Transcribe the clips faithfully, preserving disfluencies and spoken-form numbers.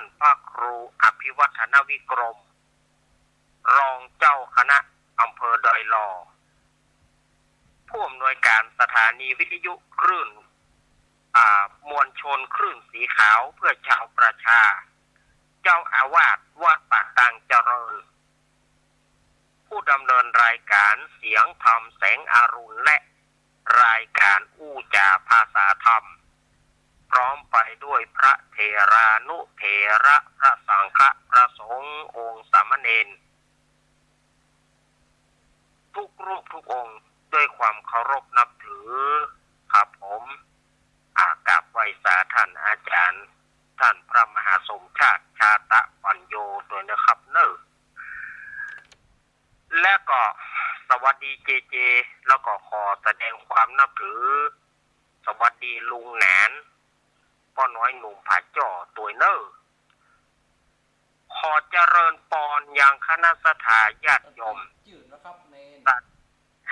านพระครูอภิวัฒนวิกรม รองเจ้าคณะอำเภอดอยหล่อ ผู้อำนวยการสถานีวิทยุคลื่น อ่า มวลชนคลื่นสีขาวเพื่อชาวประชา เจ้าอาวาสวัดป่าตังเจริญ ผู้ดำเนินรายการเสียงธรรมแสงอรุณ และรายการอู้จ๋าภาษาธรรม พร้อมไปด้วยพระเถรานุเถระ พระสังฆะ พระสงฆ์ องค์สามเณร ทุกรูปทุกองค์ ด้วยความเคารพนับถือครับผม อ่า กราบไหว้สาท่านอาจารย์ ท่านพระมหาสมชาติ ชาตะปัญโญ ด้วยนะครับเนอะ และก็สวัสดีเจเจ แล้วก็ขอแสดงความนับถือ สวัสดีลุงหนาน ป้อน้อยหนุ่มผาจ้อตวยเนอะ ขอเจริญปอนยังคณะศรัทธาญาติโยม จื่อแล้วครับเณร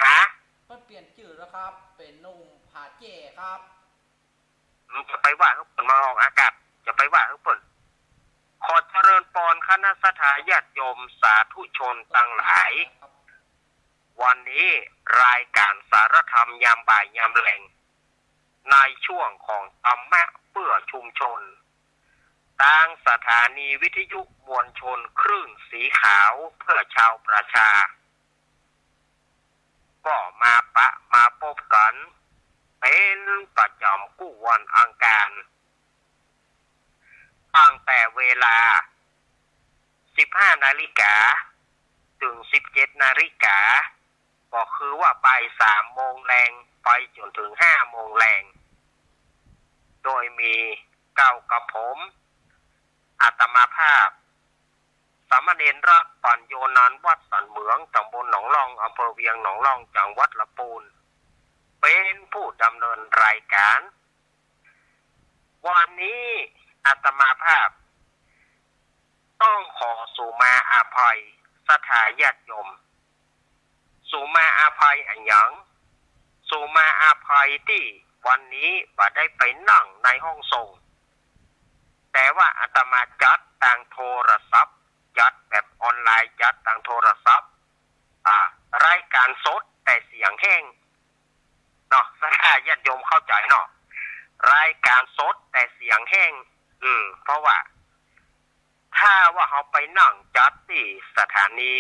ฮะ เปิ้นเปลี่ยนจื่อแล้วครับ เป๋นหนุ่มผาแจ้ครับ อืม จะไปว่าหื้อเปิ้นมาออกอากาศ จะไปว่าหื้อเปิ้น ขอเจริญปอนคณะศรัทธาญาติโยมสาธุชนตังหลาย วันนี้รายการสารธรรมยามบ่ายยามแลง ในช่วงของธรรมะเพื่อชุมชน ตางสถานีวิทยุมวลชนคลื่นสีขาวเพื่อชาวประชา ก็มาปะมาปบกั๋น เป๋นประจ๋ำกู้วันอังคาร ตั้งแต่เวลา สิบห้านาฬิกา เถิง สิบเจ็ดนาฬิกา ก็คือว่าบ่ายสามโมงแลง ไปจ๋นเถิงห้าโมงแลง โดยมีเก้ากับผม อาตมาภาพ สามเณรรักปัญโญ นันวัดสันเหมือง ตำบลหนองล่อง อำเภอเวียงหนองล่อง จังหวัดละปูน เป๋นผู้ดำเนินรายการ วันนี้อาตมาภาพ ต้องขอสูมาอาภัยศรัทธาญาติโยม สูมาอาภัยอะหยัง สูมาอาภัยตี้วันนี้บ่ได้ไปนั่งในห้องส่ง แต่ว่าอาตมาจัดตางโทรศัพท์ จัดแบบออนไลน์ จัดตางโทรศัพท์ อ่า รายการสดแต่เสียงแห้ง เนาะ ศรัทธาญาติโยมเข้าใจ๋เนาะ รายการสดแต่เสียงแห้ง อืม เพราะว่า ถ้าว่าเฮาไปนั่งจัดตี้สถานี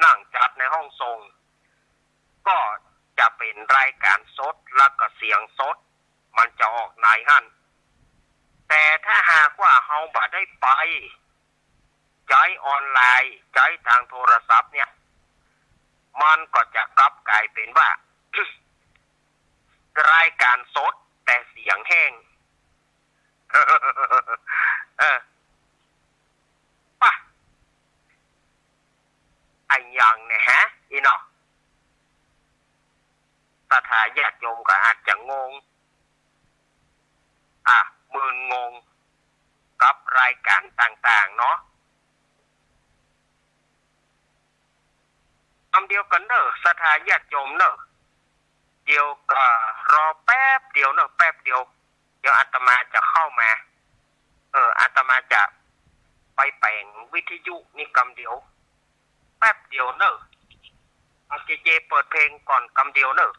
นั่งจัดในห้องส่ง ก็จะเป๋นรายการสด แล้วก็เสียงสด มันจะออกในหั้น แต่ถ้าหากว่าเฮาบ่ได้ไป ใจ๊ออนไลน์ ใจ๊ตางโทรศัพท์เนี่ย มันก็จะกลับก๋ายเป๋นว่า รายการสดแต่เสียงแห้ง เออ ปะ อะหยังเนี่ยฮะ อี้เนาะ ศรัทธาญาติโยมก็อาจจะงง อ่ะ มึนงงกับรายการต่างๆ เนาะ กำเดียวกั๋นเน่อ ศรัทธาญาติโยมเน่อ เดี๋ยวก็รอแป๊บเดียวเน่อ แป๊บเดียว เดี๋ยวอาตมาจะเข้ามา เออ อาตมาจะไปแป๋งวิทยุนี่กำเดียว แป๊บเดียวเน่อ เอาเจเจเปิดเพลงก่อนกำเดียวเน่อ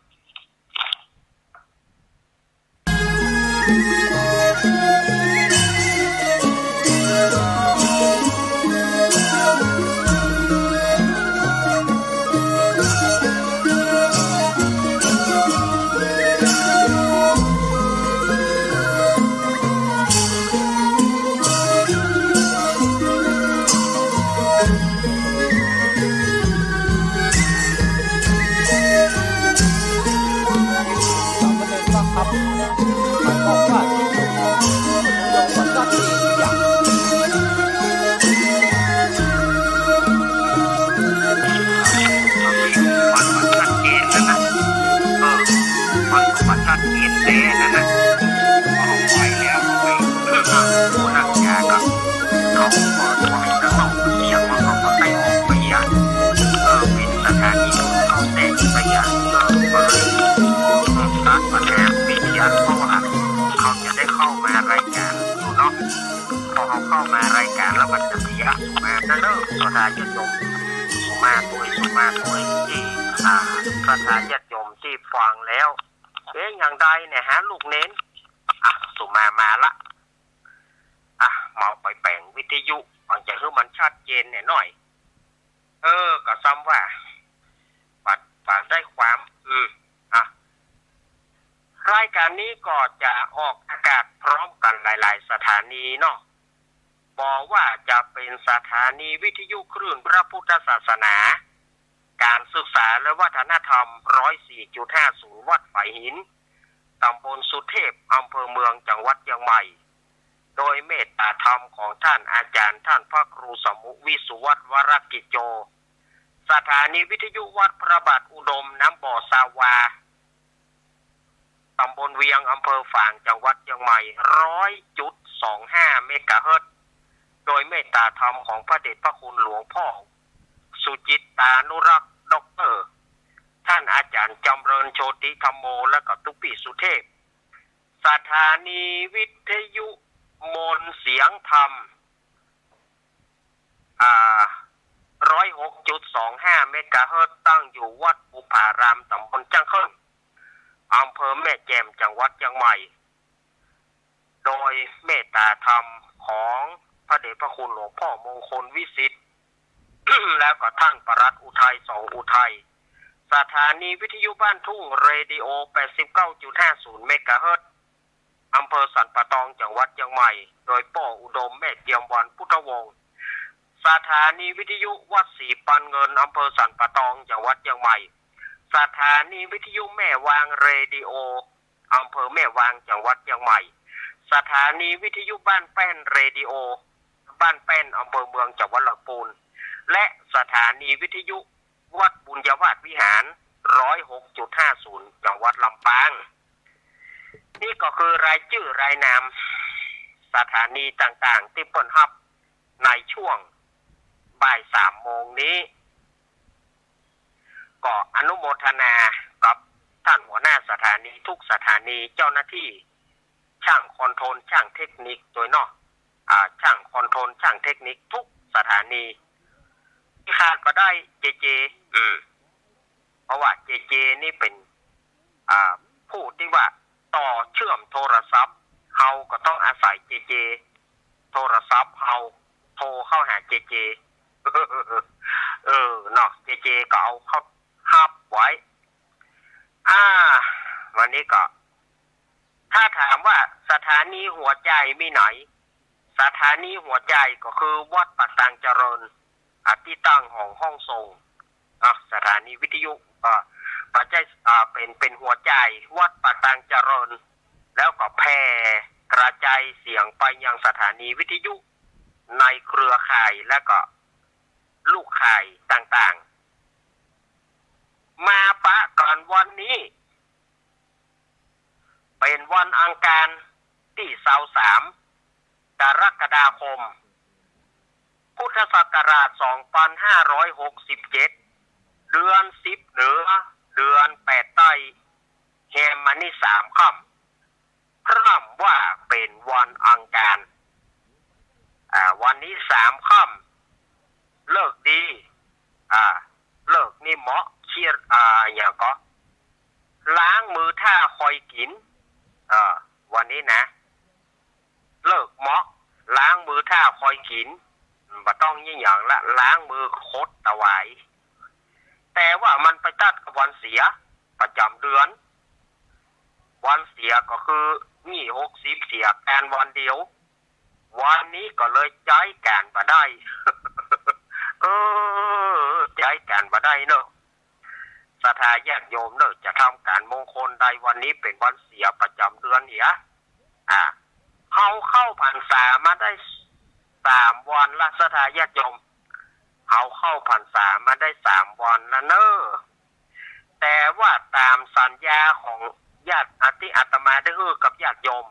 สามเณรครับ มันบอกว่าที่อยู่ มันก็สักทีอย่าง มันก็ชัดเจนนะ เออ มันก็ชัดเจนแต๊นะ พอไปแล้วไป เออ ผู้นักยาก็ เขาก็บอกว่าจะต้องเสียงมันก็ไปออกไปอย่าง เออ เป็นสถานีเข้าแทรกไปอย่าง เออ ก็เลย เออ ตัดปัญหาไปอย่าง เพราะว่าเขาจะได้เข้ามารายการอยู่เนาะ พอเฮาเข้ามารายก๋านแล้วมันจะเสีย สุมาเน่อ ศรัทธาญาติโยม สุมาตวย สุมาตวย ตี้ อ่า ศรัทธาญาติโยมตี้ฟังแล้ว เอ๊ะ อย่างใดเนี่ยฮะ ลูกเณร อ่ะ สุมามาละ อ่ะ เฮาไปแป๋งวิทยุ หวังจะหื้อมันชัดเจนแหน่หน้อย เออ ก็ซ้ำว่า ปัด ปัดได้ความ อืม อ่ะ รายก๋านนี้ก็จะออกอากาศพร้อมกั๋นหลายๆ สถานีเนาะ บ่ว่าจะเป๋นสถานีวิทยุคลื่นพระพุทธศาสนา ก๋านศึกษาและวัฒนธรรม ร้อยสี่จุดห้าศูนย์ วัดฝายหิน ต๋ำบลสุเทพ อำเภอเมือง จังหวัดเจียงใหม่ โดยเมตต๋าธรรมของต้านอาจ๋ารย์ ต้านพระครูสมุ วิสุวัฒน์ วรกิจโจ สถานีวิทยุวัดพระบาทอุดม น้ำบ่อซาวา ต๋ำบลเวียง อำเภอฝาง จังหวัดเจียงใหม่ ร้อยจุดสองห้า เมกะเฮิรตซ์ โดยเมตต๋าธรรมของพระเดชพระคุณหลวงพ่อสุจิตตานุรักษ์ ด็อกเตอร์ ต้านอาจ๋ารย์จำเริญโชติธัมโม และก็ตุ๊ปี้สุเทพ สถานีวิทยุมนต์เสียงธรรม อ่า ร้อยหกจุดสองห้า เมกะเฮิรตซ์ ตั้งอยู่วัดภูผาราม ต๋ำบลจ้างเคิ่ง อำเภอแม่แจ่ม จังหวัดเจียงใหม่ โดยเมตต๋าธรรมของพระเดชพระคุณหลวงพ่อมงคลวิสิทธิ์ แล้วก็ต้านปลัดอุทัย สองอุทัย สถานีวิทยุบ้านทุ่ง เรดิโอ แปดสิบเก้าจุดห้าศูนย์ เมกะเฮิรตซ์ อำเภอสันป่าตอง จังหวัดเจียงใหม่ โดยป้ออุดม แม่เจียมวัน พุทธวงศ์ สถานีวิทยุวัดศรีปันเงิน อำเภอสันป่าตอง จังหวัดเจียงใหม่ สถานีวิทยุแม่วาง เรดิโอ อำเภอแม่วาง จังหวัดเจียงใหม่ สถานีวิทยุบ้านแป้น เรดิโอ บ้านแป้น อำเภอเมือง จังหวัดลำพูน และสถานีวิทยุวัดบุญญาวาสวิหาร ร้อยหกจุดห้าศูนย์ จังหวัดลำปาง นี่ก็คือรายจื้อรายนามสถานีต่างๆ ตี้เปิ้นฮับในช่วงบ่ายสามโมงนี้ ก็อนุโมทนากับต้านหัวหน้าสถานีทุกสถานี เจ้าหน้าตี้ ช่างคอนโทรล ช่างเทคนิคโดยเนาะ อ่า ช่างคอนโทรล ช่างเทคนิคทุกสถานี ตี้ขาดบ่ได้ เจเจ อืม เพราะว่าเจเจนี่เป๋น อ่า ผู้ตี้ว่าต่อเชื่อมโทรศัพท์ เฮาก็ต้องอาศัยเจเจ โทรศัพท์เฮาโทรเข้าหาเจเจ เออ เนาะ เจเจก็เอาเข้าฮับไว้ อ่า วันนี้ก็ ถ้าถามว่าสถานีหัวใจ๋มีไหน สถานีหัวใจ๋ก็คือวัดปากตางเจริญ อ่า ตี้ตั้งของห้องส่ง อ่ะ สถานีวิทยุ อ่า ปัจจัย อ่า เป๋น เป๋นหัวใจ๋ วัดปากตางเจริญ แล้วก็แผ่กระจายเสียงไปยังสถานีวิทยุในเครือข่าย และก็ลูกข่ายต่างๆ มาปะกั๋นวันนี้ เป๋นวันอังคารตี้ซาวสาม กรกฎาคม พุทธศักราชสองปันห้าร้อยหกสิบเจ็ด เดือนสิบเหนือ เดือนแปดใต้ แฮมมานี่สามค่ำ พร่ำว่าเป๋นวันอังคาร อ่า วันนี้สามค่ำ ฤกษ์ดี อ่า ฤกษ์นี่เหมาะ เคียด อ่า อะหยังก็ ล้างมือถ้าคอยกิ๋น อ่า วันนี้นะ ฤกษ์เหมาะ ล้างมือถ้าคอยกิ๋น บ่ต้องยี่หยังละ ล้างมือคดตะหวาย แต่ว่ามันไปตัดกับวันเสียประจ๋ำเดือน วันเสียก็คือยี่หกสิบเสียแปนวันเดียว วันนี้ก็เลยใจ๊ก๋านบ่ได้ เออ ใจ๊ก๋านบ่ได้เนาะ ศรัทธาญาติโยมเนาะ จะทำก๋านมงคลใด วันนี้เป๋นวันเสียประจ๋ำเดือนเหีย อ่า เฮาเข้าพรรษามาได้สามวันละ ศรัทธาญาติโยม เฮาเข้าพรรษามาได้สามวันละเนาะ แต่ว่าต๋ามสัญญาของญาติ ตี้อาตมาได้หื้อกับญาติโยม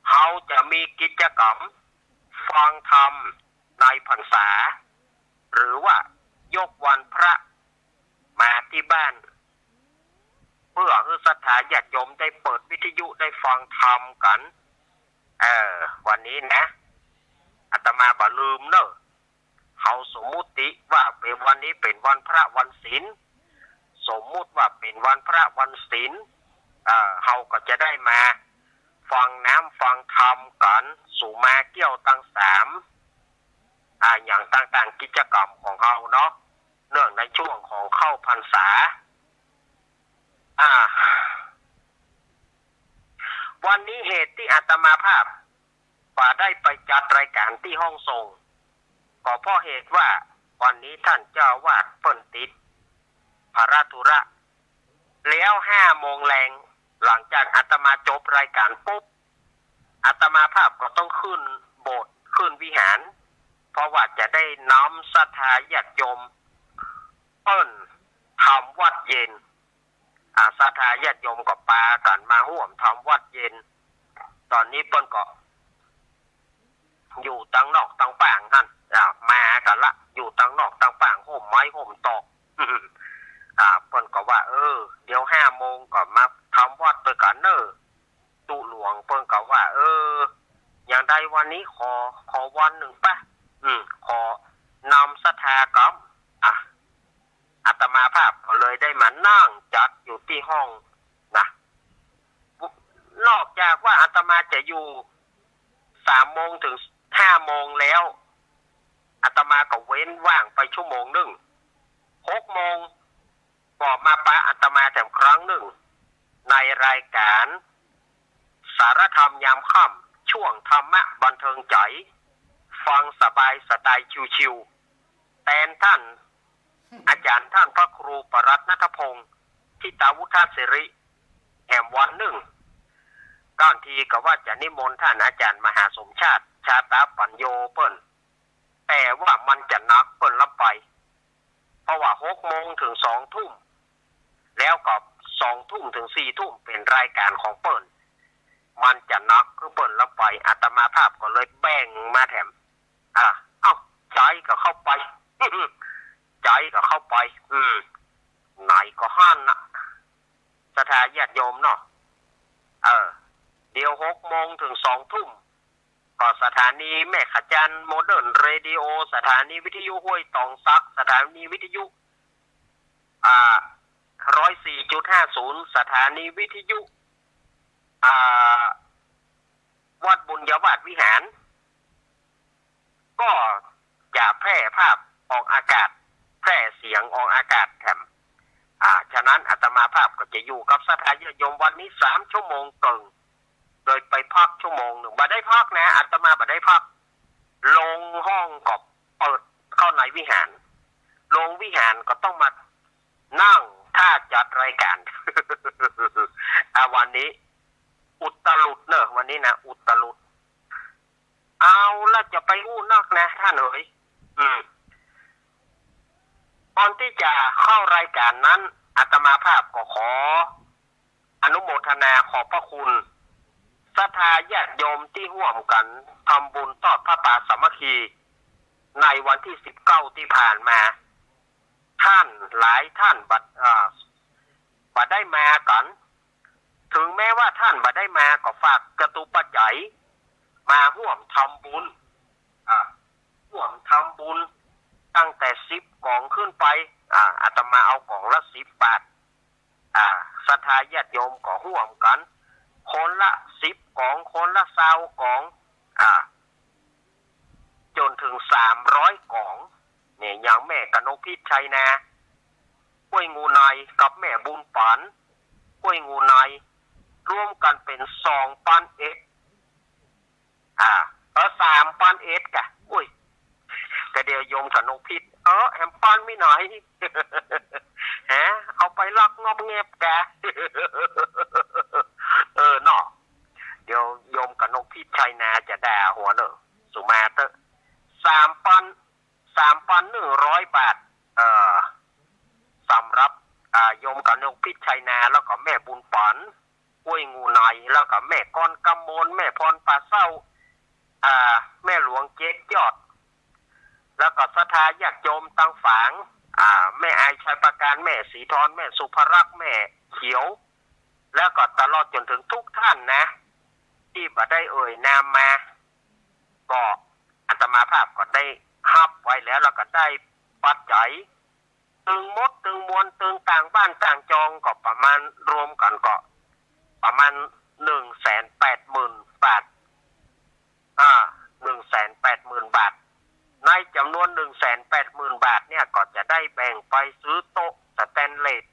เฮาจะมีกิจกรรมฟังธรรมในพรรษา หรือว่ายกวันพระมาตี้บ้าน เพื่อหื้อศรัทธาญาติโยมได้เปิดวิทยุได้ฟังธรรมกั๋น เออ วันนี้นะ อาตมาบ่ลืมเน่อ เฮาสมมุติว่าเป๋นวันนี้เป๋นวันพระวันศีล สมมุติว่าเป๋นวันพระวันศีล อ่า เฮาก็จะได้มาฟังน้ำฟังธรรมกั๋น สุมาเกี้ยวตังสาม อ่า อย่างต่างๆ กิจกรรมของเฮาเนาะ เนื่องในช่วงของเข้าพรรษา อ่า วันนี้เหตุตี้อาตมาภาพบ่ได้ไปจัดรายก๋านตี้ห้องส่ง ก็เพราะเหตุว่าวันนี้ต้านเจ้าอาวาสเปิ้นติดภาระธุระ แล้วห้าโมงแลง หลังจากอาตมาจบรายก๋านปุ๊บ อาตมาภาพก็ต้องขึ้นโบสถ์ขึ้นวิหาร เพราะว่าจะได้นำศรัทธาญาติโยมเปิ้นทำวัตรเย็น อ่า ศรัทธาญาติโยมก็ปากั๋นมาฮ่วมทำวัตรเย็น ต๋อนนี้เปิ้นก็อยู่ตังนอกตังป้างหั้น อ่า มากั๋นละ อยู่ตังนอกตังป้าง ฮ่มไม้ฮ่มตอก อ่า เปิ้นก็ว่า เออ เดี๋ยวห้าโมงก็มาทำวัตรตวยกั๋นเน่อ ตุ๊หลวงเปิ้นก็ว่า เออ อย่างใดวันนี้ขอ ขอวันนึ่งปะ อืม ขอนำศรัทธาก่อน อ่ะ อาตมาภาพก็เลยได้มานั่งจัดอยู่ตี้ห้องนะ นอกจากว่าอาตมาจะอยู่สามโมงถึงห้าโมงแล้ว อาตมาก็เว้นว่างไปชั่วโมงนึ่ง หกโมงก็มาปะอาตมาแถมครั้งนึ่ง ในรายก๋านสารธรรมยามค่ำ ช่วงธรรมะบันเทิงใจ๋ ฟังสบายสไตล์ชิวๆ แตนต้าน อาจ๋ารย์ต้านพระครูปรัตน์ณัฐพงษ์ ธิตาวุฒเสรี แหมวันนึ่ง ก้านทีก็ว่าจะนิมนต์ต้านอาจ๋ารย์มหาสมชาติ ชาตาปัญโญเปิ้น แต่ว่ามันจะหนักเปิ้นล้ำไป เพราะว่าหกโมงถึงสองทุ่ม แล้วก็สองทุ่มถึงสี่ทุ่มเป๋นรายก๋านของเปิ้น มันจะหนักคือเปิ้นล้ำไป อาตมาภาพก็เลยแบ่งมาแถม อ่า เอ้า ใจ๋ก็เข้าไป ใจ๋ก็เข้าไป อืม ไหนก็หั้นน่ะ ศรัทธาญาติโยมเนาะ เออ เดี๋ยวหกโมงถึงสองทุ่ม ก็สถานีแม่ขะจัน โมเดิร์นเรดิโอ สถานีวิทยุห้วยตองสัก สถานีวิทยุ อ่า ร้อยสี่จุดห้าศูนย์ สถานีวิทยุ อ่า วัดบุญญาวาสวิหาร ก็จะแพร่ภาพออกอากาศ แพร่เสียงออกอากาศแถม อ่า ฉะนั้นอาตมาภาพก็จะอยู่กับศรัทธาญาติโยมวันนี้สามชั่วโมงเกิ่ง โดยไปพักชั่วโมงนึ่ง บ่ได้พักนะ อาตมาบ่ได้พัก ลงห้องก็เปิดเข้าในวิหาร ลงวิหารก็ต้องมานั่งท่าจัดรายก๋าน อ่ะ วันนี้อุตลุดเนอะ วันนี้นะ อุตลุด เอาละ จะไปอู้นักนะท่านเอ๋ย อืม ก่อนตี้จะเข้ารายก๋านนั้น อาตมาภาพก็ขออนุโมทนาขอบพระคุณศรัทธาญาติโยมตี้ฮ่วมกั๋นทำบุญตอดผ้าป่าสามัคคี ในวันตี้สิบเก้าตี้ผ่านมา ต้านหลายต้านบ่ อ่า บ่ได้มากั๋น ถึงแม้ว่าต้านบ่ได้มาก็ฝากจตุปัจจัยมาฮ่วมทำบุญ อ่า ฮ่วมทำบุญ ตั้งแต่สิบก๋องขึ้นไป อ่า อาตมาเอาก๋องละสิบบาท อ่า ศรัทธาญาติโยมก็ฮ่วมกั๋น คนละสิบก๋อง คนละซาวก๋อง อ่า จ๋นเถิงสามร้อยก๋อง เนี่ย อย่างแม่กนกพิษชัยนา ห้วยงูใน กับแม่บุญปั๋น ห้วยงูใน รวมกั๋นเป๋นสองปันเอ็ด อ่า เออ สามปันเอ็ดกะ อุ้ย แต่เดี๋ยวโยมกนกพิษ เออ แหมปันมีหน่อย ฮะ เอาไปลักงอบแงบกะ เออเนาะ เดี๋ยวโยมกนกพิษชัยนาจะด่าหัวเนอะ สุมาเต๊อะ สามปัน สามปันหนึ่งร้อยบาท เอ่อ สำหรับ อ่า โยมกนกพิษชัยนา แล้วก็แม่บุญปั๋น ห้วยงูใน แล้วก็แม่กรกมล แม่พรป่าเศร้า อ่า แม่หลวงเจ็ดยอด แล้วก็ศรัทธาญาติโยมตังฝาง อ่า แม่อายชัยประการ แม่ศรีธร แม่สุภรักษ์ แม่เขียว แล้วก็ตลอดจ๋นเถิงทุกท่านนะ ตี้บ่ได้เอ่ยนามมา ก็อา ตมาภาพก็ได้ฮับไว้แล้ว แล้วก็ได้ปัจจัยตึงหมดตึงมวล ตึงต่างบ้านต่างจองก็ประมาณ รวมกั๋นก็ประมาณหนึ่งแสนแปดหมื่นบาท อ่า หนึ่งแสนแปดหมื่นบาท ในจ๋ำนวนหนึ่งแสนแปดหมื่นบาทเนี่ย ก็จะได้แบ่งไปซื้อโต๊ะสแตนเลส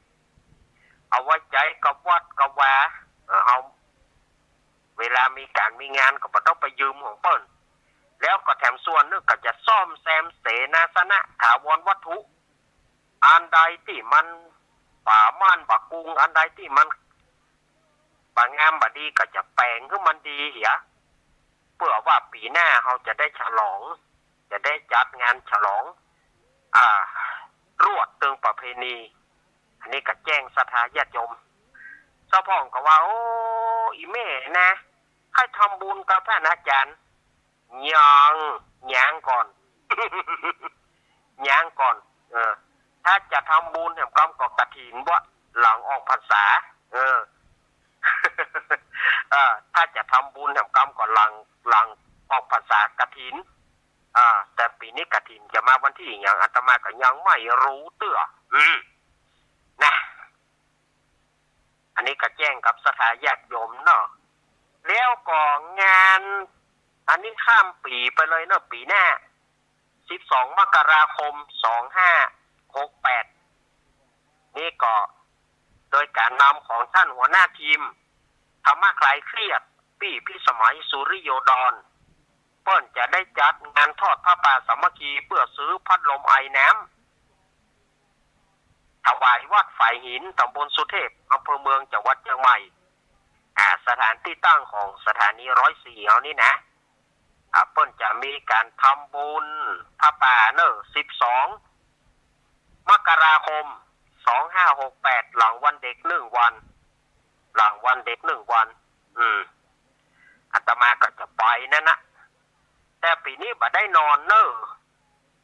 เอาไว้ใจ๊กับวัดกับวา เออ เอา เวลามีก๋านมีงานก็บ่ต้องไปยืมของเปิ้น แล้วก็แถมส่วนนึ่งก็จะซ่อมแซมเสนาสนะถาวรวัตถุ อันใดตี้มันบ่ม่านบ่กุง อันใดตี้มันบ่งามบ่ดีก็จะแป๋งหื้อมันดีเหีย เปื้อว่าปี๋หน้าเฮาจะได้ฉลอง จะได้จัดงานฉลอง อ่า รวดตึงประเพณี อันนี้ก็แจ้งศรัทธาญาติโยม เจ้าพ่องก็ว่า โอ้ อีแม่นะ ใค่ทำบุญกับต้านอาจ๋ารย์ ยัง ยังก่อน ยังก่อน เออ ถ้าจะทำบุญแหมกำก็กฐินบ่ หลังออกพรรษา เออ เออ ถ้าจะทำบุญแหมกำก็หลัง หลังออกพรรษากฐิน อ่า แต่ปี๋นี้กฐินจะมาวันตี้หยัง อาตมาก็ยังไม่รู้เตื้อ อืม นะ อันนี้ก็แจ้งกับศรัทธาญาติโยมเนาะ แล้วก็งาน อันนี้ข้ามปี๋ไปเลยเนาะ ปี๋หน้า สิบสอง มกราคม สองห้าหกแปด นี่ก็โดยก๋านนำของต้านหัวหน้าทีม ธรรมะคลายเครียด ปี้พิสมัย สุริโยดร เปิ้นจะได้จัดงานทอดผ้าป่าสามัคคี เปื้อซื้อพัดลมไอน้ำ ถวายวัดฝายหิน ต๋ำบลสุเทพ อำเภอเมือง จังหวัดเจียงใหม่ อ่า สถานตี้ตั้งของสถานีร้อยสี่เฮานี่นะ อ่า เปิ้นจะมีก๋านทำบุญผ้าป่าเนาะ สิบสอง มกราคม สองห้าหกแปด หลังวันเด็กหนึ่งวัน หลังวันเด็กหนึ่งวัน อืม อาตมาก็จะไปนั่นนะ แต่ปี๋นี้บ่ได้นอนเนาะ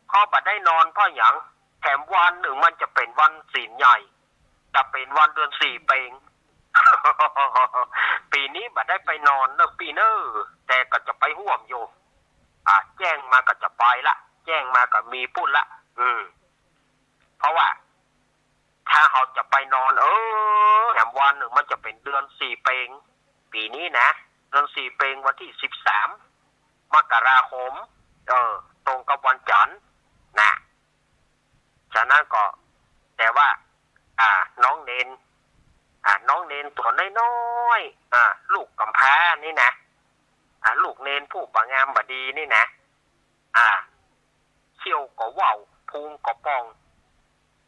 เพราะบ่ได้นอนเพราะหยัง แถมวันนึ่งมันจะเป๋นวันศีลใหญ่ จะเป๋นวันเดือนสี่เป๋ง ปี๋นี้บ่ได้ไปนอนเนาะปี้เนาะ แต่ก็จะไปฮ่วมอยู่ อ่า แจ้งมาก็จะไปละ แจ้งมาก็มีปุ้นละ อืม เพราะว่า ถ้าเฮาจะไปนอน เออ แถมวันนึ่งมันจะเป๋นเดือนสี่เป๋ง ปี๋นี้นะ เดือนสี่เป๋งวันตี้สิบสาม มกราคม เออ ตรงกับวันจันทร์นะ ฉะนั้นก็ แต่ว่า อ่า น้องเณร อ่า น้องเณรตั๋วน้อยๆ อ่า ลูกก๋ำพร้านี่นะ อ่า ลูกเณรผู้บ่งามบ่ดีนี่นะ อ่า เขี้ยวก็เว้า พุงก็ป่อง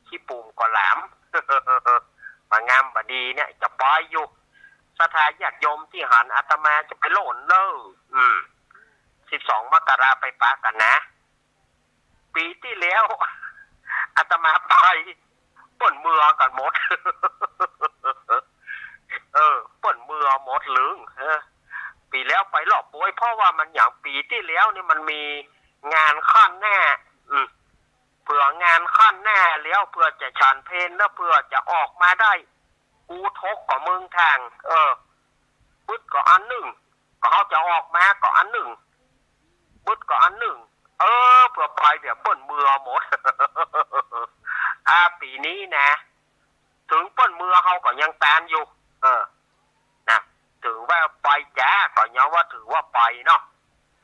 ขี้ปูมก็หลาม บ่งามบ่ดีเนี่ย จะไปอยู่ ศรัทธาญาติโยมตี้หันอาตมาจะไปโล่นเนาะ อืม สิบสอง มกราไปปะกั๋นนะ ปี๋ตี้แล้ว อาตมาไป เปิ้นเมือกั๋นหมด เออ เปิ้นเมือหมดลึง เออ ปี๋แล้วไปรอบโบย เพราะว่ามันหยัง ปี๋ตี้แล้วนี่มันมีงานข้างหน้า อืม เผื่องานข้างหน้าแล้ว เผื่อจะฉันเพลแล้ว เผื่อจะออกมาได้ กูทกกับมึงทาง เออ บึดก็อันนึ่ง ก็เฮาจะออกมาก็อันนึ่ง บึดก็อันนึ่ง เออ เผื่อไปเดี๋ยวเปิ้นเมือหมด อ่า ปี๋นี้นะ เถิงเปิ้นเมือเฮาก็ยังตานอยู่ เออ นะ เถิงว่าไปจ๊า ก็ยังว่าถือว่าไปเนาะ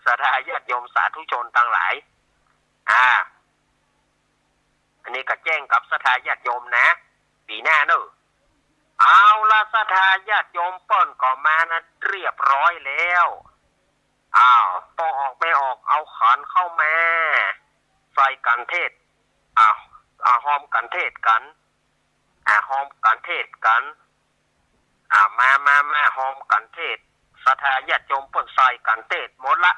ศรัทธาญาติโยมสาธุชนตังหลาย อ่า อันนี้ก็แจ้งกับศรัทธาญาติโยมนะ ปี๋หน้าเนาะ เอาละ ศรัทธาญาติโยมเปิ้นก็มานะ เรียบร้อยแล้ว อ้าว ป้อออกแม่ออก เอาขันเข้ามา ใส่กั๋นเทศน์ อ่า อ่า ฮอมกั๋นเทศน์กั๋น อ่า ฮอมกั๋นเทศน์กั๋น อ่า มา มา มา ฮอมกั๋นเทศน์ ศรัทธาญาติโยมเปิ้นใส่กั๋นเทศน์หมดละ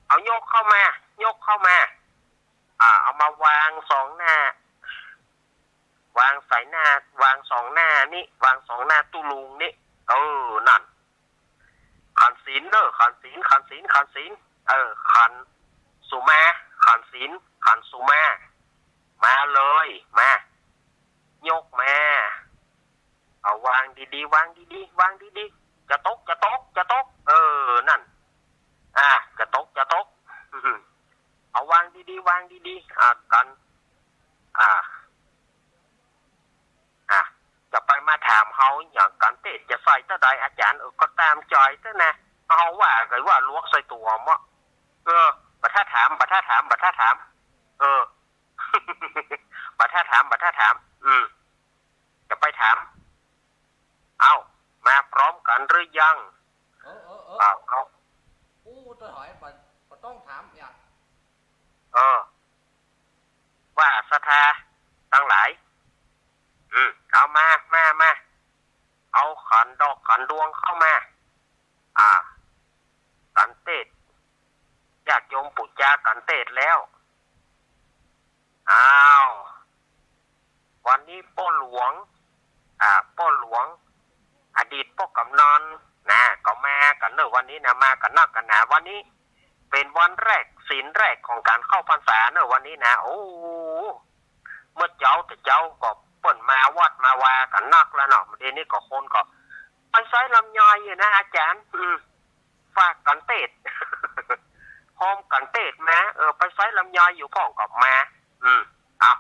เอายกเข้ามา ยกเข้ามา อ่า เอามาวางสองหน้า วางใส่หน้า วางสองหน้านี่ วางสองหน้าตุ๊ลุงนี่ เออ นั่น ขันศีลเนาะ ขันศีล ขันศีล ขันศีล เออ ขันสุมา ขันศีล ขันสุมา มาเลย มา ยกมา เอาวางดีๆ วางดีๆ วางดีๆ จะตก จะตก จะตก เออ นั่น อ่า จะตก จะตก อื้อหือ วางดีๆ อ่า กั๋น อ่า อ่า จะไปมาถามเฮาหยัง กั๋นเตศน์จะใส่เต้าใด อาจ๋ารย์ เออ ก็ต๋ามใจ๋เต้านะ เฮาว่าก็ว่าหลวกใส่ตั๋วเมาะ เออ บ่ถ้าถาม บ่ถ้าถาม บ่ถ้าถาม เออ บ่ถ้าถาม บ่ถ้าถาม อืม จะไปถาม เอ้า มาพร้อมกั๋นหรือยัง เออ เออ เออ อ่า เอา อู้ ตะหอย บ่ บ่ต้องถาม อย่า เออ ว่าศรัทธาตังหลาย อืม เอามา มา มา เอาขันดอกขันดวงเข้ามา อ่า กั๋นเตศน์ ญาติโยมปู๋จากั๋นเตศน์แล้ว อ้าว วันนี้ป้อหลวง อ่า ป้อหลวง อดีตป้อกำนัลนะ ก็มากั๋นเน่อวันนี้นะ มากั๋นนักกั๋นหนา วันนี้เป๋นวันแรก ศีลแรกของก๋านเข้าพรรษาเน่อวันนี้นะ โอ้ เมื่อเจ๊าแต่เจ๊าก็เปิ้นมาวัดมาวากั๋นนักแล้วเนาะ เดี๋ยวนี้ก็คนก็ไปใส้ลำไยอยู่นะ อาจ๋ารย์ อืม ฝากกั๋นเตศน์ พร้อมกั๋นเตศน์มา เออ ไปใส้ลำไยอยู่พ่องก็มา อืม อ่ะ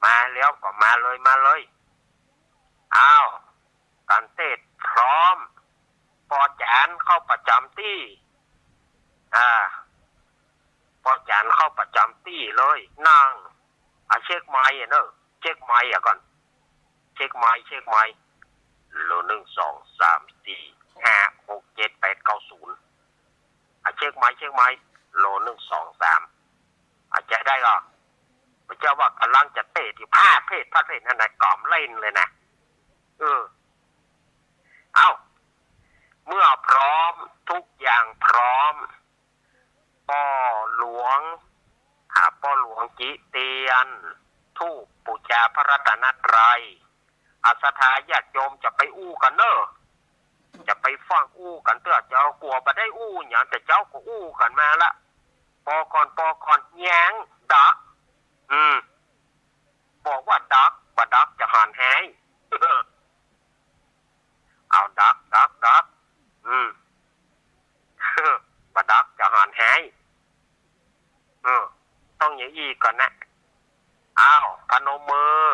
มาแล้วก็มาเลย มาเลย อ้าว กั๋นเตศน์พร้อม ป้อจ๋ารย์เข้าประจ๋ำตี้ อ่า ป้อจ๋ารย์เข้าประจ๋ำตี้เลย นั่ง อ่ะ เช็คไมค์อะเน่อ เช็คไมค์อะก่อน เช็คไมค์ เช็คไมค์ โล หนึ่ง สอง สาม สี่ ห้า หก เจ็ด แปด เก้า ศูนย์ อ่ะ เช็คไมค์ เช็คไมค์ โล หนึ่ง สอง สาม อ่ะ ใจ๊ได้ก่อ พระเจ้าว่าก๋ำลังจะเตศน์ตี้ พาดเพศ พาดเพศ หั้นนะ ก๋อมเล่นเลยนะ เออ เอ้า เมื่อพร้อม ทุกอย่างพร้อม ป้อหลวง อ่า ป้อหลวงจิเตียน ธูปปู๋จาพระรัตนตรัย อ่า ศรัทธาญาติโยมจะไปอู้กั๋นเน่อ จะไปฟั่งอู้กั๋นเตื้อ เจ้ากั๋วบ่ได้อู้หยัง แต่เจ้าก็อู้กั๋นมาละ ปอก่อน ปอก่อน ยังดอก อืม บอกว่าดอก บ่ดอกจะหอนหาย เอาดอก ดอก ดอก อืม บ่ดอกจะหอนหาย เออ ต้องอย่างอี้ก่อนนะ อ้าว พนมมือ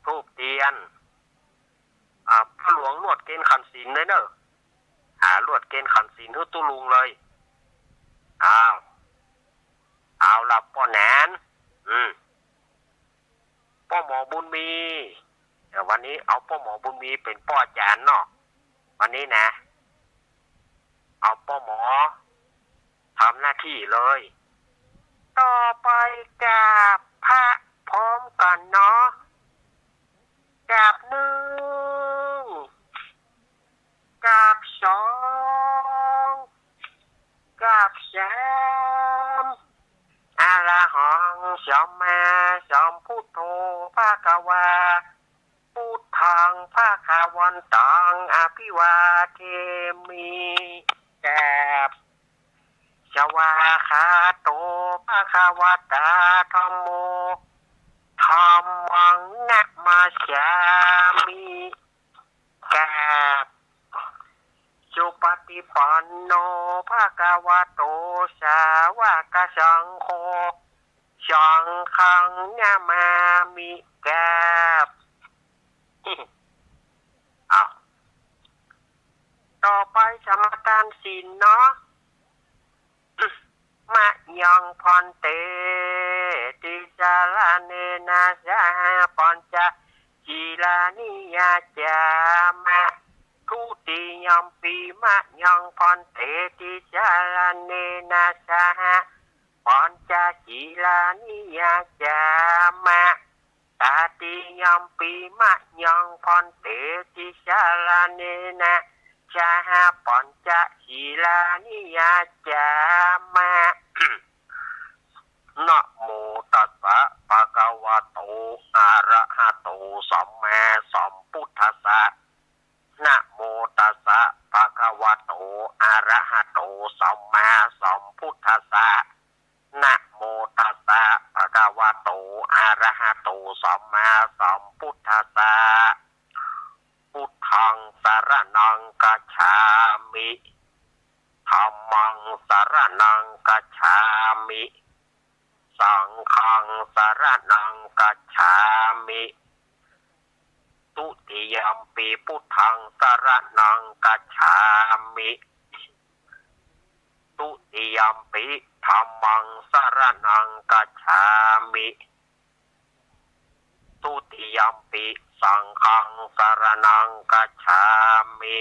ธูปเตียน อ่า ป้อหลวงนวดเกณฑ์ขันธ์ศีลเลยเน่อ อ่า นวดเกณฑ์ขันธ์ศีลหื้อตุ๊ลุงเลย อ้าว เอาละป้อแหนน อืม ป้อหมอบุญมี เดี๋ยววันนี้เอาป้อหมอบุญมีเป๋นป้ออาจ๋ารย์เนาะ วันนี้นะ เอาป้อหมอทำหน้าตี้เลย ต่อไปกราบพระพร้อมกั๋นเนาะ กราบหนึ่ง กราบสอง กราบสาม อะระหังสัมมาสัมพุทโธภะคะวา พุทธังภะคะวันตังอะภิวาเทมิ กราบ สวากขาโตภะคะวะตาธัมโม ธัมมังนะมัสสามิ กราบ สุปฏิปันโนภะคะวะโต สาวกสังโฆ สังฆังนะมามิ กราบ อ้าว ต่อไปสมาทานศีลเนาะ มะยังภันเต ติสสะระเณนะสะหะ ปัญจสีลานิยาจามะ ทุติยัมปิ มะยังภันเต ติสสะระเณนะสะหะ ปัญจสีลานิยาจามะ ตติยัมปิ มะยังภันเต ติสสะระเณนะสะหะ ปัญจสีลานิยาจามะ นะโมตัสสะ ภะคะวะโต อะระหะโต สัมมาสัมพุทธัสสะ นะโมตัสสะ ภะคะวะโต อะระหะโต สัมมาสัมพุทธัสสะ นะโมตัสสะ ภะคะวะโต อะระหะโต สัมมาสัมพุทธัสสะ พุทธังสะระณังคัจฉามิ ธัมมังสะระณังคัจฉามิ สังฆังสรณังคัจฉามิ ทุติยมปิพุทธังสรณังคัจฉามิ ทุติยมปิธัมมังสรณังคัจฉามิ ทุติยมปิสังฆังสรณังคัจฉามิ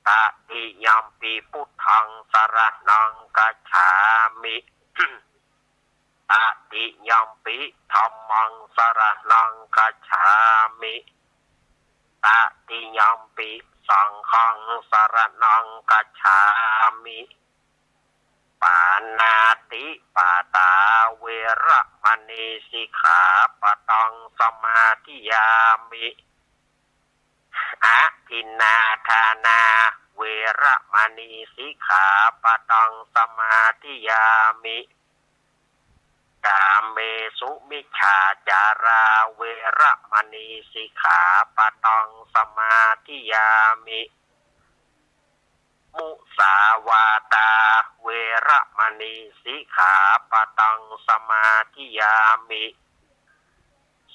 ตติยมปิพุทธังสรณังคัจฉามิ ตติยมปิธัมมังสรณังคัจฉามิ ตติยมปิสังฆังสรณังคัจฉามิ ปาณาติปาตาเวระมณีสิกขาปะทังสมาธิยามิ อทินนาทานาเวระมณีสิกขาปะทังสมาธิยามิ กาเมสุมิจฉาจาราเวระมณีสิกขาปะทังสมาธิยามิ มุสาวาตาเวระมณีสิกขาปะทังสมาธิยามิ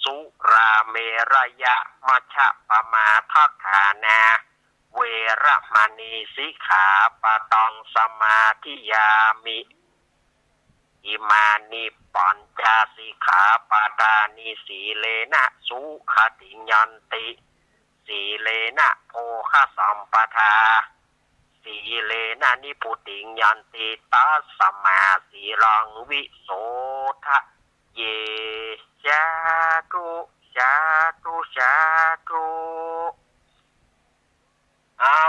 สุราเมรยะมัชฌะปะมาทฐานาเวระมณีสิกขาปะทังสมาธิยามิ อิมานิปัญจสิกขาปะทานิ สีเลนะสุขติงยันติ สีเลนะโภคสัมปทา สีเลนะนิพพุติงยันติ ตัสมาสีลังวิโสทะเย สาธุ สาธุ สาธุ เอ้า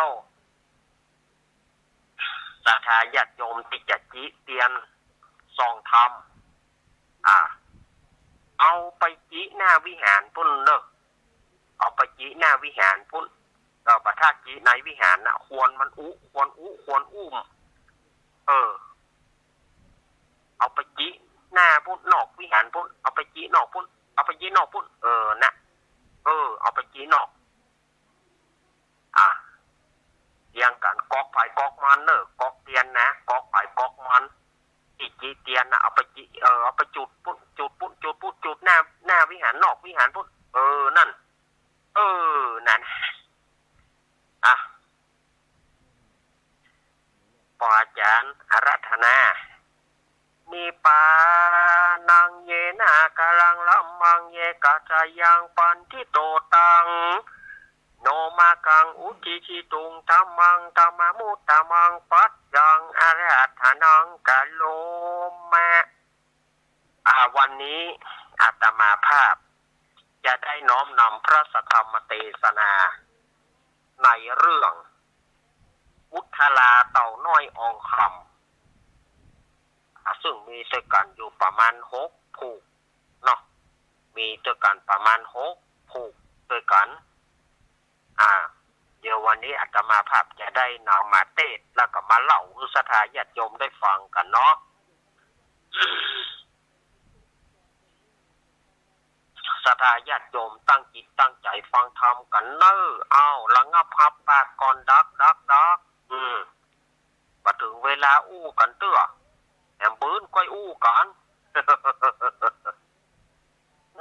ศรัทธาญาติโยมตี้จะจิเตียนส่องธรรม อ่า เอาไปจิหน้าวิหารปุ้นเน่อ เอาไปจิหน้าวิหารปุ้น เออ บ่ถ้าจิในวิหารน่ะ ควันมันอุ ควันอุ ควันอุ้ม เออ เอาไปจิหน้าปุ้น นอกวิหารปุ้น เอาไปจินอกปุ้น เอาไปจินอกปุ้น เออ น่ะ เออ เอาไปจินอก อ่ะ เรียงกั๋น ก๊อกใผก๊อกมันเน่อ ก๊อกเตียนนะ ก๊อกใผก๊อกมัน ตี้จิเตียนน่ะ เอาไปจิ เออ เอาไปจุดปุ้น จุดปุ้น จุดปุ้น จุดหน้า หน้าวิหาร นอกวิหารปุ้น เออ นั่น เออ นั่น อ่ะ ปออาจ๋ารย์อาราธนา นิปปานังเยนะกาลังละมัง เยกัสสะยังปันทิโต ตัง โน มะกัง อุจฉิตุง ธัมมัง ธัมมานุตตะมัง ปัจจัง อาราธนัง กะโรมะ อ่า วันนี้อาตมาภาพจะได้น้อมนำพระสัทธรรมเตสนา ในเรื่องอุทราเต่าน้อยอองคำ อ่า ซึ่งมีตวยกั๋นอยู่ประมาณหกผูกเนาะ มีตวยกั๋นประมาณหกผูกตวยกั๋น อ่า เดี๋ยววันนี้อาตมาภาพจะได้นำมาเตสน์ แล้วก็มาเล่าหื้อศรัทธาญาติโยมได้ฟังกั๋นเนาะ ศรัทธาญาติโยมตั้งจิตตั้งใจ๋ฟังธรรมกั๋นเน่อ เอ้า ระงับหับปากก่อน ดัก ดัก ดัก อืม บ่เถิงเวลาอู้กั๋นเตื้อ แหมปื๊นก้อยอู้กั๋น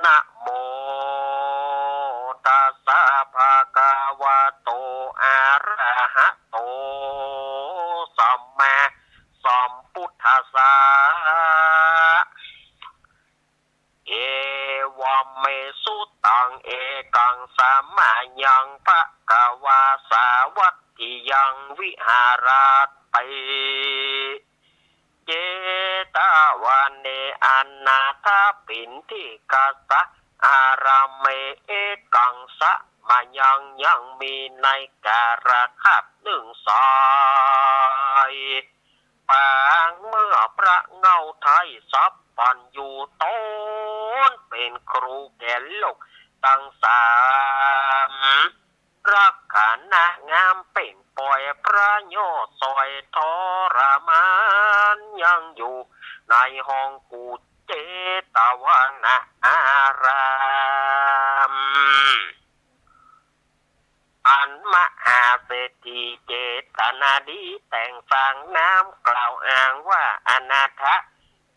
นะโม ตัสสะ ภะคะวะโต อะระหะโต สัมมาสัมพุทธัสสะ เอวะเม สุตัง เอกัง สะมะยัง ภะคะวา สาวัตถิยัง วิหะระติ เจตะวะเน อนาถะปิณฑิกะสะ อารามะ เอกัง สะมะยัง ยังมีในกาละคาบนึ่งสาย ปางเมื่อพระเหง้าไท้ สัพพัญญูต๋นเป๋นครูแก่โลกตังสาม ลักษณะงามเปล่งปล่อย พระย่อสอยทรมาน ยังอยู่ในห้องกุฏ เจตะวะนะอาราม อันมหาเศรษฐีเจตนาดี แต่งสร้างนามกล่าวอ้างว่าอนาถะ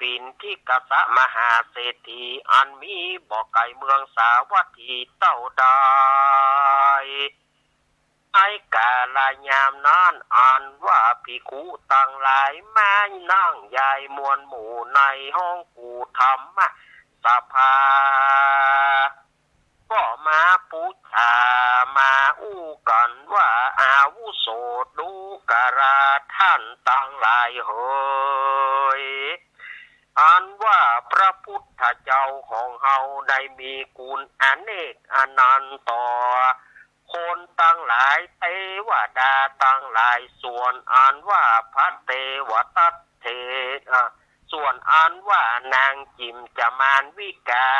ปิณฑิกะสะมหาเศรษฐี อันมีบ่ไก๋เมืองสาวัตถีเต้าใด ในก๋าละยามนั้น อันว่าภิกขุตังหลายมานั่งใหญ่มวลหมู่ในห้องกูธรรมสภา ก็มาปู๋จามาอู้กั๋นว่า อาวุโสดูกราท่านตังหลายเหย อันว่าพระพุทธเจ้าของเฮาได้มีกุณอเนกอนันต์ต่อคนตังหลาย เตวดาตังหลาย ส่วนอันว่าพระเตวทัตเถ เอ่อ ส่วนอันว่านางจิมจมานวิกา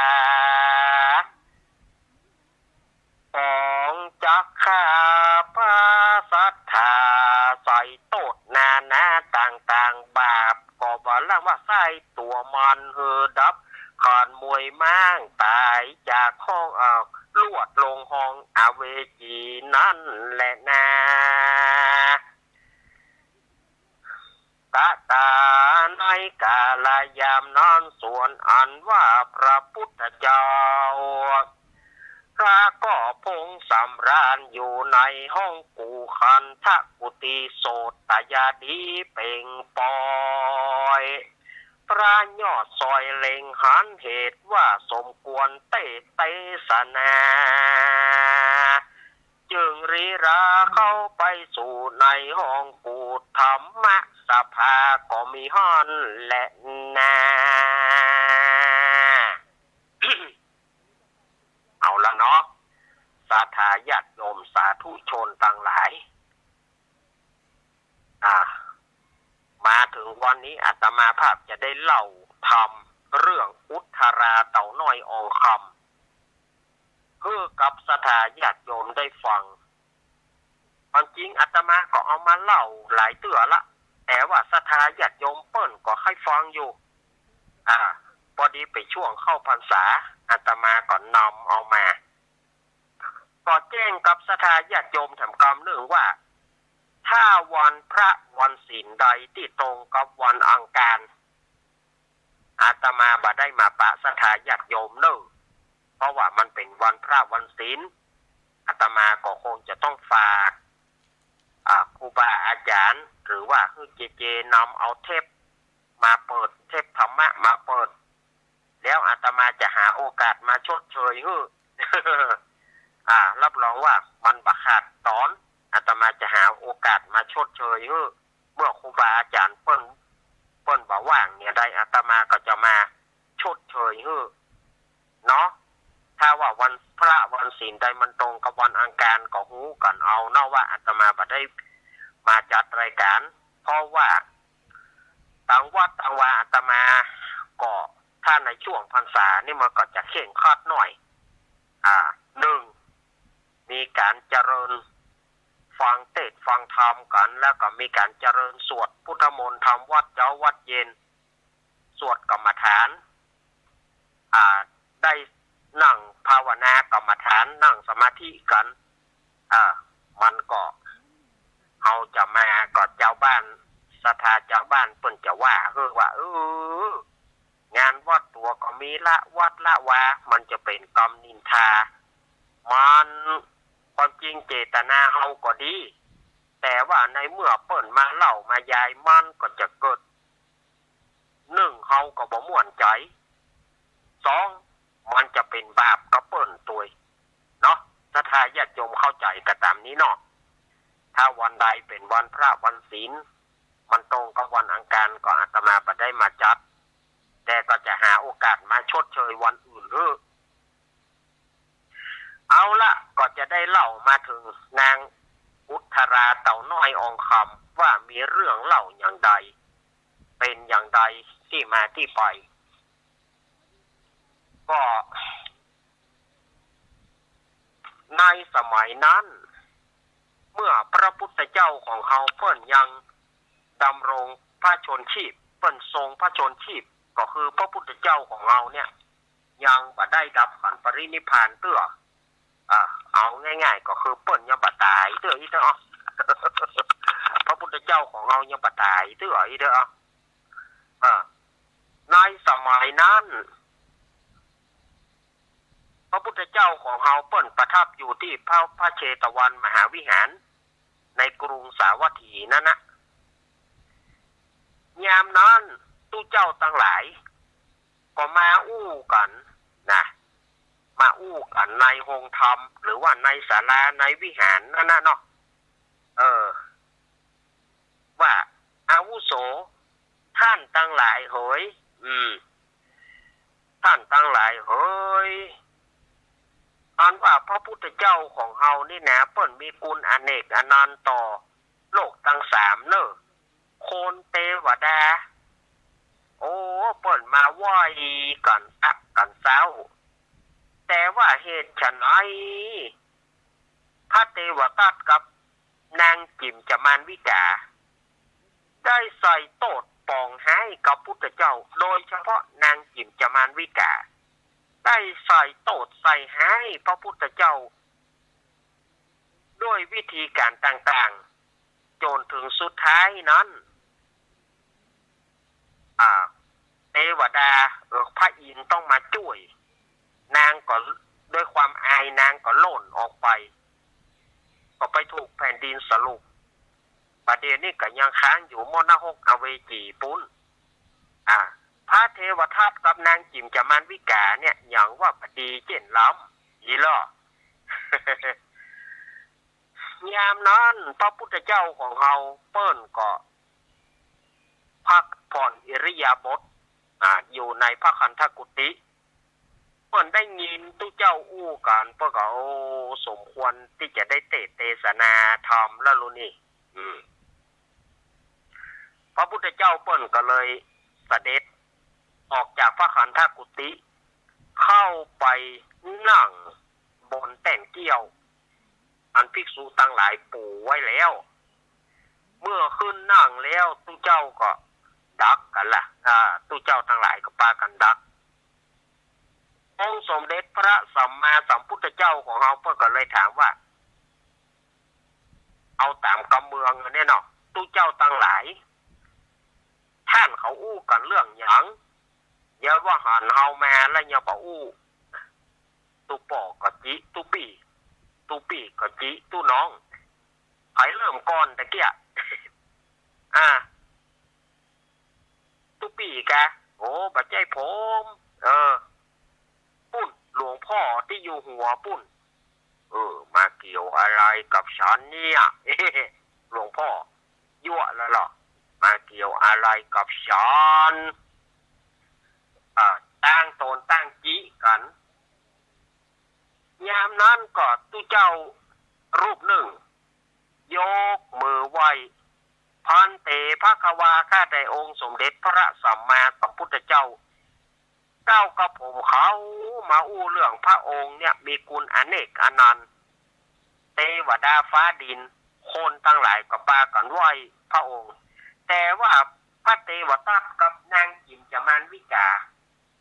ของจักข้าพระสัตถาใส่โต้ษนานาต่างๆ บาปก็บ่ละว่าใส่ตั๋วมันหื้อดับ ขันมวยม้างต๋ายจากห้อง เอ่อ ลวดลงห้องอเวจีนั้นแลนา กะตาในก๋าละยามนั้น ส่วนอันว่าพระพุทธเจ้า พระก็พงสำราญอยู่ในห้องกูขันธกุฏิโสตยาดีเป่งปอย พระยอดซอยเล็งหันเหตุว่าสมควรเตเตสนา จึงรีราเข้าไปสู่ในห้องกูธรรมสภาก็มีหั้นแลนา เอาละเนาะ ศรัทธาญาติโยมสาธุชนตังหลาย อ่า มาเถิงวันนี้อาตมาภาพจะได้เล่าธรรมเรื่องอุทราเต่าน้อยอองคำ หื้อกับศรัทธาญาติโยมได้ฟัง ความจริงอาตมาก็เอามาเล่าหลายเตื้อละ แต่ว่าศรัทธาญาติโยมเปิ้นก็ใค่ฟังอยู่ อ่า ปอดีเป๋นช่วงเข้าพรรษา อาตมาก็นำเอามา ก็แจ้งกับศรัทธาญาติโยมแถมกำนึ่งว่า ถ้าวันพระวันศีลใดตี้ตรงกับวันอังคาร อาตมาบ่ได้มาปะศรัทธาญาติโยมเน่อ เพราะว่ามันเป๋นวันพระวันศีล อาตมาก็คงจะต้องฝาก อ่า ครูบาอาจ๋ารย์ หรือว่าหื้อเจเจนำเอาเทปมาเปิด เทปธรรมะมาเปิด แล้วอาตมาจะหาโอกาสมาชดเชยหื้อ อ่า รับรองว่ามันบ่ขาดต๋อน อาตมาจะหาโอกาสมาชดเชยหื้อ เมื่อครูบาอาจ๋ารย์เปิ้น เปิ้นบ่ว่างเนี่ยใด อาตมาก็จะมาชดเชยหื้อ เนาะ ถ้าว่าวันพระวันศีลใดมันตรงกับวันอังคารก็ฮู้กั๋นเอาเนาะว่าอาตมาบ่ได้มาจัดรายการ เพราะว่าตางวัดตางวาอาตมาก็ ถ้าในช่วงพรรษานี่มันก็จะเคร่งครัดหน่อย อ่า นึ่ง มีก๋านเจริญฟังเตสน์ฟังธรรมกั๋น แล้วก็มีก๋านเจริญสวดพุทธมนต์ทำวัตรเจ๊าวัตรเย็น สวดกรรมฐาน อ่า ได้นั่งภาวนากรรมฐาน นั่งสมาธิกั๋น อ่า มันก็ เฮาจะมาก็จาวบ้าน ศรัทธาจาวบ้านเปิ้นจะว่า เออ ว่า เออ งานวัดตั๋วก็มีละวัดละวา มันจะเป๋นกำนินทา มัน ความจริงเจตนาเฮาก็ดี แต่ว่าในเมื่อเปิ้นมาเล่ามายาย มันก็จะเกิด นึ่ง เฮาก็บ่ม่วนใจ๋ สอง มันจะเป๋นบาปกับเปิ้นตวย เนาะ ศรัทธาญาติโยมเข้าใจ๋กั๋นต๋ามนี้เนาะ ถ้าวันใดเป๋นวันพระวันศีล มันตรงกับวันอังคารก็อาตมาบ่ได้มาจัด แต่ก็จะหาโอกาสมาชดเชยวันอื่นหื้อ เอาละ ก็จะได้เล่ามาเถิงนางอุทราเต่าน้อยอองคำ ว่ามีเรื่องเล่าอย่างใด เป๋นอย่างใด ตี้มาตี้ไป ก็ ในสมัยนั้น เมื่อพระพุทธเจ้าของเฮาเปิ้นยังดำรงพระชนม์ชีพ เปิ้นทรงพระชนม์ชีพ ก็คือพระพุทธเจ้าของเฮาเนี่ย ยังบ่ได้ดับขันธปรินิพพานเตื้อ อ่า เอาง่ายๆ ก็คือเปิ้นยังบ่ต๋ายเตื้ออี้เต๊อะ พระพุทธเจ้าของเฮายังบ่ต๋ายเตื้ออี้เต๊อะ อ่า ในสมัยนั้น พระพุทธเจ้าของเฮาเปิ้นประทับอยู่ตี้พระ พระเชตวันมหาวิหาร ในกรุงสาวัตถีนั้นนะ ยามนั้นตุ๊เจ้าตังหลายก็มาอู้กั๋นนะ มาอู้กั๋นในโฮงธรรม หรือว่าในศาลาในวิหารนั้นนะเนาะ เออ ว่า อาวุโส ท่านตังหลายเหย อืม ท่านตังหลายเหย อันว่าพระพุทธเจ้าของเฮานี่นะ เปิ้นมีกุณอเนกอนันต์ต่อโลกตังสามเน่อ คนเตวดา โอ้ เปิ้นมาไหว้กั๋นอักกั๋นเซ้า แต่ว่าเหตุไฉน พระเตวทัตกับนางจิมจามานวิกา ได้ใส่โต้ษปองฮ้ายกับพุทธเจ้า โดยเฉพาะนางจิมจามานวิกา ได้ใส่โต้ษใส่ฮ้ายพระพุทธเจ้า ด้วยวิธีก๋านต่างๆ จ๋นเถิงสุดท้ายนั้น อ่า เตวดา เออ พระอินทร์ต้องมาจ้วย นางก็ด้วยความอายนางก็ล่นออกไป ก็ไปถูกแผ่นดินสลุป บ่าเดี่ยวนี้ก็ยังค้างอยู่หม้อ นรก อเวจีปุ้น อ่า พระเตวทัตกับนางจิมจามานวิกาเนี่ย หยังว่าบ่ดีเจ้นล้ำ อีหล่อ ยามนั้นพระพุทธเจ้าของเฮาเปิ้นก็พักผ่อนอิริยาบถ อ่า อยู่ในพระคันธกุฏิ เปิ้นได้ยินตุ๊เจ้าอู้กั๋น เปิ้นก็ โอ้ สมควรตี้จะได้เตสน์เตสนาธรรมแล้วลูกนี่ อืม พระพุทธเจ้าเปิ้นก็เลยเสด็จออกจากพระคันธกุฏิ เข้าไปนั่งบนแต้นเกี้ยว อันภิกษุตังหลายปูไว้แล้ว เมื่อขึ้นนั่งแล้วตุ๊เจ้าก็ดักกั๋นละ อ่า ตุ๊เจ้าตังหลายก็ปากั๋นดัก องค์สมเด็จพระสัมมาสัมพุทธเจ้าของเฮาเปิ้นก็เลยถามว่า เอาต๋ามกำเมืองอันเนี้ยเนาะ ตุ๊เจ้าตังหลาย ท่านเขาอู้กั๋นเรื่องหยัง อย่าว่าหันเฮามาแล้วยังบ่อู้ ตุ๊ป้อก็จิตุ๊ปี้ ตุ๊ปี้ก็จิตุ๊น้อง ใผเริ่มก่อนตะเกียะ อ่า ตุ๊ปี้กะ โอ้ บ่ใจ้ผม เออ ปุ้น หลวงพ่อตี้อยู่หัวปุ้น เออ มาเกี่ยวอะไรกับฉันเนี่ย หลวงพ่อ ยั่วแล้วเหรอ มาเกี่ยวอะไรกับฉัน อ่า ต่างต๋นต่างจิกั๋น ยามนั้นก็ตุ๊เจ้ารูปนึ่ง ยกมือไหว้ ภันเต ภะคะวา ข้าแต่องค์สมเด็จพระสัมมาสัมพุทธเจ้า เก้ากระผมเขามาอู้เรื่องพระองค์เนี่ยมีกุณอเนกอนันต์ เตวดาฟ้าดิน คนตังหลายก็ปากั๋นไหว้พระองค์ แต่ว่าพระเตวทัตกับนางจิมจามานวิกา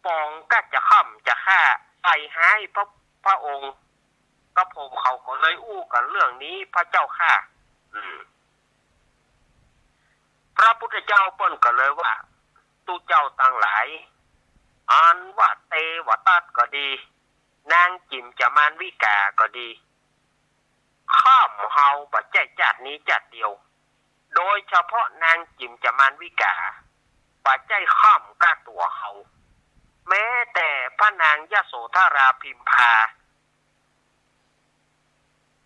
ป๋องก็จะค่ำจะค่าใส่ฮ้ายพระ พระองค์ กระผมเขาก็เลยอู้กั๋นเรื่องนี้พระเจ้าข้า อืม พระพุทธเจ้าเปิ้นก็เลยว่า ตุ๊เจ้าตังหลาย อันว่าเตวทัตก็ดี นางจิมจามานวิกาก็ดี ค่ำเฮาบ่ใจ้จาตินี้จาติเดียว โดยเฉพาะนางจิมจามานวิกา บ่ใจ้ค่ำก้าตั๋วเฮา แม้แต่พระนางยโสธราพิมพา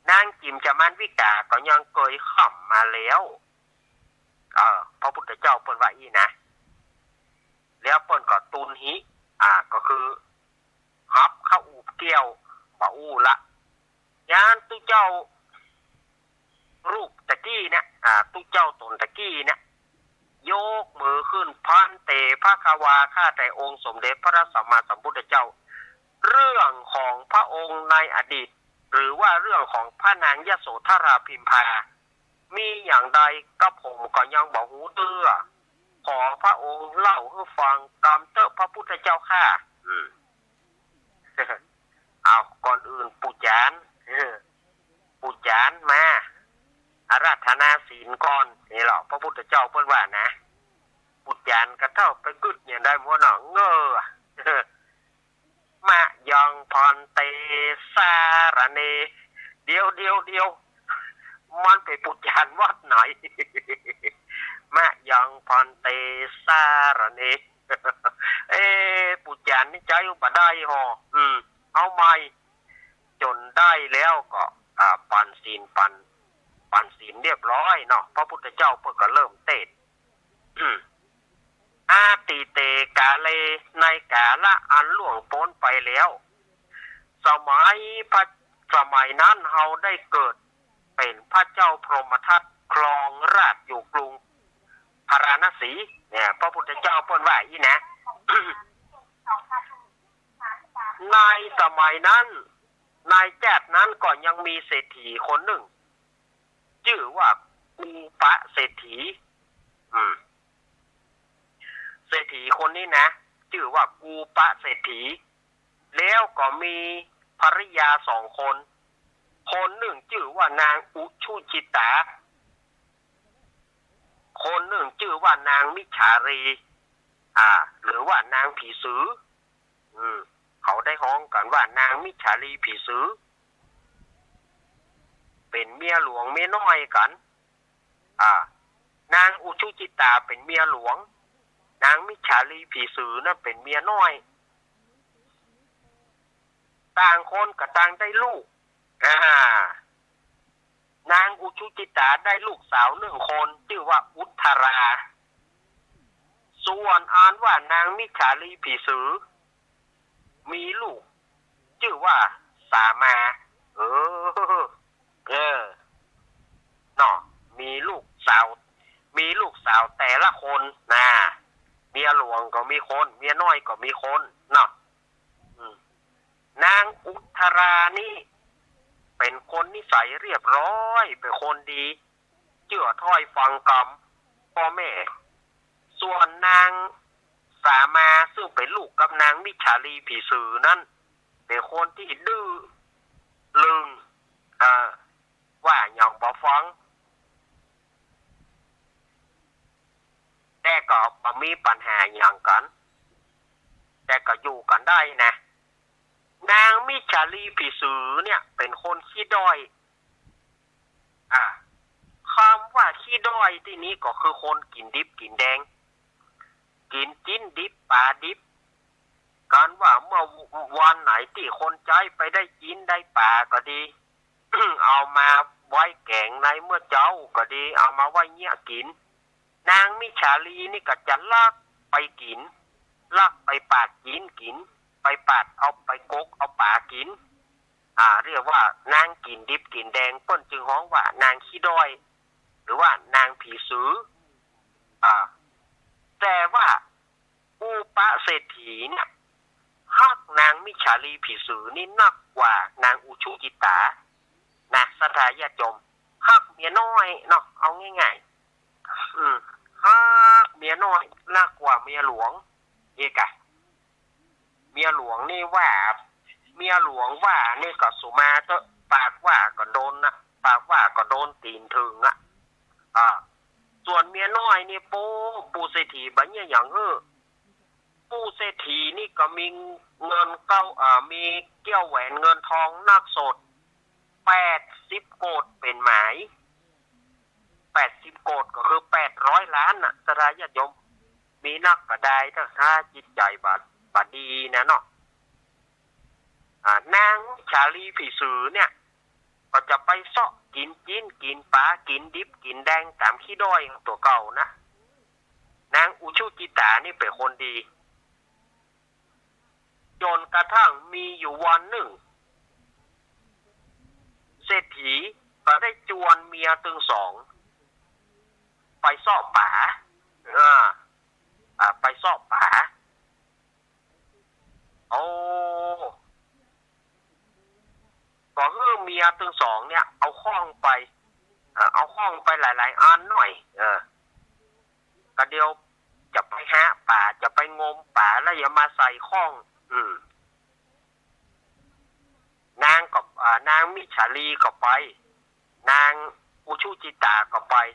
นางจิมจามานวิกาก็ยังเกยค่ำมาแล้ว เออ พระพุทธเจ้าเปิ้นว่าอี้นะ แล้วเปิ้นก็ตุนหิ อ่า ก็คือ ฮับเข้าอูบแก้ว บ่อู้ละ ยานตุ๊เจ้า รูปตะกี้เนี่ย อ่า ตุ๊เจ้าต๋นตะกี้เนี่ย ยกมือขึ้น ภันเต ภะคะวา ข้าแต่องค์สมเด็จพระสัมมาสัมพุทธเจ้า เรื่องของพระองค์ในอดีต หรือว่าเรื่องของพระนางยโสธราพิมพา มีอย่างใดกระผมก็ยังบ่ฮู้เตื้อ ขอพระองค์เล่าหื้อฟังกำเต๊อะพระพุทธเจ้าข้า อืม เอา ก่อนอื่นปู่จารย์ เออ ปู่จารย์มา อาราธนาศีลก่อน นี่แหละ พระพุทธเจ้าเปิ้นว่านะ ปู่จ๋ารย์ก็เต้าไปกึ๊ดอย่างใดมัวหนอ เง่อ มะยังภันเต สารเณ เดี๋ยว เดี๋ยว เดี๋ยว มันเป๋นปู่จ๋ารย์วัดไหน มะยังภันเต สารเณ เอ๊ะ ปู่จ๋ารย์นี่ใจ๊บ่ได้ห่อ อืม เอาใหม่ จ๋นได้แล้วก็ อ่า ปั๋นศีล ปั๋น ปั๋นศีลเรียบร้อยเนาะ พระพุทธเจ้าเปิ้นก็เริ่มเตศน์ อาตีเต กาเล ในกาละอันล่วงป๊นไปแล้ว สมัยพระ สมัยนั้นเฮาได้เกิดเป๋นพระเจ้าพรหมทัตครองราชย์อยู่กรุงพาราณสี เนี่ย พระพุทธเจ้าเปิ้นว่าอี้นะ ในสมัยนั้น ในจ๊าดนั้นก็ยังมีเศรษฐีคนนึ่ง จื้อว่ากูปะเศรษฐี อืม เศรษฐีคนนี้นะ จื้อว่ากูปะเศรษฐี แล้วก็มีภริยาสองคน คนนึ่งจื้อว่านางอุชุจิตา คนนึ่งจื้อว่านางมิจฉาลี อ่า หรือว่านางผีสือ อืม เขาได้ฮ้องกั๋นว่านางมิจฉาลีผีสือ เป๋นเมียหลวงเมียน้อยกั๋น อ่า นางอุชุจิตาเป๋นเมียหลวง นางมิจฉาลีผีสือนั้นเป๋นเมียน้อย ต่างคนก็ต่างได้ลูก อ่า นางอุชุจิตาได้ลูกสาวนึ่งคน จื้อว่าอุทธรา ส่วนอันว่านางมิจฉาลีผีสือ มีลูก จื้อว่าสามา เออ เออ เนาะ มีลูกสาว มีลูกสาวแต่ละคนนะ เมียหลวงก็มีคน เมียน้อยก็มีคน เนาะ อืม นางอุทธรานี่เป๋นคนนิสัยเรียบร้อย เป๋นคนดี เจื้อถ้อยฟังกำป้อแม่ ส่วนนางสามาซึ่งเป๋นลูกกับนางมิจฉาลีผีสือนั้น เป๋นคนตี้ดื้อลึง เอ่อ ว่าหยังบ่ฟัง แต่ก็บ่มีปัญหาหยังกั๋น แต่ก็อยู่กั๋นได้นะ นางมิจฉาลีผีสือเนี่ยเป๋นคนขี้ด้อย อ่า กำว่าขี้ด้อยตี้นี้ก็คือคนกิ๋นดิบกิ๋นแดง กิ๋นจิ๊นดิบป๋าดิบ กาว่าเมื่อวันไหนตี้คนใจ๊ไปได้จิ๊นได้ป๋าก็ดี เอามาไว้แก๋งในเมื่อเจ๊าก็ดี เอามาไว้เยียะกิ๋น นางมิจฉาลีนี่ก็จะลักไปกิ๋น ลักไปปาดจิ๊นกิ๋น ไปปาดเอาไปกกเอาป๋ากิ๋น อ่า เรียกว่านางกิ๋นดิบกิ๋นแดง เปิ้นจึงฮ้องว่านางขี้ด้อย หรือว่านางผีสือ อ่า แต่ว่า กูปะเศรษฐีเนี่ย ฮักนางมิจฉาลีผีสือนี่นักกว่านางอุชุจิตา นะ ศรัทธาญาติโยม ฮักเมียน้อยเนาะ เอาง่ายๆ อืม ฮักเมียน้อยนักกว่าเมียหลวง เอกะ เมียหลวงนี่ว่า เมียหลวงว่านี่ก็สุมาเต๊อะ ปากว่าก็โดนนะ ปากว่าก็โดนตี๋นเถิงอะ อ่า ส่วนเมียน้อยนี่ ปู ปู่เศรษฐีบ่าเยียะหยังหื้อ ปู่เศรษฐีนี่ก็มีเงินเก้า อ่า มีเกี้ยวแหวนเงินทองนักสด แปดสิบโกดเป๋นหมาย แปดสิบโกดก็คือแปดร้อยล้านน่ะ ศรัทธาญาติโยม มีนักบ่ดาย ถ้าจิตใจ๋บ่ บ่ดีนะเนาะ อ่า นางมิจฉาลีผีสือเนี่ย ก็จะไปเซาะกิ๋นจิ๊นกิ๋นป๋า กิ๋นดิบกิ๋นแดงต๋ามขี้ด้อยตั๋วเก่านะ นางอุชุจิตานี่เป๋นคนดี จ๋นกระทั่งมีอยู่วันนึ่ง เศรษฐีก็ได้จวนเมียตึงสอง ไปเซาะป๋า อ่า อ่า ไปเซาะป๋า โอ้ ก็หื้อเมียตึงสองเนี่ย เอาข้องไป อ่า เอาข้องไปหลายๆ อันหน่อย เออ ก็เดี๋ยวจะไปหาป๋า จะไปงมป๋า แล้วอย่ามาใส่ข้อง อืม นางก็ อ่า นางมิจฉาลีก็ไป นางอุชุจิตาก็ไป เ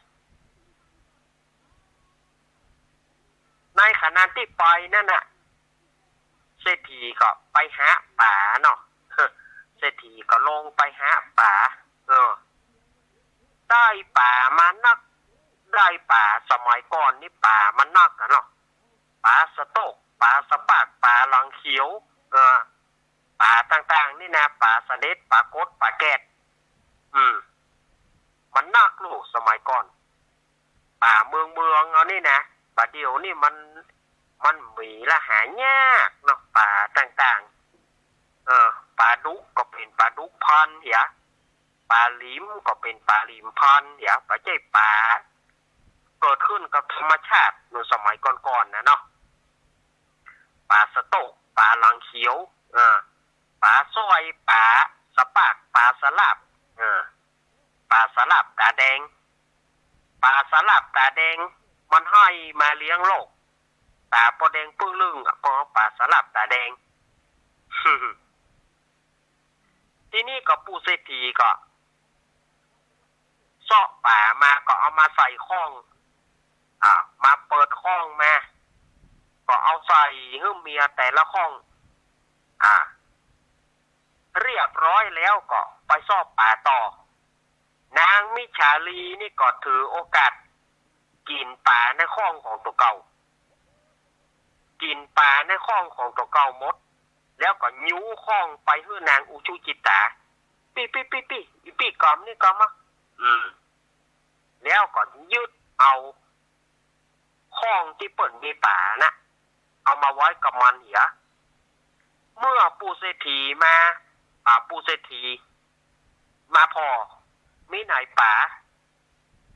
นั้นตี้ไปนั้นน่ะ เศรษฐีก็ไปหาป๋าเนาะ เศรษฐีก็ลงไปหาป๋า เออ ได้ป๋ามานัก ได้ป๋า สมัยก่อนนี่ป๋ามันนักอะเนาะ ป๋าสะโต๊ก ป๋าสะปาก ป๋าหลังเขียว เออ ป๋าต่างๆ นี่นะ ป๋าสะเด็ด ป๋ากด ป๋าแกด อืม มันนักลูก สมัยก่อน ป๋าเมืองๆ เฮานี่นะ บ่าเดี่ยวนี่มัน มันมีละหายากเนาะ ป๋าต่างๆ เออ ป๋าดุกก็เป๋นป๋าดุกพันธุ์เหีย ป๋าหลีมก็เป๋นป๋าหลีมพันธุ์เหีย บ่ใจ้ป๋าเกิดขึ้นกับธรรมชาติ ในสมัยก่อนๆ น่ะเนาะ ป๋าสะโต๊ก ป๋าหลังเขียว เออ ป๋าสร้อย ป๋าสะปาก ป๋าสะหลาบ เออ ป๋าสะหลาบต๋าแดง ป๋าสะหลาบต๋าแดง มันห้อยมาเลี้ยงโลก ต๋าปอแดงปึ้งลึ่งอะ ก็ป๋าสะหลาบต๋าแดง ทีนี้ก็ปู่เศรษฐีก็เซาะป๋ามาก็เอามาใส่ข้อง อ่า มาเปิดข้องมา ก็เอาใส่หื้อเมียแต่ละข้อง อ่า เรียบร้อยแล้วก็ไปเซาะป๋าต่อ นางมิจฉาลีนี่ก็ถือโอกาสกิ๋นป๋าในข้องของตั๋วเก่า กิ๋นป๋าในข้องของตั๋วเก่าหมด แล้วก็ยู้ข้องไปหื้อนางอุชุจิตา ปี้ ปี้ ปี้ ปี้ อี่ปี้กอมนี่กอมอะ อืม แล้วก็ยึดเอาข้องตี้เปิ้นมีป๋าน่ะ เอามาไว้กับมันเหีย เมื่อปู่เศรษฐีมา อ่า ปู่เศรษฐีมาผ่อ มีไหนป๋า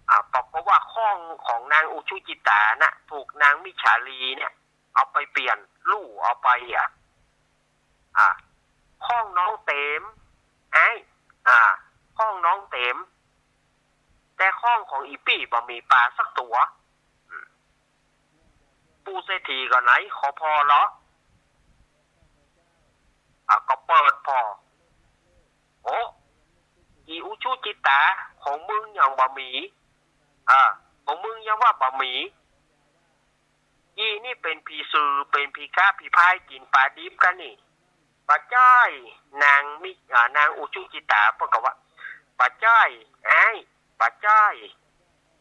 อ่า ปรากฏว่าข้องของนางอุชุจิตาน่ะ ถูกนางมิจฉาลีเนี่ย เอาไปเปลี่ยน ลู่เอาไปเหีย อ่า ข้องน้องเต๋ม ไอ้ อ่า ข้องน้องเต๋ม แต่ข้องของอี่ปี้บ่มีป๋าสักตั๋ว อืม ปู่เศรษฐีก็ไหนขอผ่อเลาะ อ่ะ ก็เปิดผ่อ โอ้ อี่อุชุจิตา ของมึงยังบ่มี อ่า ของมึงยังว่าบ่มี อี่นี่เป๋นผีสือ เป๋นผีก๊าผีพาย กิ๋นป๋าดิบกั๋นนี่ บ่ใจ้ นางมิ อ่า นางอุชุจิตาเปิ้นก็ว่า บ่ใจ้ ไอ้ บ่ใจ้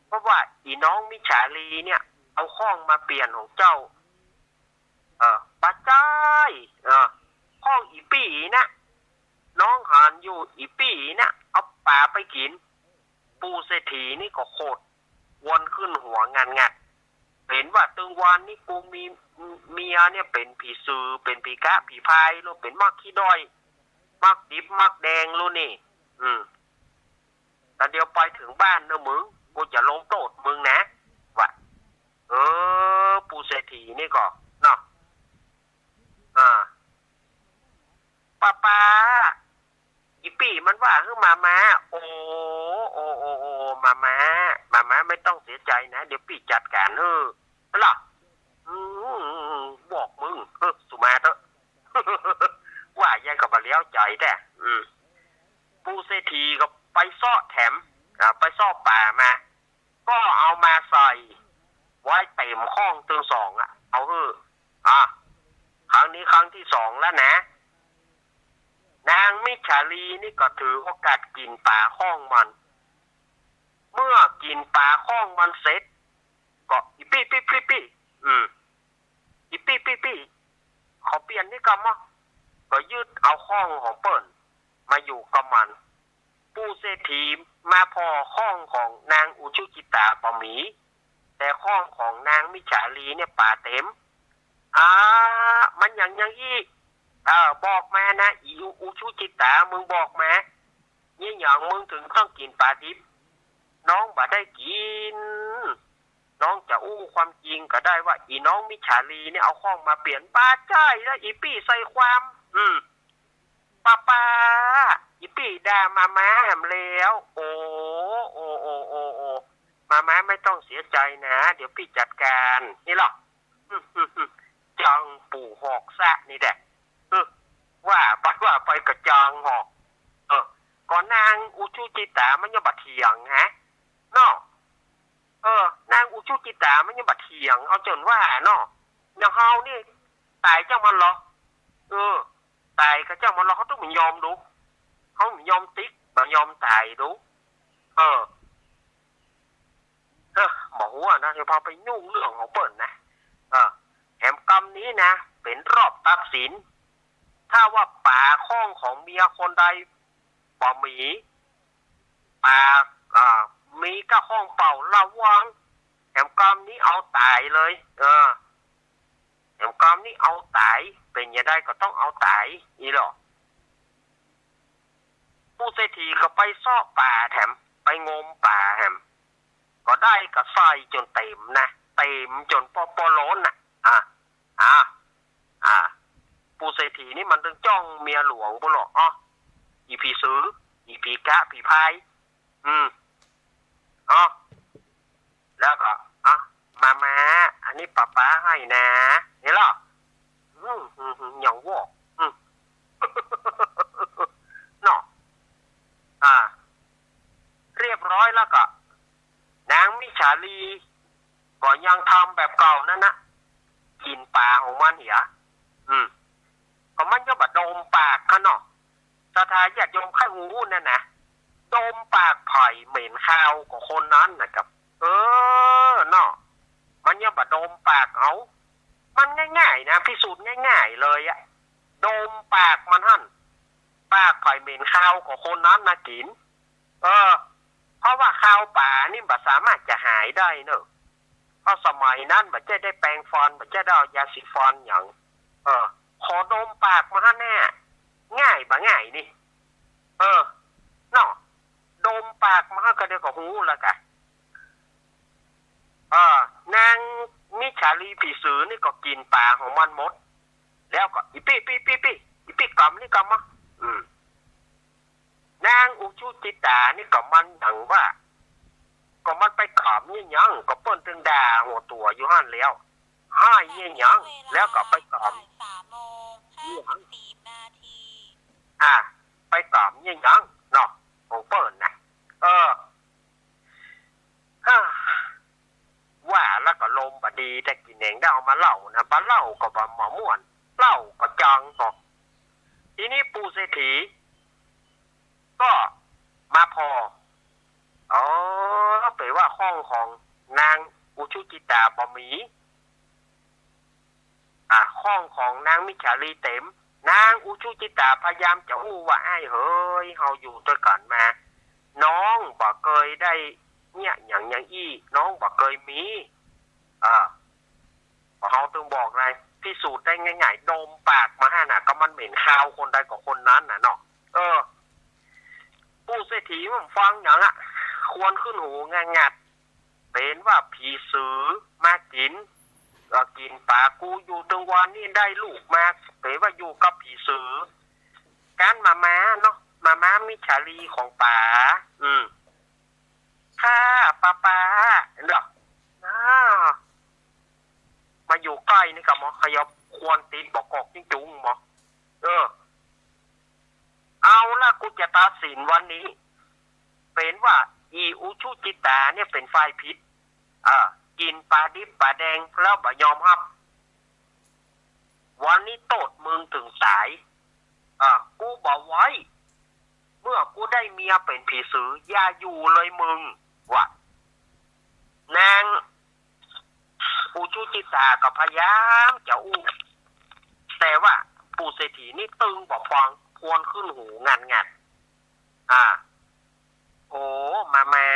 เพราะว่าอี่น้องมิจฉาลีเนี่ย เอาข้องมาเปลี่ยนของเจ้า เออ บ่ใจ้ เออ ข้องอี่ปี้นะ น้องหันอยู่ อี่ปี้นะ เอาป๋าไปกิ๋น ปู่เศรษฐีนี่ก็โขด วนขึ้นหัวงันงัด เป๋นว่าตึงวานนี่กูมีเมียเนี่ยเป๋นผีสือ เป๋นผีก๊าผีพาย หรือเป๋นหมากขี้ด้อย หมากดิบหมากแดง หรือนี่ อืม แต่เดี๋ยวไปเถิงบ้านเน่อมึง กูจะลงโต้ษมึงนะ ว่า เออ ปู่เศรษฐีนี่ก็ เนาะ อ่า ป้าป้า อี่ปี้มันว่าหื้อมาม้า โอ้ โอ้ โอ้ โอ้ มาม้า มาม้าไม่ต้องเสียใจนะ เดี๋ยวปี้จัดก๋านหื้อ เหรอ อืม บอกมึง เออ สุมาเต๊อะ ว่ายังก็บ่เลี้ยวใจ๋แต๊ อืม ปู่เศรษฐีก็ไปเซาะแถม อ่า ไปเซาะป๋ามา ก็เอามาใส่ไว้เต๋มข้องตึงสองอะ เอาหื้อ อ่ะ ครั้งนี้ครั้งตี้สองแล้วนะ นางมิจฉาลีนี่ก็ถือโอกาสกิ๋นป๋าข้องมัน เมื่อกิ๋นป๋าข้องมันเสร็จ ก็อี่ปี้ปี้ปี้ปี้ อืม อี่ปี้ปี้ปี้ ขอเปลี่ยนนี่กำมะ ก็ยึดเอาข้องของเปิ้นมาอยู่กับมัน ปู่เศรษฐีมาผ่อข้องของนางอุชุจิตาบ่มี แต่ข้องของนางมิจฉาลีเนี่ยป๋าเต๋ม อ่า มันหยังหยังอี้ เออ บอกมานะ อี่อุชุจิตา มึงบอกมา เนี่ยหยังมึงเถิงต้องกิ๋นป๋าดิบ น้องบ่ได้กิ๋น น้องจะอู้ความจริงก็ได้ว่า อี่น้องมิจฉาลีเนี่ยเอาข้องมาเปลี่ยน บ่ใจ้แล้ว อี่ปี้ใส่ความ อืม ป้าป้า อี่ปี้ด่ามาม้าแหมแล้ว โอ้ โอ้ โอ้ โอ้ โอ้ มาม้าไม่ต้องเสียใจนะ เดี๋ยวปี้จัดก๋าน นี่หรอ จองปู่หอกซะนี่แหละ เออ ว่าไปว่าไปก็จองหอก เออ ก็นางอุชุจิตามันยังบ่เถียงฮะ เนาะ เออ นางอุชุจิตามันยังบ่เถียง เอาจนว่าเนาะ อย่างเฮานี่ต๋ายจ้างมันลอ เออ ต๋ายก็จ้างมันลอ เฮาต้องบ่ยอมดู เฮาบ่ยอมติ๊ก บ่ยอมต๋ายดู เออ เออ บ่ฮู้อะนะ อย่าพาไปยุ่งเรื่องของเปิ้นนะ เออ แหมกำนี้นะ เป๋นรอบตัดสิน ถ้าว่าป๋าข้องของเมียคนใดบ่มี ป๋า อ่า มีก้าข้องเปล่าระวัง แหมกำนี้เอาต๋ายเลย เออ แหมกำนี้เอาต๋าย เป๋นจะใดก็ต้องเอาต๋าย อี้ลอ ปู่เศรษฐีก็ไปเซาะป๋าแถม ไปงมป๋าแถม ก็ได้กระใส่จ๋นเต๋มนะ เต๋มจ๋นปอปอล้นน่ะ อ่ะ อ่ะ อ่ะ ปู่เศรษฐีนี่มันตึงจ้องเมียหลวงปุ้นลอ อ๋อ อีผีสือ อีผีก๊ะ ผีพราย อืม อ๋อ แล้วก็ อ่ะ มาม้า อันนี้ป๊าป๊าหื้อนะ หันลอ อืม อืม อืม หยังวะ อืม เนาะ อ่า เรียบร้อยแล้วก็ นางมิจฉาลี ก็ยังทำแบบเก่านั้นนะ กิ๋นป๋าของมันเหีย อืม ก็มันยังบ่ดมปากหั้นเนาะ ศรัทธาญาติโยมใค่ฮู้นั่นนะ ดมปากใผเหม็นคาวก็คนนั้นนะครับ เออ เนาะ มันยังบ่ดมปากเอา มันง่ายๆ นะ พิสูจน์ง่ายๆ เลยอะ ดมปากมันหั้น ปากใผเหม็นคาวก็คนนั้นนะกิ๋น เออ เพราะว่าคาวป๋านี่บ่สามารถจะหายได้เนอะ เพราะสมัยนั้นบ่ใจ้ได้แปรงฟัน บ่ใจ้ได้เอายาสีฟันหยัง เออ ขอดมปากมันหั้นแน่ ง่ายบ่ง่ายนี่ เออ เนาะ ดมปากมันหั้นก็เดี๋ยวก็ฮู้แล้วกะ เออ นางมิจฉาลีผีสือนี่ก็กิ๋นป๋าของมันหมด แล้วก็ อีปี้ ปี้ ปี้ ปี้ อีปี้ กำนี่กำมา อืม นางอุชุจิตานี่ก็มันหยังว่า ก็มันไปกำเยียะหยัง ก็เปิ้นตึงด่าหัวตั๋วอยู่หั้นแล้ว ฮ้ายเยียะหยัง แล้วก็ไปกำ อ่ะ ไปกำเยียะหยังเนาะ ของเปิ้นนะ เออ ฮ่า ว่าแล้วก็ลมบ่ดี แต่กิ๋นแหนงได้เอามาเล่านะ บ่เล่าก็บ่ บ่ม่วน เล่าก็จังเนาะ ทีนี้ปู่เศรษฐี ก็มาผ่อ อ๋อ เป๋นว่าข้องของนางอุชุจิตาบ่มี อ่า ข้องของนางมิจฉาลีเต๋ม นางอุชุจิตาพยายามจะอู้ว่า อ้ายเหย เฮาอยู่ตวยกั๋นมา น้องบ่เกยได้เยียะหยังอย่างอี้ น้องบ่เกยมี อ่า เฮาตึงบอกไง พิสูจน์ได้ง่ายๆ ดมปากมันหั้นน่ะ ก็มันเหม็นคาวคนใดก็คนนั้นน่ะเนาะ เออ ปู่เศรษฐีมันฟังหยังอะ ควนขึ้นหูงางัด เป๋นว่าผีสือมากิ๋น เอ่อ กิ๋นป๋ากูอยู่ตึงวันนี้ได้ลูกมา เป๋นว่าอยู่กับผีสือ การมาม้าเนาะ มาม้ามิจฉาลีของป๋า อืม ค่ะ ป๊าป๊า เนาะ อ้า มาอยู่ใก้นี่กะหมอ ขยับควนตี๋นบ่กอกจุ้งๆ หมอ เออ เอาละ กูจะตัดสินวันนี้ เป๋นว่า อีอุชุจิตาเนี่ยเป๋นฝ่ายผิด อ่า กิ๋นป๋าดิบป๋าแดงแล้วบ่ยอมฮับ วันนี้โต้ษมึงเถิงต๋าย อ่า กูบ่ไหว เมื่อกูได้เมียเป๋นผีสือ อย่าอยู่เลยมึง ว่า นางอุชุจิตาก็พยายามจะอู้ แต่ว่าปู่เศรษฐีนี่ตึงบ่ฟัง ควนขึ้นหูงันๆ อ่า โอ้ มาม้า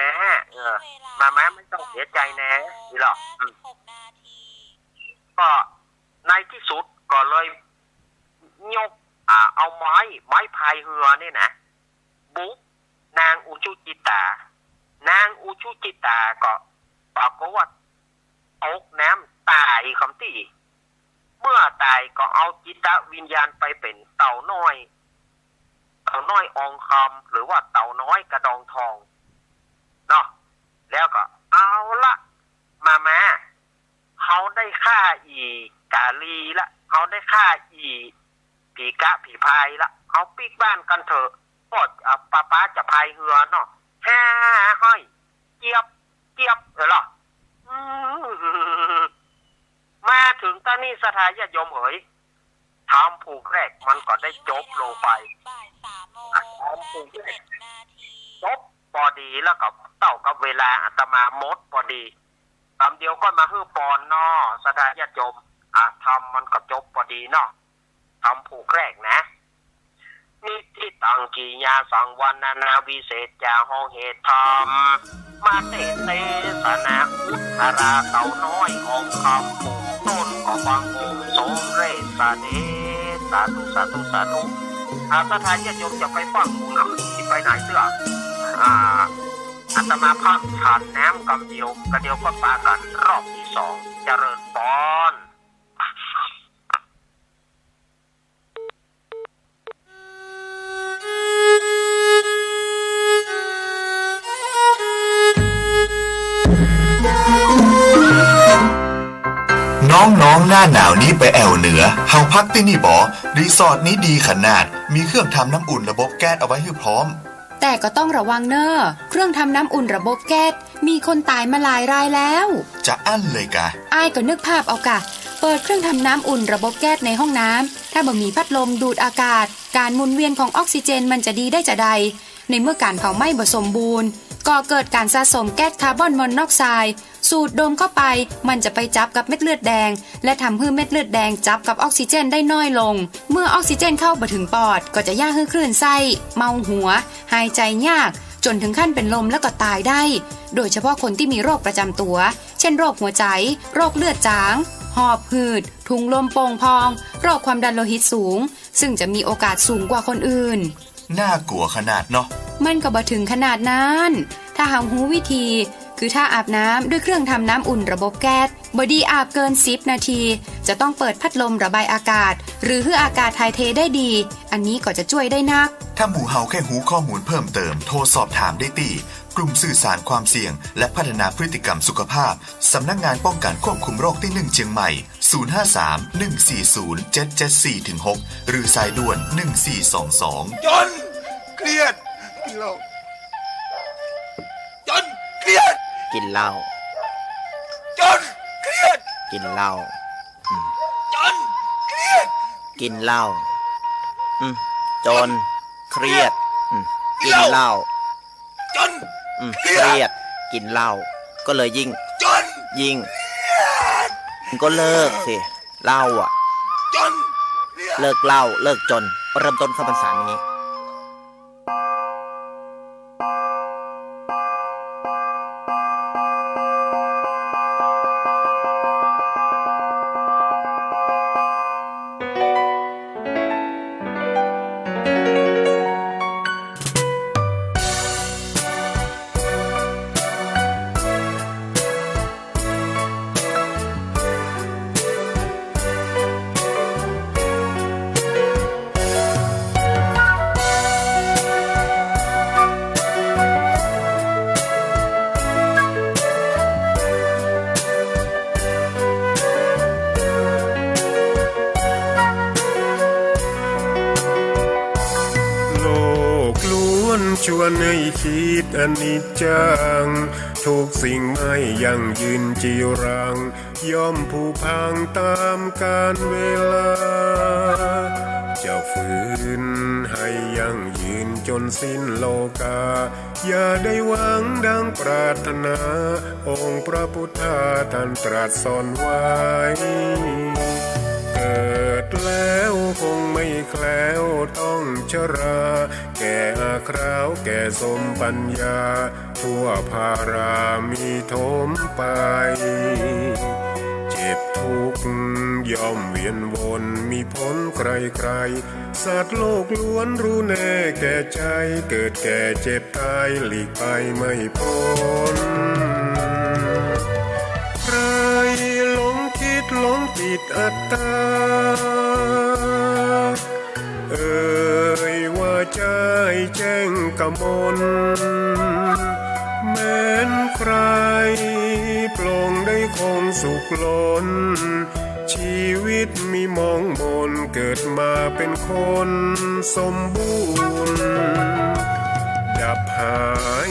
เออ มาม้าไม่ต้องเสียใจนะ นี่หรอก อืม ก็ในที่สุดก็เลยยก อ่า เอาไม้ ไม้พายเฮือนี่นะ บุกนางอุชุจิตา นางอุชุจิตาก็ปรากฏว่าตกน้ำต๋ายคำตี้ เมื่อต๋ายก็เอาจิตวิญญาณไปเป๋นเต่าน้อย เต่าน้อยอองคำ หรือว่าเต่าน้อยกระดองทอง เนาะ แล้วก็เอาละ มาม้า เฮาได้ฆ่าอี่กาลีละ เฮาได้ฆ่าอี่ผีก๊ะผีพายละ เฮาปิ๊กบ้านกั๋นเถอะ ก็ อ่า ป๊าป๊าจะพายเฮือเนาะ ฮ่า ฮ่อย เจี๊ยบ เจี๊ยบ เออเหรอ อืม มาเถิงต อันนี้ศรัทธาญาติโยมเหย ธรรมผูกแรกมันก็ได้จบลงไป อ่ะ ธรรมผูกแรกจบปอดี แล้วก็เต้ากับเวลาอาตมาหมดปอดี กำเดียวก็มาหื้อปอนเนาะ ศรัทธาญาติโยม อ่ะ ธรรมมันก็จบปอดีเนาะ ธรรมผูกแรกนะ นิทธิตัง กิริยาสังวรรณนา วิเศษจาห้องเหตุธรรม มาเตเตสนา อุทธาราเต่าน้อย อ่องคำปลูกต้นก็บังองค์สมเร็จเสด็จ สาธุ สาธุ สาธุ อ่า ศรัทธาญาติโยมจะไปฟังบุญอ่ะ สิไปไหนเตื้อ อ่า อาตมาภาพฉันน้ำกำเดียว กำเดียวก็ปากั๋นรอบตี้สอง เจริญปอน น้องๆ หน้าหนาวนี้ไปแอ่วเหนือ เฮาพักตี้นี่บ่ รีสอร์ทนี้ดีขนาด มีเครื่องทำน้ำอุ่นระบบแก๊สเอาไว้หื้อพร้อม แต่ก็ต้องระวังเน่อ เครื่องทำน้ำอุ่นระบบแก๊ส มีคนต๋ายมาหลายรายแล้ว จะอั้นเลยกา อ้ายก็นึกภาพเอากา เปิดเครื่องทำน้ำอุ่นระบบแก๊สในห้องน้ำ ถ้าบ่มีพัดลมดูดอากาศ ก๋านหมุนเวียนของออกซิเจนมันจะดีได้จาใด ในเมื่อก๋านเผาไหม้บ่สมบูรณ์ ก่อเกิดก๋านสะสมแก๊สคาร์บอนมอนอกไซด์ สูดดมเข้าไป มันจะไปจับกับเม็ดเลือดแดง และทำหื้อเม็ดเลือดแดงจับกับออกซิเจนได้น้อยลง เมื่อออกซิเจนเข้าบ่ถึงปอด ก็จะเยียะหื้อคลื่นไส้ เมาหัว หายใจ๋ยาก จ๋นถึงขั้นเป๋นลมแล้วก็ต๋ายได้ โดยเฉพาะคนตี้มีโรคประจ๋ำตั๋ว เช่น โรคหัวใจ๋ โรคเลือดจ๋าง หอบหืด ถุงลมโป่งพอง โรคความดันโลหิตสูง ซึ่งจะมีโอกาสสูงกว่าคนอื่น น่ากลัวขนาดเนาะ มันก็บ่ถึงขนาดนั้น ถ้าเฮาฮู้วิธี คือถ้าอาบน้ำด้วยเครื่องทำน้ำอุ่นระบบแก๊ส บ่ดีอาบเกินสิบนาที จะต้องเปิดพัดลมระบายอากาศ หรือหื้ออากาศถ่ายเทได้ดี อันนี้ก็จะจ้วยได้นัก ถ้าหมู่เฮาแค่ฮู้ข้อมูลเพิ่มเติม โทรสอบถามได้ตี้ กลุ่มสื่อสารความเสี่ยง และพัฒนาพฤติกรรมสุขภาพ สำนักงานป้องกันควบคุมโรคตี้หนึ่งเจียงใหม่ ศูนย์ห้าสาม หนึ่งสี่ศูนย์ เจ็ดเจ็ดสี่ ถึง หก หรือสายด่วน หนึ่งสี่สองสอง จนเครียด กินเหล้า จนเครียด กินเหล้า จนเครียด กินเหล้า อืม จนเครียด กินเหล้า อืม จนเครียด อืม กินเหล้า จน อืม เครียด เครียด กินเหล้า ก็เลยยิ่ง จน ยิ่ง เครียด ก็เลิกสิ เหล้าอะ จน เครียด เลิกเหล้า เลิกจน เริ่มต้นเข้าพรรษานี้ โลกล้วนชวนให้คิดอนิจจัง ทุกสิ่งไม่ยั่งยืนจีรัง ย่อมผุพังตามกาลเวลา จะฝืนให้ยั่งยืนจนสิ้นโลกา อย่าได้หวังดังปรารถนา องค์พระพุทธาท่านตรัสสอนไว้ เกิดแล้วคงไม่แคล้วต้องชรา แก่อาคราวแก่สมปัญญา ทั่วพารามีโถมไป เจ็บทุกข์ย่อมเวียนวน มีพ้นใครๆ สัตว์โลกล้วนรู้แน่แก่ใจ เกิดแก่เจ็บตายหลีกไปไม่พ้น ใครหลงคิดหลงจิตอัตตา เอ่ยว่าใจ้แจ้งกมล แม้นใครปลงได้คงสุขล้น ชีวิตมีหมองหม่น เกิดมาเป็นคนสมบูรณ์ ด ดับหา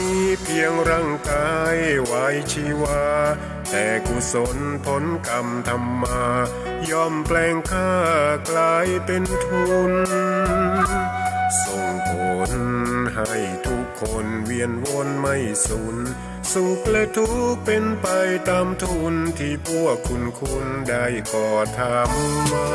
ยเพียงร่างกายวายชีวา แต่กุศลผลกรรมทำมา ย่อมแปลงข้ากลายเป็นทุน ส่งผลให้ทุกคนเวียนวนไม่สูญ สุขและทุกข์เป็นไปตามทุน ที่พวกคุณคุณได้ก่อทำมา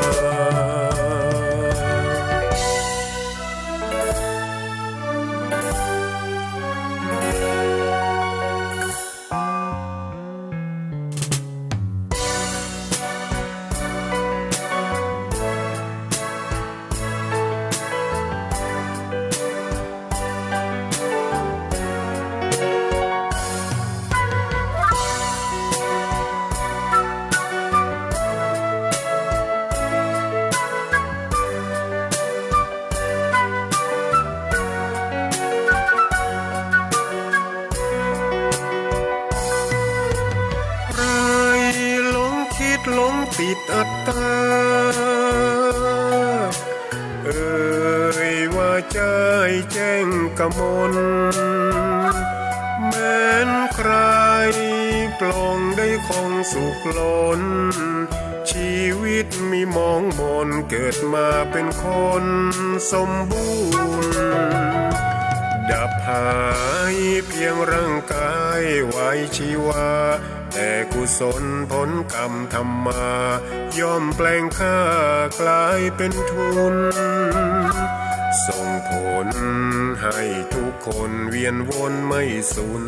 ใครหลงคิดหลงติดอัตตา เอ่ยวาจาให้แจ้งกมล แม้นใครปลงได้ของสุขล้น ชีวิตมีหมองหมน เกิดมาเป็นคนสมบูรณ์ ดับหายเพียงร่างกายวายชีวา แต่กุศลผลกรรมทำมา ย่อมแปลงข้ากลายเป็นทุน ส่งผลให้ทุกคนเวียนวนไม่สูญ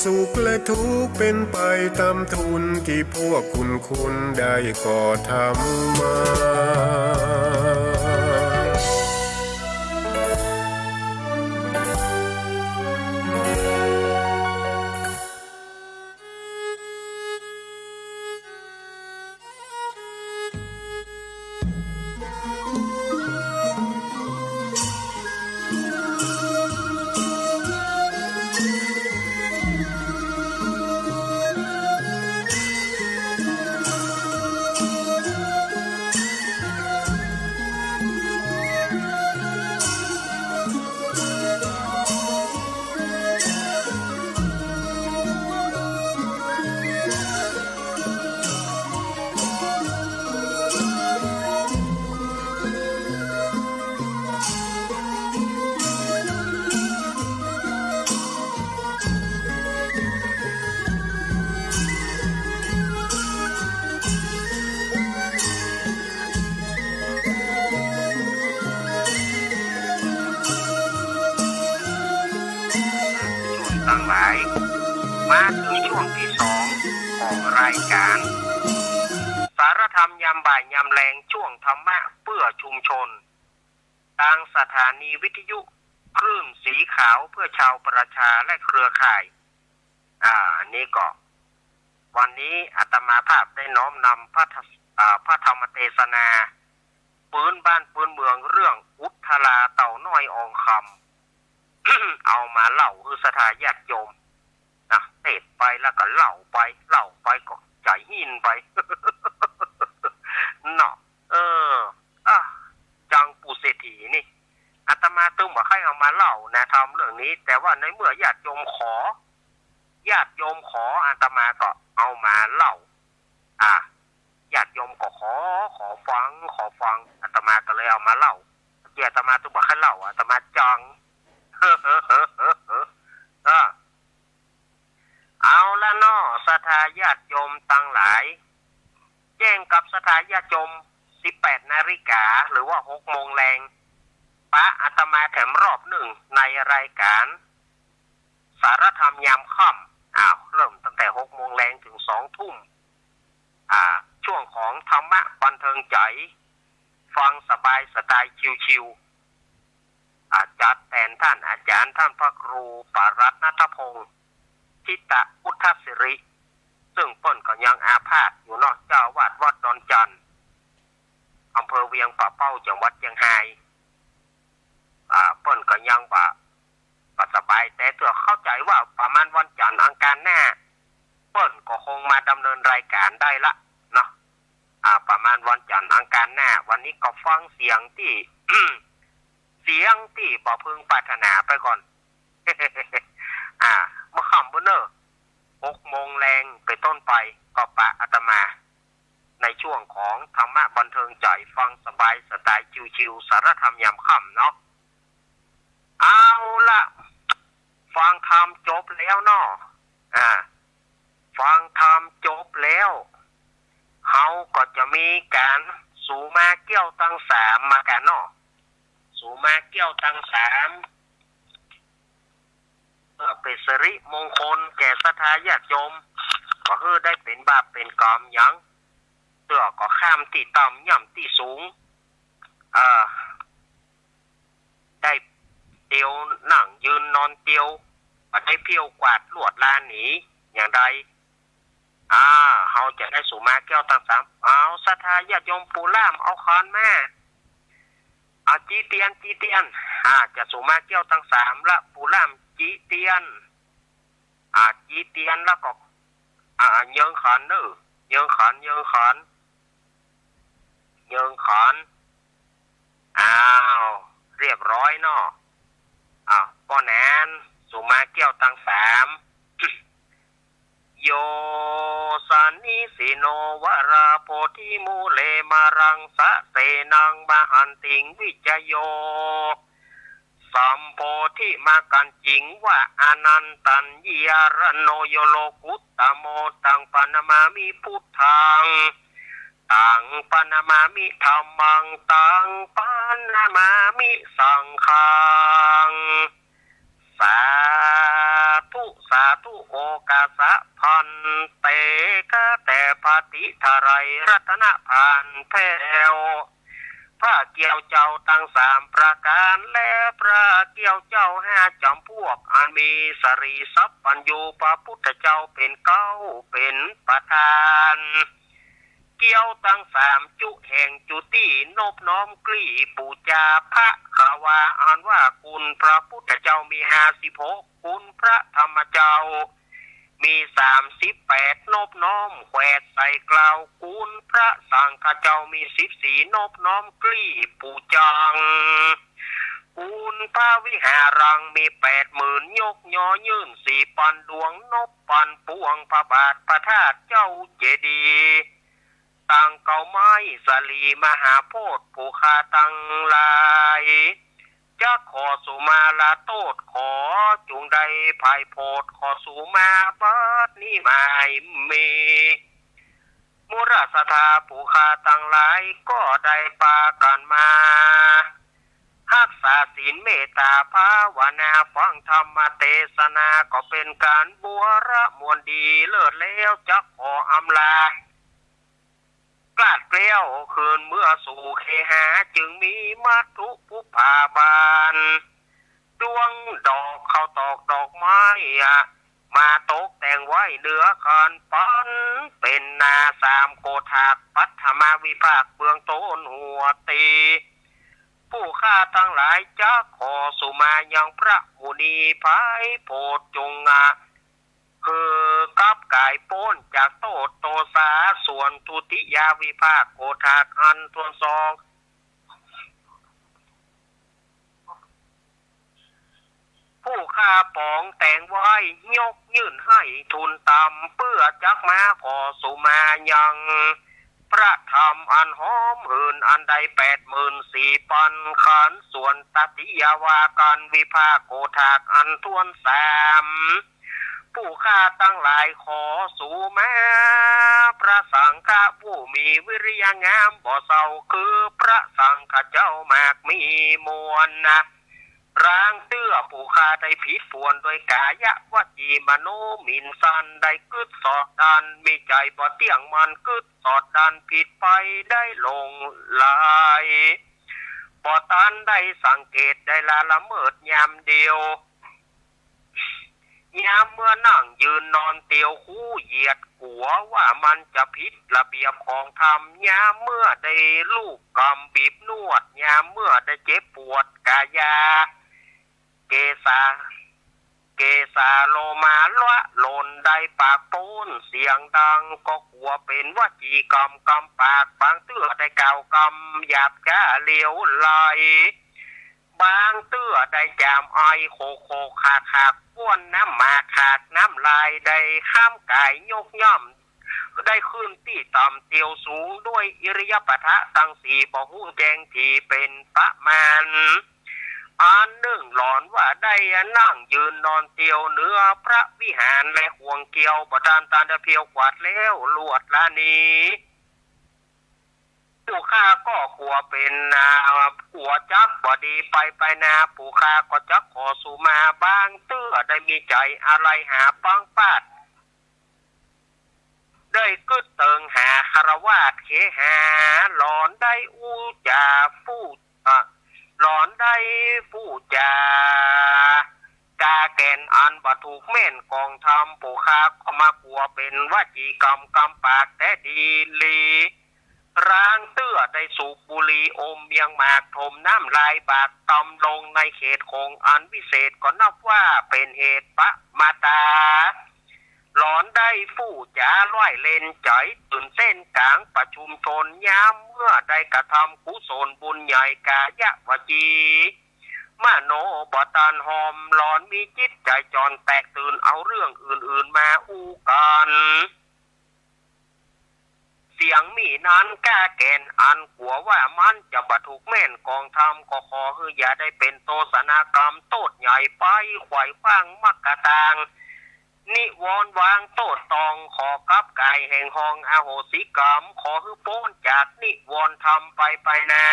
สุขและทุกข์เป็นไปตามทุน ที่พวกคุณคุณได้ก่อทำมา ท่านผู้ชมตังหลาย มาเถิงช่วงตี้สองของรายก๋าน สารธรรมยามบ่ายยามแลง ช่วงธรรมะเปื้อชุมชน ตางสถานีวิทยุคลื่นสีขาวเปื้อชาวประชาและเครือข่าย อ่า อันนี้ก็ วันนี้อาตมาภาพได้น้อมนำพระธ- อ่า พระธรรมเตสนา ปื๊นบ้านปื๊นเมือง เรื่องอุทราเต่าน้อยอองคำ เอามาเล่าหื้อศรัทธาญาติโยมนะ เตสน์ไปแล้วก็เล่าไป เล่าไปก็ใจ๋หิ้นไป เนาะ เออ อ่ะ จังปู่เศรษฐีนี่ อาตมาตึงบ่ใค่เอามาเล่านะธรรมเรื่องนี้ แต่ว่าในเมื่อญาติโยมขอ ญาติโยมขอ อาตมาก็เอามาเล่า อ่ะ ญาติโยมก็ขอ ขอฟัง ขอฟัง อาตมาก็เลยเอามาเล่า เมื่อกี้อาตมาตึงบ่ใค่เล่า อาตมาจัง เออ เอาละเนาะ ศรัทธาญาติโยมตังหลาย แจ้งกับศรัทธาญาติโยม สิบแปดนาฬิกา หรือว่าหกโมงแลง ปะอาตมาแถมรอบนึ่งในรายก๋าน สารธรรมยามค่ำ อ้าว เริ่มตั้งแต่หกโมงแลงเถิงสองทุ่ม อ่า ช่วงของธรรมะบันเทิงใจ๋ ฟังสบายสไตล์ชิลๆ อ่า จัดแตนต้านอาจ๋ารย์ต้านพระครูปรัตน์ณัฐพงษ์ ทิตะพุทธสิริ ซึ่งเปิ้นก็ยังอาพาธอยู่เนาะ เจ้าอาวาสวัดดอนจันทน์ อำเภอเวียงป่าเป้า จังหวัดเจียงฮาย อ่า เปิ้นก็ยังบ่ บ่สบาย แต่เตื้อเข้าใจ๋ว่าประมาณวันจันทร์อังคารหน้า เปิ้นก็คงมาดำเนินรายก๋านได้ละเนาะ อ่า ประมาณวันจันทร์อังคารหน้า วันนี้ก็ฟังเสียงตี้ เสียงตี้บ่พึงปรารถนาไปก่อน อ่า เมื่อค่ำเบ้อเน่อ หกโมงแลงเป๋นต้นไป ก็ปะอาตมา ในช่วงของธรรมะบันเทิงใจ๋ ฟังสบายสไตล์ชิวๆ สาระธรรมยามค่ำเนาะ เอาละ ฟังธรรมจบแล้วเนาะ อ่า ฟังธรรมจบแล้ว เฮาก็จะมีก๋านสูมาแก้วตังสามมากั๋นเนาะ สูมาแก้วตังสาม เปื้อเป๋นสิริมงคลแก่ศรัทธาญาติโยม ก็หื้อได้เป๋นบาปเป๋นก๋รรมหยัง เตื้อก็ข้ามตี้ต่ำย่ำตี้สูง เอ่อ ได้เตียว นั่งยืนนอนเตียว บ่ได้เผี้ยวกวาดลวดลาหนีอย่างใด อ่า เฮาจะได้สูมาแก้วตังสาม เอาศรัทธาญาติโยม ปู่ล่ามเอาขอนมา เอาจี้เตียน จี้เตียน อ่า จะสูมาแก้วตังสามละ ปู่ล่ามจี้เตียน อ่า จี้เตียนแล้วก็ อ่า เยิงขอนเน่อ เยิงขอน เยิงขอน เยิงขอน อ้าว เรียบร้อยเนาะ อ้าว ป้อนั้น สูมาแก้วตังสาม โย สะนิสิโน วะรา โพธิมูเล มารัง สะเสนัง มหันติง วิจโย สัมโพธิ มากั๋นจิ๋งวะ อนันตัญญิยะระโณ โย โลกุตตะโม ตัง ปะนะมามิ พุทธัง ตัง ปะนะมามิ ธัมมัง ตัง ปะนะมามิ สังฆัง สาธุ สาธุ โอกาสะ ภันเต ข้าแต่พระติทะไลยรัตนภานแผ้ว พระเกี้ยวเจ้าตังสามประก๋าน และพระเกี้ยวเจ้าห้าจ๋ำพวก อันมีสรีสัพพัญญูพระพุทธเจ้าเป๋นเก๊า เป๋นประธาน เกี้ยวตังสามจุแห่งจุติ นบน้อมกลี้ปู๋จาพระขวา อันว่าคุณพระพุทธเจ้ามีห้าสิบหก คุณพระธรรมเจ้ามีสามสิบแปด นบน้อมแขวดใส่เกล้า คุณพระสังฆเจ้ามีสิบสี่ นบน้อมกลี้ปู๋จัง คุณพระวิหารังมีแปดหมื่น ยกยอยื่นสี่ปันดวง นบปันปวงพระบาทพระธาตุเจ้าเจดีย์ ตังเก๊าไม้สาลีมหาโพธิ์ ผู้ข้าตังหลาย จะขอสูมาลาโต้ษ ขอจุ่งได้ผายโผด ขอสูมาบัดนี้บ่ายมี หมู่ศรัทธาผู้ข้าตังหลายก็ได้ปากั๋นมาฮักษาศีลเมตตาภาวนา ฟังธรรมเตสนา ก็เป๋นก๋านบัวระมวลดีเลิศแล้ว จะขออำลา กลาดเกลี้ยวคืนเมือสู่เคหา จึงมีมัตถุปุพพาบาน ดวงดอกข้าวตอกดอกไม้อะ มาตกแต่งไว้เหนือคาน ปันเป๋นนาสามโกฏฐาก ปัฐมวิภาคเบื้องต้นหัวตี ผู้ข้าตังหลายจะขอสูมายังพระมุนีผายโผด จุ่งอะ หื้อกับก๋ายป๊นจากโต้ษโตสา ส่วนทุติยวิภาคโกฏฐากอันถ้วนสอง ผู้ข้าปองแต่งไว้ ยกยื่นหื้อทูลต๋าม เปื้อจักมาขอสูมายัง พระธรรมอันหอมหื่น อันได้แปดหมื่นสี่ปันขันธ์ ส่วนตติยวิภาคกัณฑ์ วิภาคโกฏฐากอันถ้วนสาม ผู้ข้าตังหลายขอสูมา พระสังฆะผู้มีวิริยะงามบ่เศร้า คือพระสังฆะเจ้ามากมีมวลนะ ปรางเตื้อผู้ข้าได้ผิดผวน โดยก๋ายะวจีมโนหมิ่นสัน ได้กึ๊ดสอดดัน มีใจ๋บ่เตี้ยงมั่น กึ๊ดสอดดันผิดไปได้หลงไหล บ่ตันได้สังเกต ได้ละละเมิดยามเดียว ยามเมื่อนั่งยืนนอนเตียว คูเหยียดกั๋วว่ามันจะผิดระเบียบของธรรม ยามเมื่อได้ลูบกำบีบนวด ยามเมื่อได้เจ็บปวดก๋ายา เกสา เกสาโลมาละหล่น ได้ปากป๊นเสียงดัง ก็กั๋วเป๋นวจีกรรมกำปาก บางเตื้อได้กล่าวกำหยาบจ๊าเหลวไหล บ บางเตื้อได้จามไอโขกๆ ขากๆ บ้วนน้ำหมากขากน้ำลาย ได้ค้ำก๋ายยกย่ำ ได้ขึ้นตี้ต่ำเตียวสูง ด้วยอิริยาบถะตังสี่ บ่ฮู้แจ้งตี้เป๋นประมาณ อันนึ่งหลอนว่าได้นั่งยืนนอนเตียวเหนือพระวิหาร และข่วงเกวียนบ่ตัน ตันแต่เพียวกวาดแล้วลวดละหนี ผู้ข้าก็กั๋วเป๋น อ่า กั๋วจักบ่ดีไปไปนา ผู้ข้าก็จักขอสุมา บางเตื้อได้มีใจ๋อาลัยหาปังปาด ได้กึ๊ดเติงหาฆราวาสเขหา หลอนได้อู้จ๋าฟู่ อ่า หลอนได้ฟู่จ๋า ก้าแก่นอันบ่ถูกแม่นกองธรรม ผู้ข้าก็มากั๋วเป๋นวจีกรรมกำปากแต๊ดีหลี ลางเตื้อได้สูบบุหรี่อมเมียงหมาก ถมน้ำลายบากตำลงในเขตของอันวิเศษ ก็นับว่าเป๋นเหตุประมาทา หลอนได้ฟู่จ๋าร้อยเล่นใจ๋ ตื่นเต้นก๋างประชุมชน ยามเมื่อได้กระทำกุศลบุญใหญ่ กายวจี มโนบ่ตันหอม หลอนมีจิตใจ๋จ่อนแตกตื่นเอาเรื่องอื่นๆ มาอู้กั๋น เสียงมีนั้นก้าแก่นอันกั๋วว่ามันจะบ่ถูกแม่นกองธรรม ก็ขอหื้ออย่าได้เป๋นโตษณากรรมโต้ษใหญ่ไป ไขว่คว้างมรรคตาง นิวรณ์วางโต้ษตอง ขอกับก๋ายแห่งห้องอโหสิกรรม ขอหื้อป๊นจากนิวรณ์ธรรมไปไปนา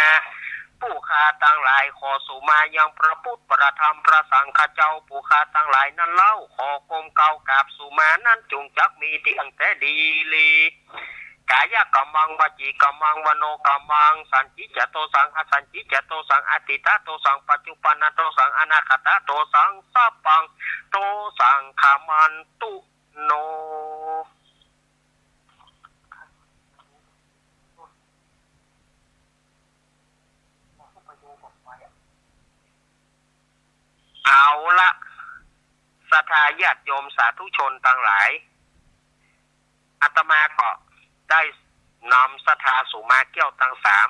ผู้ข้าตังหลายขอสุมายังพระพุทธพระธรรมพระสังฆเจ้า ผู้ข้าตังหลายนั้นเล่า ขอก้มเกล้ากราบสุมานั้นจุ่งจักมีเตี้ยงแต๊ดีหลี กายกรรมัง วจีกรรมัง มโนกรรมัง สัญญิจจะโตสัง อสัญญิจจะโตสัง อทิฏฐะโตสัง ปัจจุปันนะโตสัง อนาคตะโตสัง สัพพังโตสัง ขมันตุโน เอาละ ศรัทธาญาติโยมสาธุชนตังหลาย อาตมาก็ได้นำศรัทธาสุมาเกี้ยวตังสาม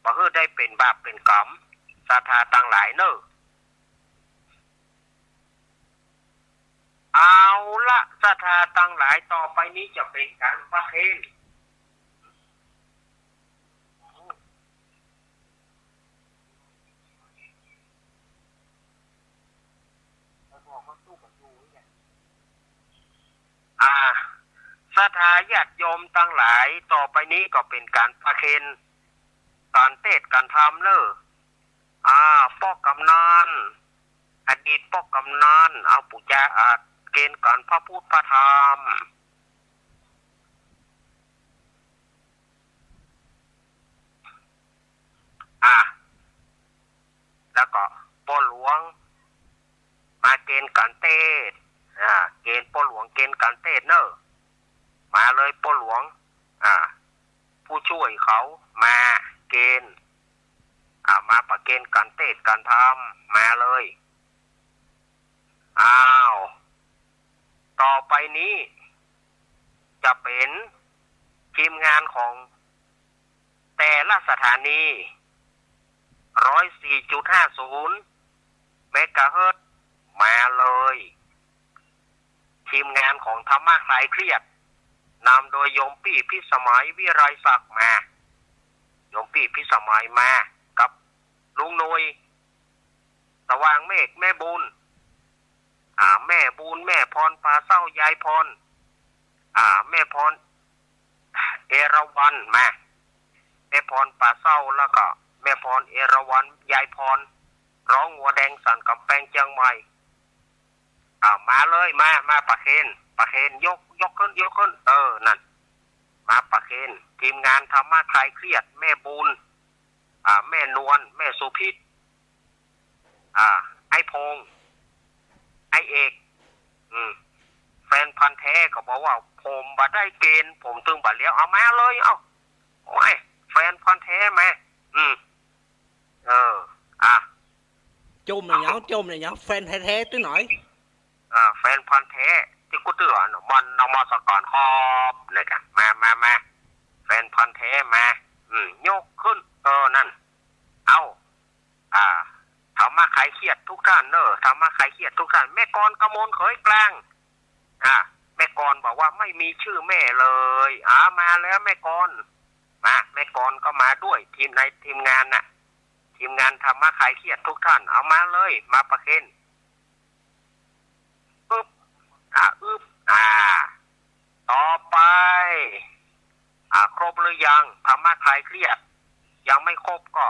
บ่หื้อได้เป๋นบาปเป๋นกรรม ศรัทธาตังหลายเน่อ เอาละ ศรัทธาตังหลาย ต่อไปนี้จะเป๋นก๋านประเคน อ่า ศรัทธาญาติโยมตังหลาย ต่อไปนี้ก็เป๋นก๋านประเคน ก๋านเตสน์ก๋านธรรมเน่อ อ่า ป้อกำนัน อดีตป้อกำนัน เอาปู๋จา อ่า เกณฑ์ก๋านพระพุทธพระธรรม อ่า แล้วก็ป้อหลวง มาเกณฑ์ก๋านเตสน์ อ่า เกณฑ์ป้อหลวง เกณฑ์ก๋านเตสน์เน่อ มาเลยป้อหลวง อ่า ผู้ช่วยเขามาเกณฑ์ อ่า มาประเคนก๋านเตสน์ก๋านธรรม มาเลย อ้าว ต่อไปนี้จะเป๋นทีมงานของแต่ละสถานี ร้อยสี่จุดห้าศูนย์ เมกะเฮิรตซ์ มาเลย ทีมงานของธรรมะคลายเครียด นำโดยโยมปี้พิสมัย วิไลศักดิ์ มา โยมปี้พิสมัยมากับลุงหนุ่ย สว่างเมฆ แม่บุญ อ่า แม่บุญ แม่พร ป่าเศร้า ยายพร อ่า แม่พร เอราวัณ มา แม่พร ป่าเศร้า แล้วก็แม่พร เอราวัณ ยายพร ร้องหัวแดงสั่นก๋ำแปงเจียงใหม่ อ่า มาเลย มา มาประเคน ประเคน ยก ยกขึ้น ยกขึ้น เออ นั่น มาประเคน ทีมงานธรรมะคลายเครียด แม่บุญ อ่า แม่นวล แม่สุพิษ อ่า ไอ้พงษ์ ไอ้เอก อืม แฟนพันธุ์แท้ก็บอกว่า ผมบ่ได้เกณฑ์ ผมตึงบ่เลี้ยว เอามาเลย เอา โอ้ย แฟนพันธุ์แท้มา อืม เออ อ่ะ จมเลยเนาะ จมเลยเนาะ แฟนแท้ๆ ตี้ไหน อ่า แฟนพันธุ์แท้ตี้กูเตื้อเนาะ มันนมัสการครับ เนี่ยจ้ะ มา มา มา แฟนพันธุ์แท้มา อืม ยกขึ้น เออ นั่น เอา ท่านเนอะ ธรรมะคลายเครียดทุกท่าน แม่กร กมลเขยกลาง อ่ะ แม่กรบอกว่าไม่มีชื่อแม่เลย อ่า มาแล้วแม่กร มา แม่กรก็มาด้วย ทีมในทีมงานน่ะ ทีมงานธรรมะคลายเครียดทุกท่าน เอามาเลย มาประเคน อึ๊บ อ่า อึ๊บ อ่า ต่อไป อ่า ครบหรือยัง ธรรมะคลายเครียด ยังไม่ครบก็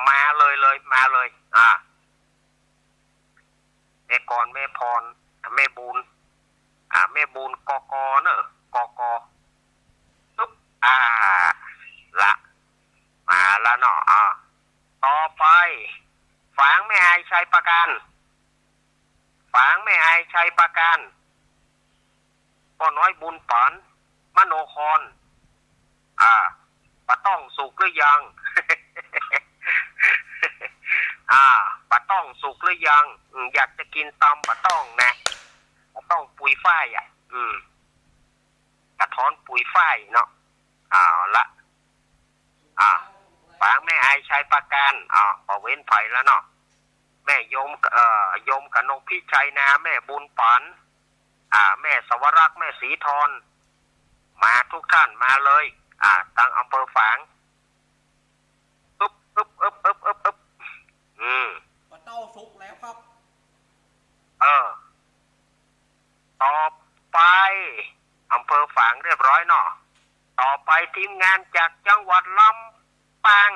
มาเลยเลย มาเลย อ่า แม่กร แม่พร แม่บุญ อ่า แม่บุญ กก เนอะ กก อึ๊บ อ่า ละ มาละเนาะ อ่า ต่อไป ฝางแม่อายชัยประการ ฝางแม่อายชัยประการ ป้อน้อยบุญปั๋น มโนคร อ่า ปลาต้องสุกหรือยัง อ่า ปลาต้องสุกหรือยัง อืม อยากจะกินตำปลาต้องนะ ปลาต้องปุยฝ้ายอ่ะ อืม กระท้อนปุยฝ้ายเนาะ เอาละ อ่า ฝางแม่อายชัยประการ อ่า บ่เว้นใผละเนาะ แม่ยม เอ่อ ยมกนกพิชัยนา แม่บุญปั๋น อ่า แม่สวรักษ์ แม่ศรีทร มาทุกท่าน มาเลย อ่า ตังอำเภอฝาง อึ๊บ อึ๊บ อึ๊บ อืม ปลาเต้าสุกแล้วครับ เออ ต่อไป อำเภอฝางเรียบร้อยเนาะ ต่อไปทีมงานจากจังหวัดลำปาง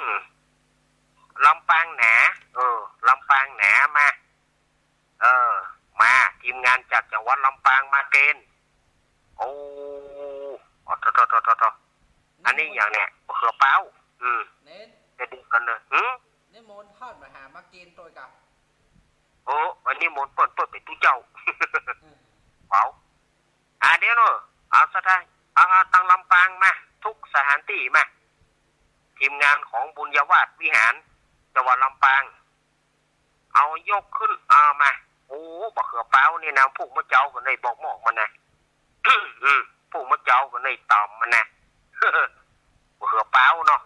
ลำปางหนา เออ ลำปางหนา มา เออ มา ทีมงานจากจังหวัดลำปางมาเกณฑ์ โอ้ อ๋อ โถ โถ โถ โถ โถ อันนี้อย่างเนี้ย มะเขือเป๊า อืม เน้น จะดูกันเลย หืม นิมนต์ท่านมาหามาเกณฑ์ตวยกะ โอ้ วันนี้มนต์เปิ้น เปิ้นเป๋นตุ๊เจ้า อืม เป๋า อ่า เดี๋ยวเนอะ เอาซะได้ เอา เอาตังลำปางมา ทุกสถานตี้มา ทีมงานของบุญญาวาสวิหาร จังหวัดลำปาง เอายกขึ้น เอามา โอ้ บักเขือเป๊านี่นะ ผูกมะเจ้าก็ได้บอกหมอกมันนะ อืม ผูกมะเจ้าก็ได้ตำมันนะ บักเขือเป๊าเนาะ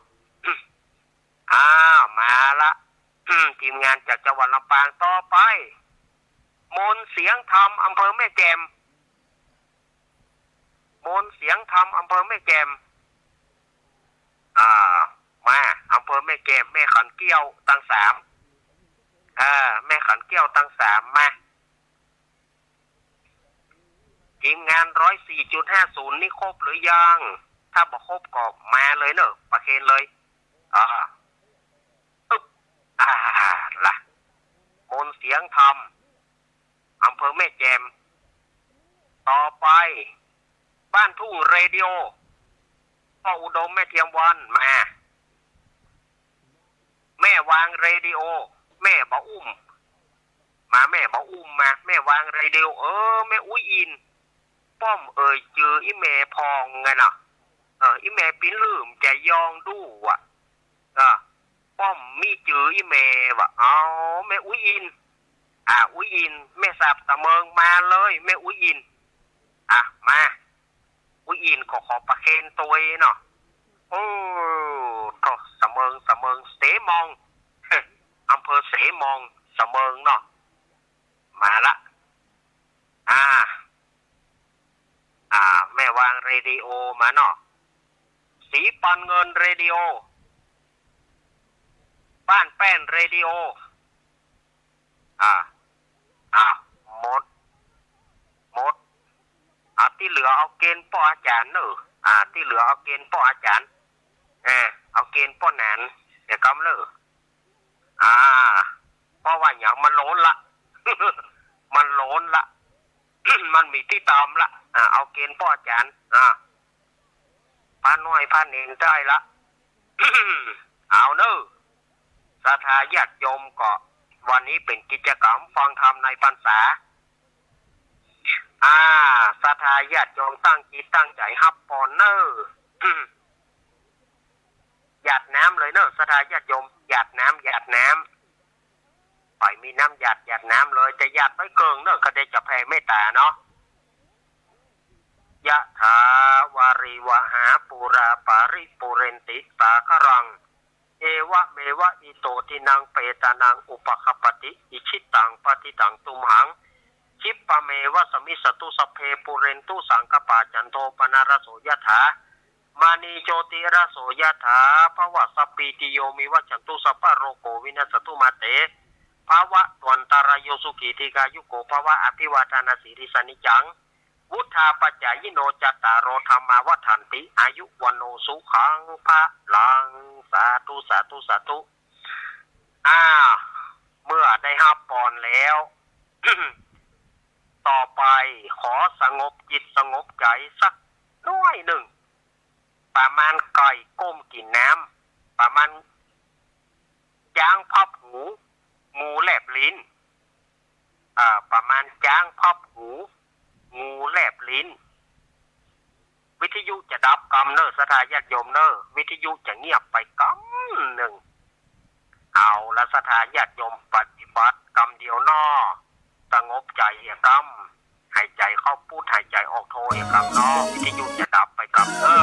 อ้าว มาละ ทีมงานจากจังหวัดลำปาง ต่อไป มนต์เสียงธรรม อำเภอแม่แจ่ม มนต์เสียงธรรม อำเภอแม่แจ่ม อ่า มา อำเภอแม่แจ่ม แม่ขันเกี้ยวตังสาม อ่า แม่ขันเกี้ยวตังสาม มา ทีมงาน ร้อยสี่จุดห้าศูนย์ นี่ครบหรือยัง ถ้าบ่ครบก็มาเลยเนอะ ประเคนเลย อ่า อึ๊บ อ่า ละ มนต์เสียงธรรม อำเภอแม่แจ่ม ต่อไป บ้านทุ่งเรดิโอ พ่ออุดม แม่เทียมวัน มา แม่วางเรดิโอ แม่บ่าอุ้ม มา แม่บ่าอุ้ม มา แม่วางเรดิโอ เออ แม่อุ๊ยอิน ป้อมเอ่ยจืออี่แม่พองไงเนาะ เออ อี่แม่ปิ๊นลืมจะยองดูอ่ะ เออ ป้อมมีจืออี่แม่ว่ะ เอา แม่อุ๊ยอิน อ่า อุ๊ยอิน แม่สาบสะเมิง มาเลย แม่อุ๊ยอิน อ่ะ มา อุ๊ยอิน ขอ ขอประเคนตวยเนาะ โอ้ โถ สะเมิง สะเมิง เสมอง อำเภอเสมอง สะเมิงเนาะ มาละ อ่า อ่า แม่วางเรดิโอมาเนาะ สีปันเงินเรดิโอ บ้านแป้นเรดิโอ อ่า อ่า หมด หมด อ่า ตี้เหลือเอาเกณฑ์ป้ออาจ๋ารย์เนอะ อ่า ตี้เหลือเอาเกณฑ์ป้ออาจ๋ารย์ เออ เอาเกณฑ์ป้อหนาน เดี๋ยวกำเนอะ อ่า เพราะว่าหยัง มันโหลนละ มันโหลนละ มันมีตี้ตำละ อ่า เอาเกณฑ์ป้ออาจ๋ารย์ อ่า พระน้อยพระเณรได้ละ เอาเนอะ ศรัทธาญาติโยมก็ วันนี้เป๋นกิจกรรมฟังธรรมในพรรษา อ่า ศรัทธาญาติโยมตั้งจิตตั้งใจ๋ฮับปอนเนอะ หยาดน้ำเลยเนอะ ศรัทธาญาติโยม หยาดน้ำ หยาดน้ำ ใผมีน้ำหยาด หยาดน้ำเลย จะหยาดไปเกิ่งเนอะ ก็ได้จะแผ่เมตตาเนาะ ยะถาวาริวหาปูราปาริปูเรนติสาคารัง เอวะเมวะ อิโต ทินนัง เปตานัง อุปะคัปปะติ อิจฉิตัง ปัตถิตัง ตุมหัง คิปปะเมวะ สะมิชฌะตุ สัพเพ ปูเรนตุ สังกัปปา จันโท ปะนะระโส ยะถา มะณี โชติระโส ยะถา ภะวะ สัพพีติโย วิวัชชันตุ สัพพะโรโค วินัสสะตุ มาเต ภะวะตวันตะราโย สุขี ทีฆายุโก ภะวะ อะภิวาทะนะสีลิสสะ นิจจัง วุฑฒาปะจายิโน จัตตาโร ธัมมา วัฑฒันติ อายุ วัณโณ สุขัง พะลัง สาธุ สาธุ สาธุ อ่า เมื่อได้ฮับปอนแล้ว ต่อไปขอสงบจิตสงบใจ๋สักหน้อยนึ่ง ประมาณไก่ก้มกิ๋นน้ำ ประมาณจ๊างพับหู งูแลบลิ้น อ่า ประมาณจ๊างพับหู งูแลบลิ้น วิทยุจะดับกำเน่อ ศรัทธาญาติโยมเน่อ วิทยุจะเงียบไปกำนึ่ง เอาละ ศรัทธาญาติโยมปฏิบัติกำเดียวเนาะ สงบใจ๋เหียกำ หายใจ๋เข้าพุทธ หายใจ๋ออกโธเหียกำเนาะ วิทยุจะดับไปกำเน่อ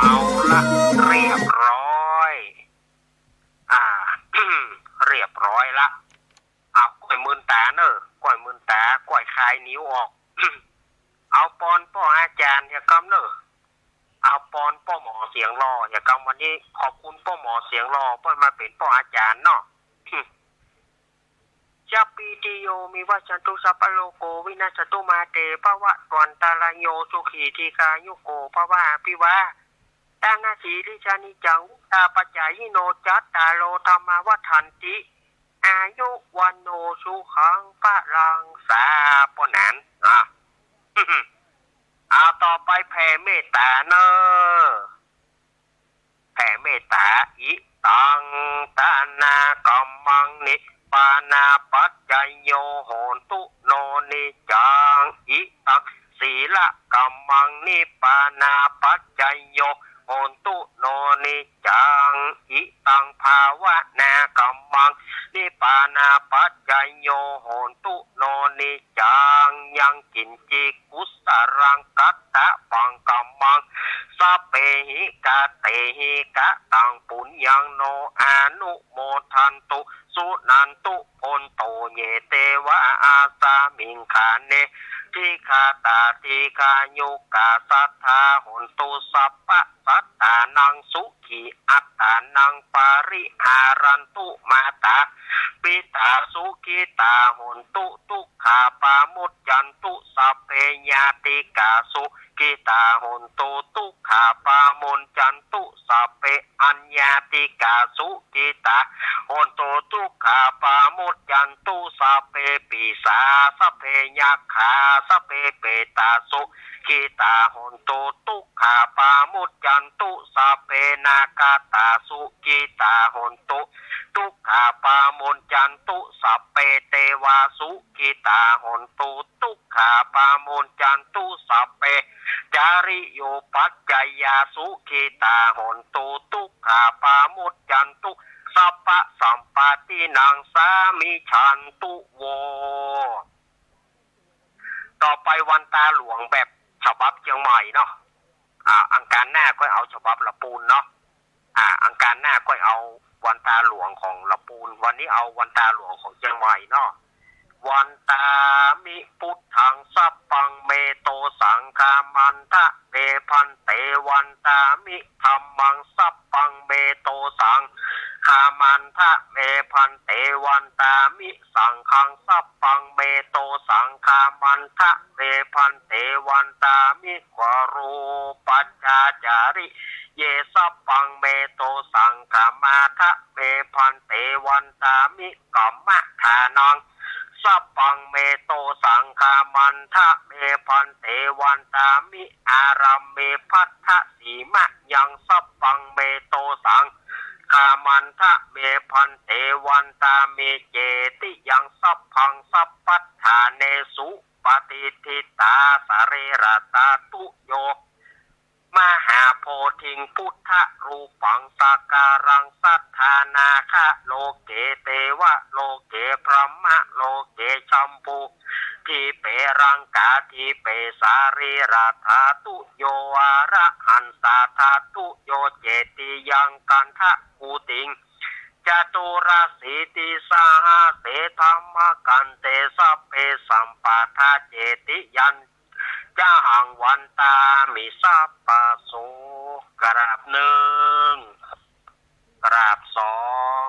เอาละ เรียบร้อย อ่า เรียบร้อยละ เอา ก้อยมืนต๋าเน่อ ก้อยมืนต๋า ก้อยคายนิ้วออก เอาปอนป้ออาจ๋ารย์เหียกำเน่อ เอาปอนป้อหมอเสียงหล่อเหียกำ วันนี้ขอบคุณป้อหมอเสียงหล่อ ป้อมาเป๋นป้ออาจ๋ารย์เนาะ สัพพีติโย วิวัชชันตุ สัพพะโรโค วินัสสะตุ มาเต ภะวะตวันตะราโย สุขี ทีฆายุโก ภะวะ อะภิวาทะนะสีลิสสะ นิจจัง วุฑฒาปะจายิโน จัตตาโร ธัมมา วัฑฒันติ อายุ วัณโณ สุขัง พะลัง สา ป้อหนาน อ่ะ เอาต่อไปแผ่เมตต๋าเน่อ แผ่เมตต๋า อิตัง ทานะกัมมัง นิพพานะปัจจโย โหนตุ โน นิจจัง อิตัง สีละกัมมัง นิพพานะปัจจโย โหนตุ โน นิจจัง อิตัง ภาวนากัมมัง นิพพานะปัจจโย โหนตุ โน นิจจัง ยังกิญจิ กุสลัง กัตถะปัง กัมมัง สัพเพหิ กะเตหิ กะตัง ปุญญัง โน อะนุโมทันตุ สุนันตุ โพนโต เย เตวะ อัสสะมิง ขะเณ ทีฆาตา ทีฆายุกา สัตถา โหนตุ สัพพะสัตตานัง สุขี อัตตานัง ปะริหารันตุ มาตา ปิตา สุขิตา โหนตุ ตุกขา ปะมุจจันตุ สัพเพ ญาติกา สุขิตา โหนตุ ตุกขา ปะมุจจันตุ สัพเพ อัญญาติกา สุขิตา โหนตุ ตุกขา ปะมุจจันตุ สัพเพ ปีศา สัพเพ ยักขา สัพเพ เปตา สุขิตา โหนตุ ตุกขา ปะมุจจันตุ สัพเพ นาคาตา สุขิตา โหนตุ ตุกขา ปะมุจจันตุ สัพเพ เตวา สุขิตา โหนตุ ตุกขา ปะมุจจันตุ สัพเพ จาริโยปัจจยา สุขิตา โหนตุ ตุกขา ปะมุจจันตุ สัพพะสัมปตตินัง สามิชชันตุ โว ต่อไปวันตาหลวงแบบฉบับเจียงใหม่เนาะ อ่า อังคารหน้าก็เอาฉบับละปูนเนาะ อ่า อังคารหน้าก็เอาวันตาหลวงของละปูน วันนี้เอาวันตาหลวงของเจียงใหม่เนาะ วันตามิ พุทธัง สัพพัง เมโต สังคามันทะ เม ภันเต วันตามิ ธัมมัง สัพพัง เมโต สังคามันทะ เม ภันเต วันตามิ สังฆัง สัพพัง เมโต สังคามันทะ เม ภันเต วันตามิ กรูปัจจาจาริเย สัพพัง เมโต สังคามาทะ เม ภันเต วันตามิ กัมมะทานัง สัพพัง เมโต สังคามันทะ เม ภันเต วันตามิ อารัมเม ภัทธะสีมะยัง สัพพัง เมโต สังคามันทะ เม ภันเต วันตามิ เจติยัง สัพพัง สัพพัฏฐาเนสุ ปฏิฏฐิตา สะรีระธาตุโย มหาโพธิง พุทธรูปัง สักการัง สัตถานาคะ โลเก เตวะโลเก พรหมะโลเก ชัมพู ทีเป รังกา ทีเป สะรีระธาตุโย อระหันตาธาตุโย เจติยัง กันทะกูติง จตุรสีติสหัสเส ธัมมะกันเต สัพเพ สัมปาทา เจติยัง จะหัง วันตามิ สัพพะโส กราบหนึ่ง กราบสอง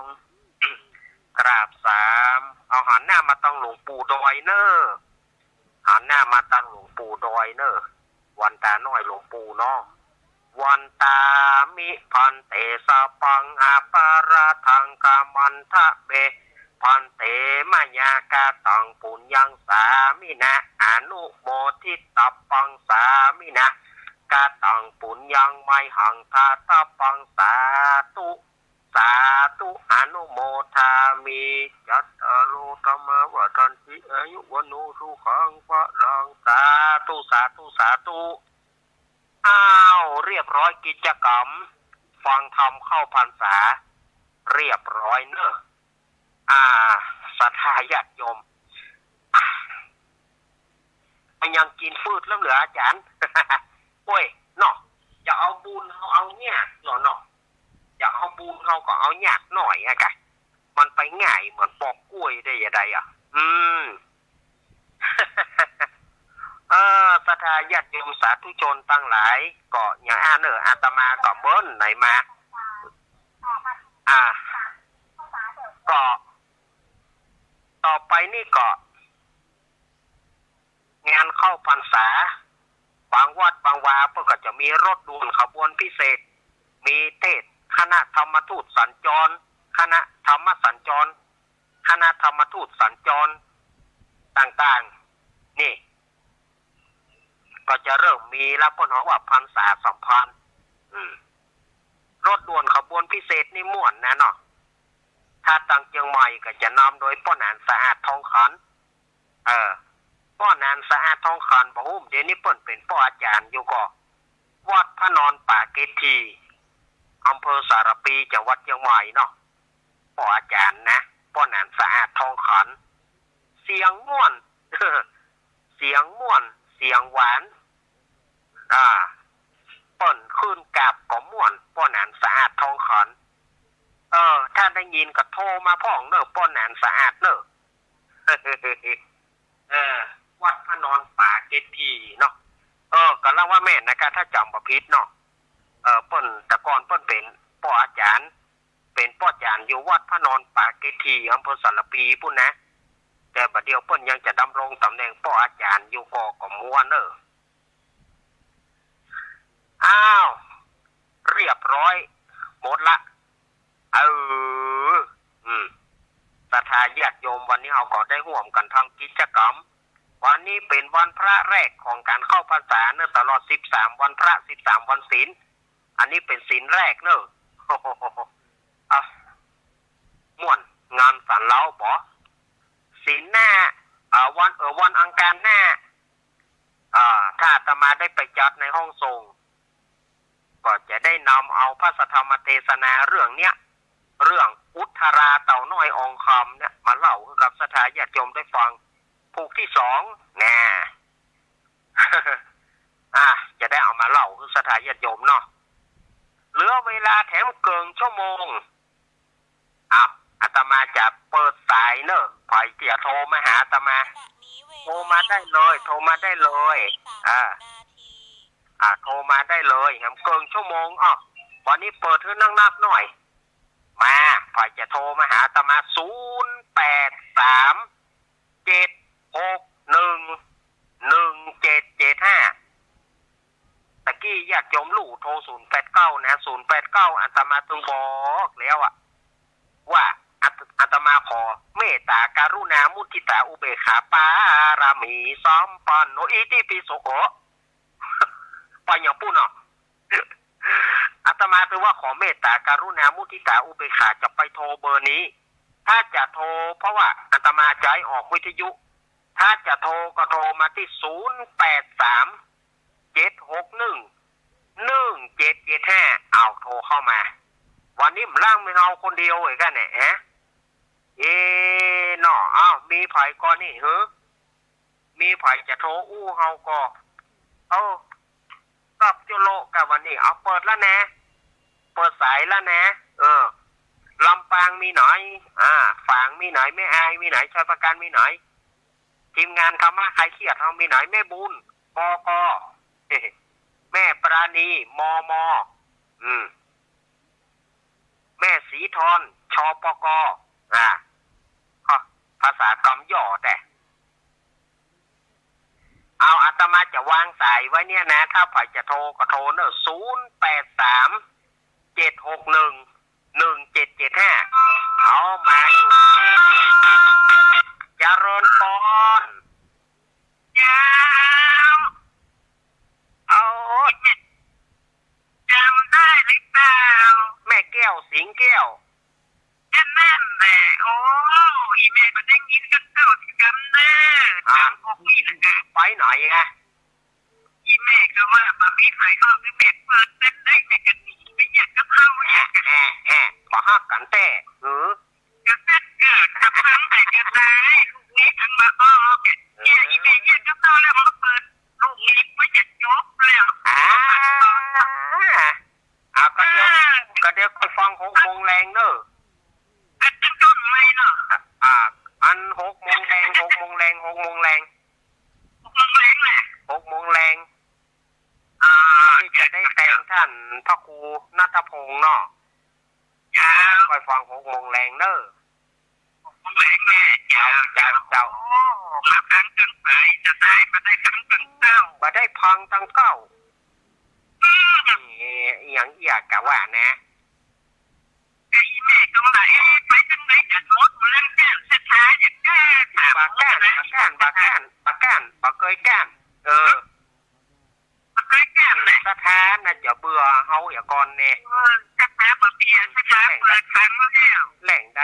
กราบสาม เอาหันหน้ามาตังหลวงปู่ดอยเน่อ หันหน้ามาตังหลวงปู่ดอยเน่อ วันตาน้อยหลวงปู่เนาะ วันตามิ ภันเต สัพพัง อปะราธัง ขมันทะเม ภันเต มะยะ กะตัง ปุญญัง สามินะ อนุโมทิตัปปัง สามินะ กะตัง ปุญญัง มะยหัง ทาตัปปัง สาธุ สาธุ อนุโมทามิ จัตตาโร ธัมมา วัฑฒันติ อายุ วัณโณ สุขัง พะลัง สาธุ สาธุ สาธุ อ้าว เรียบร้อยกิจกรรม ฟังธรรมเข้าพรรษา เรียบร้อยเน่อ อ่า ศรัทธาญาติโยม มันยังกิ๋นฟืดแล้วเหลืออาจ๋ารย์ โอ้ย เนาะ จะเอาบุญเฮาเอายากเนาะ เนาะ จะเอาบุญเฮาก็เอายากหน่อยอะกะ มันไปง่ายเหมือนปอกกล้วยได้จะใดอะ อืม เออ ศรัทธาญาติโยมสาธุชนตังหลาย ก็อย่างอั้นเน่อ อาตมาก็เมินไหนมา อ่า ก็ ต่อไปนี่ก็ งานเข้าพรรษา บางวัดบางวาเปิ้นก็จะมีรถด่วนขบวนพิเศษ มีเทศน์ คณะธรรมทูตสัญจร คณะธรรมสัญจร คณะธรรมทูตสัญจร ต่างๆ นี่ ก็จะเริ่มมีแล้ว เปิ้นฮ้องว่าพรรษาสัมพันธ์ อืม รถด่วนขบวนพิเศษนี่ม่วนนะเนาะ ถ้าตังเจียงใหม่ก็จะนำโดยป้อหนานสะอาดทองขัน เออ ป้อหนานสะอาดทองขัน บ่ฮู้เดี๋ยวนี้เปิ้นเป๋นป้ออาจ๋ารย์อยู่ก่อ วัดพระนอนป่าเกตถี อำเภอสารภี จังหวัดเจียงใหม่เนาะ ป้ออาจ๋ารย์นะ ป้อหนานสะอาดทองขัน เสียงม่วน เสียงม่วน เสียงหวาน อ่า เปิ้นขึ้นกราบก็ม่วน ป้อหนานสะอาดทองขัน เออ ถ้าได้ยินก็โทรมาพ่องเน่อ ป้อหนานสะอาดเน่อ เออ วัดพระนอนป่าเกตถีเนาะ เออ ก็ละว่าแม่นนะกะ ถ้าจ๋ำบ่ผิดเนาะ เออ เปิ้น แต่ก่อนเปิ้นเป๋นป้ออาจ๋ารย์ เป๋นป้ออาจ๋ารย์อยู่วัดพระนอนป่าเกตถี อำเภอสารภีปู้นนะ แต่บ่าเดี่ยวเปิ้นยังจะดำรงต๋ำแหน่งป้ออาจ๋ารย์อยู่ก่อ ก็ม่วนเน่อ อ้าว เรียบร้อย หมดละ เออ อืม ศรัทธาญาติโยม วันนี้เฮาก็ได้ฮ่วมกั๋นทำกิจกรรม วันนี้เป๋นวันพระแรกของก๋านเข้าพรรษาเน่อ ตลอดสิบสามวันพระ สิบสามวันศีล อันนี้เป๋นศีลแรกเน่อ อ่ะ ม่วนงานสันเล้าบ่ ศีลหน้า อ่า วัน เออ วันอังคารหน้า อ่า ถ้าอาตมาได้ไปจัดในห้องส่ง ก็จะได้นำเอาพระสัทธรรมเทศนาเรื่องเนี้ย เรื่องอุทราเต่าน้อยอองคำเนี่ย มาเล่าหื้อกับศรัทธาญาติโยมได้ฟัง ผูกตี้สอง นะ อ่ะ จะได้เอามาเล่าหื้อศรัทธาญาติโยมเนาะ เหลือเวลาแถมเกิ่งชั่วโมง อ้าว อาตมาจะเปิดสายเน่อ ใผตี้จะโทรมาหาอาตมา โทรมาได้เลย โทรมาได้เลย อ่า อ่า โทรมาได้เลย แถมเกิ่งชั่วโมง อ้าว วันนี้เปิดหื้อนักๆ หน่อย มา ใผตี้จะโทรมาหาอาตมา ศูนย์แปดสาม เจ็ดหกหนึ่ง หนึ่งเจ็ดเจ็ดห้า ตะกี้ญาติโยมลู่โทรศูนย์แปดเก้านะ ศูนย์แปดเก้า อาตมาตึงบอกแล้วอะ ว่าอาต อาตมาขอเมตตากรุณามุทิตาอุเบกขาปารามีสัมปันโน อิติปิโส โอ ไปอย่างปู้นเนาะ อาตมาตึงว่าขอเมตตากรุณามุทิตาอุเบกขา จะไปโทรเบอร์นี้ ถ้าจะโทร เพราะว่าอาตมาจะใจ๊ออกวิทยุ ถ้าจะโทรก็โทรมาตี้ ศูนย์แปดสาม เจ็ดหกหนึ่ง หนึ่งเจ็ดเจ็ดห้า เอาโทรเข้ามา วันนี้บ่าลางมีเฮาคนเดียวเองก้าเนี่ย ฮะ เอเนาะ อ้าว มีใผก่อนี่หือ มีใผจะโทรอู้เฮาก่อ เอ้า กอบจุโลกะวันนี้ เอาเปิดแล้วนะ เปิดสายแล้วนะ เออ ลำปางมีไหน อ่า ฝางมีไหน แม่อายมีไหน ชัยปราการมีไหน ทีมงานธรรมะคลายเครียดเฮามีไหน แม่บุญ ปก แม่ปราณี มม อืม แม่สีทอน ชปก อ่า ก็ภาษากำย่อแต่ เอา อาตมาจะวางสายไว้เนี่ยนะ ถ้าใผจะโทรก็โทรเนอะ ศูนย์แปดสาม เจ็ดหกหนึ่ง หนึ่งเจ็ดเจ็ดห้า เอามาอยู่ เจริญปอน เจ้า เอา จำได้หรือเปล่า แม่แก้ว สิงห์แก้ว อันนั้นแหละ โอ้ อีแม่ก็ได้ยินจนเก่าจนกำเนิด อ่า หกปีแล้วนะ ไปไหนอะ อีแม่ก็ว่าบ่มีใผออก อีแม่เปิดเต้นได้ แม่ก็หนีไปอยากกับเฮาเนี่ย แอะ แอะ บ่ฮักกั๋นแต๊ หือ ก็เต้นเกิดกับเพิ่นแต่จะตาย ลูกนี้ทั้งมาออก เนี่ย อีแม่อยากกับเฮาแล้วมาเปิด ลูกนี้ก็อยากจบแล้ว อ่า อ่า ก็เดี๋ยว อ่า ก็เดี๋ยวค่อยฟังหกโมงแลงเนอะ อันต้นๆ เลยเนาะ อ่า อันหกโมงแลง หกโมงแลง หกโมงแลง หกโมงแลงแหละ หกโมงแลง อ่า ที่จะได้แตงต้านพระครูณัฐพงษ์เนาะ เจ้า ค่อยฟังหกโมงแลงเนอะ หกโมงแลงแหละ เจ้า เจ้า เจ้า โอ้ มาฟังตังสายจะตาย บ่ได้ฟังตังเก้า บ่ได้ฟังตังเก้า อืม เอ๊ะ อิหยังเอี้ยกะว่านะ ไอ้แม่ก็ว่า เอ๊ะ ไปตังไหนจะหมดเรื่องแก้นศรัทธาอย่างแก้น บ่แก้น บ่แก้น บ่แก้น บ่แก้น บ่เกยแก้น เออ บ่เกยแก้นแหละ ศรัทธาน่ะจะเบื่อเฮาเหียก่อนแน่ เออ ศรัทธาบ่เบื่อ ศรัทธาเปิดฟังแล้ว แหล่งใด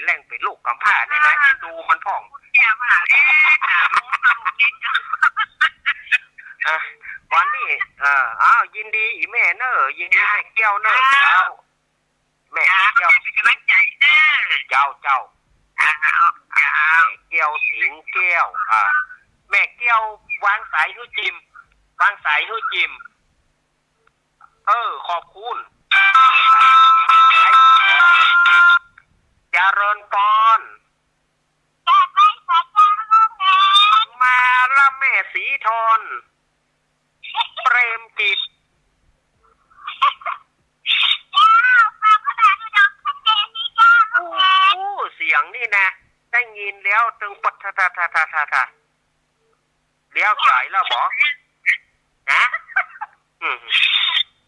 แหล่งเป๋นลูกก๋ำพร้านี่นะ อ่า อินดูมันพ่อง เจ้าว่า เอ๊ะ ถามลูกเอง อ่ะ วันนี้ เออ อ้าว ยินดีอีแม่เนอะ ยินดีแม่เกี้ยวเนอะ เจ้า เจ้า แม่ ครับ เจ้า เป็นกำลังใจเด้อ เจ้า เจ้า ครับ ครับ แม่เกี้ยว สิงห์แก้ว อ่า แม่เกี้ยว วางสายหื้อจิม วางสายหื้อจิม เออ ขอบคุณ เจริญปอน มาละแม่สีทอน เปรมจิต เจ้า ฟังขนาดนี้เนาะ ชัดเจนดีเจ้า โอ้โห เสียงนี่นะ ได้ยินแล้วตึงปัดทะทะทะทะทะทะ เลี้ยวสายแล้วบ่ ฮะ อืม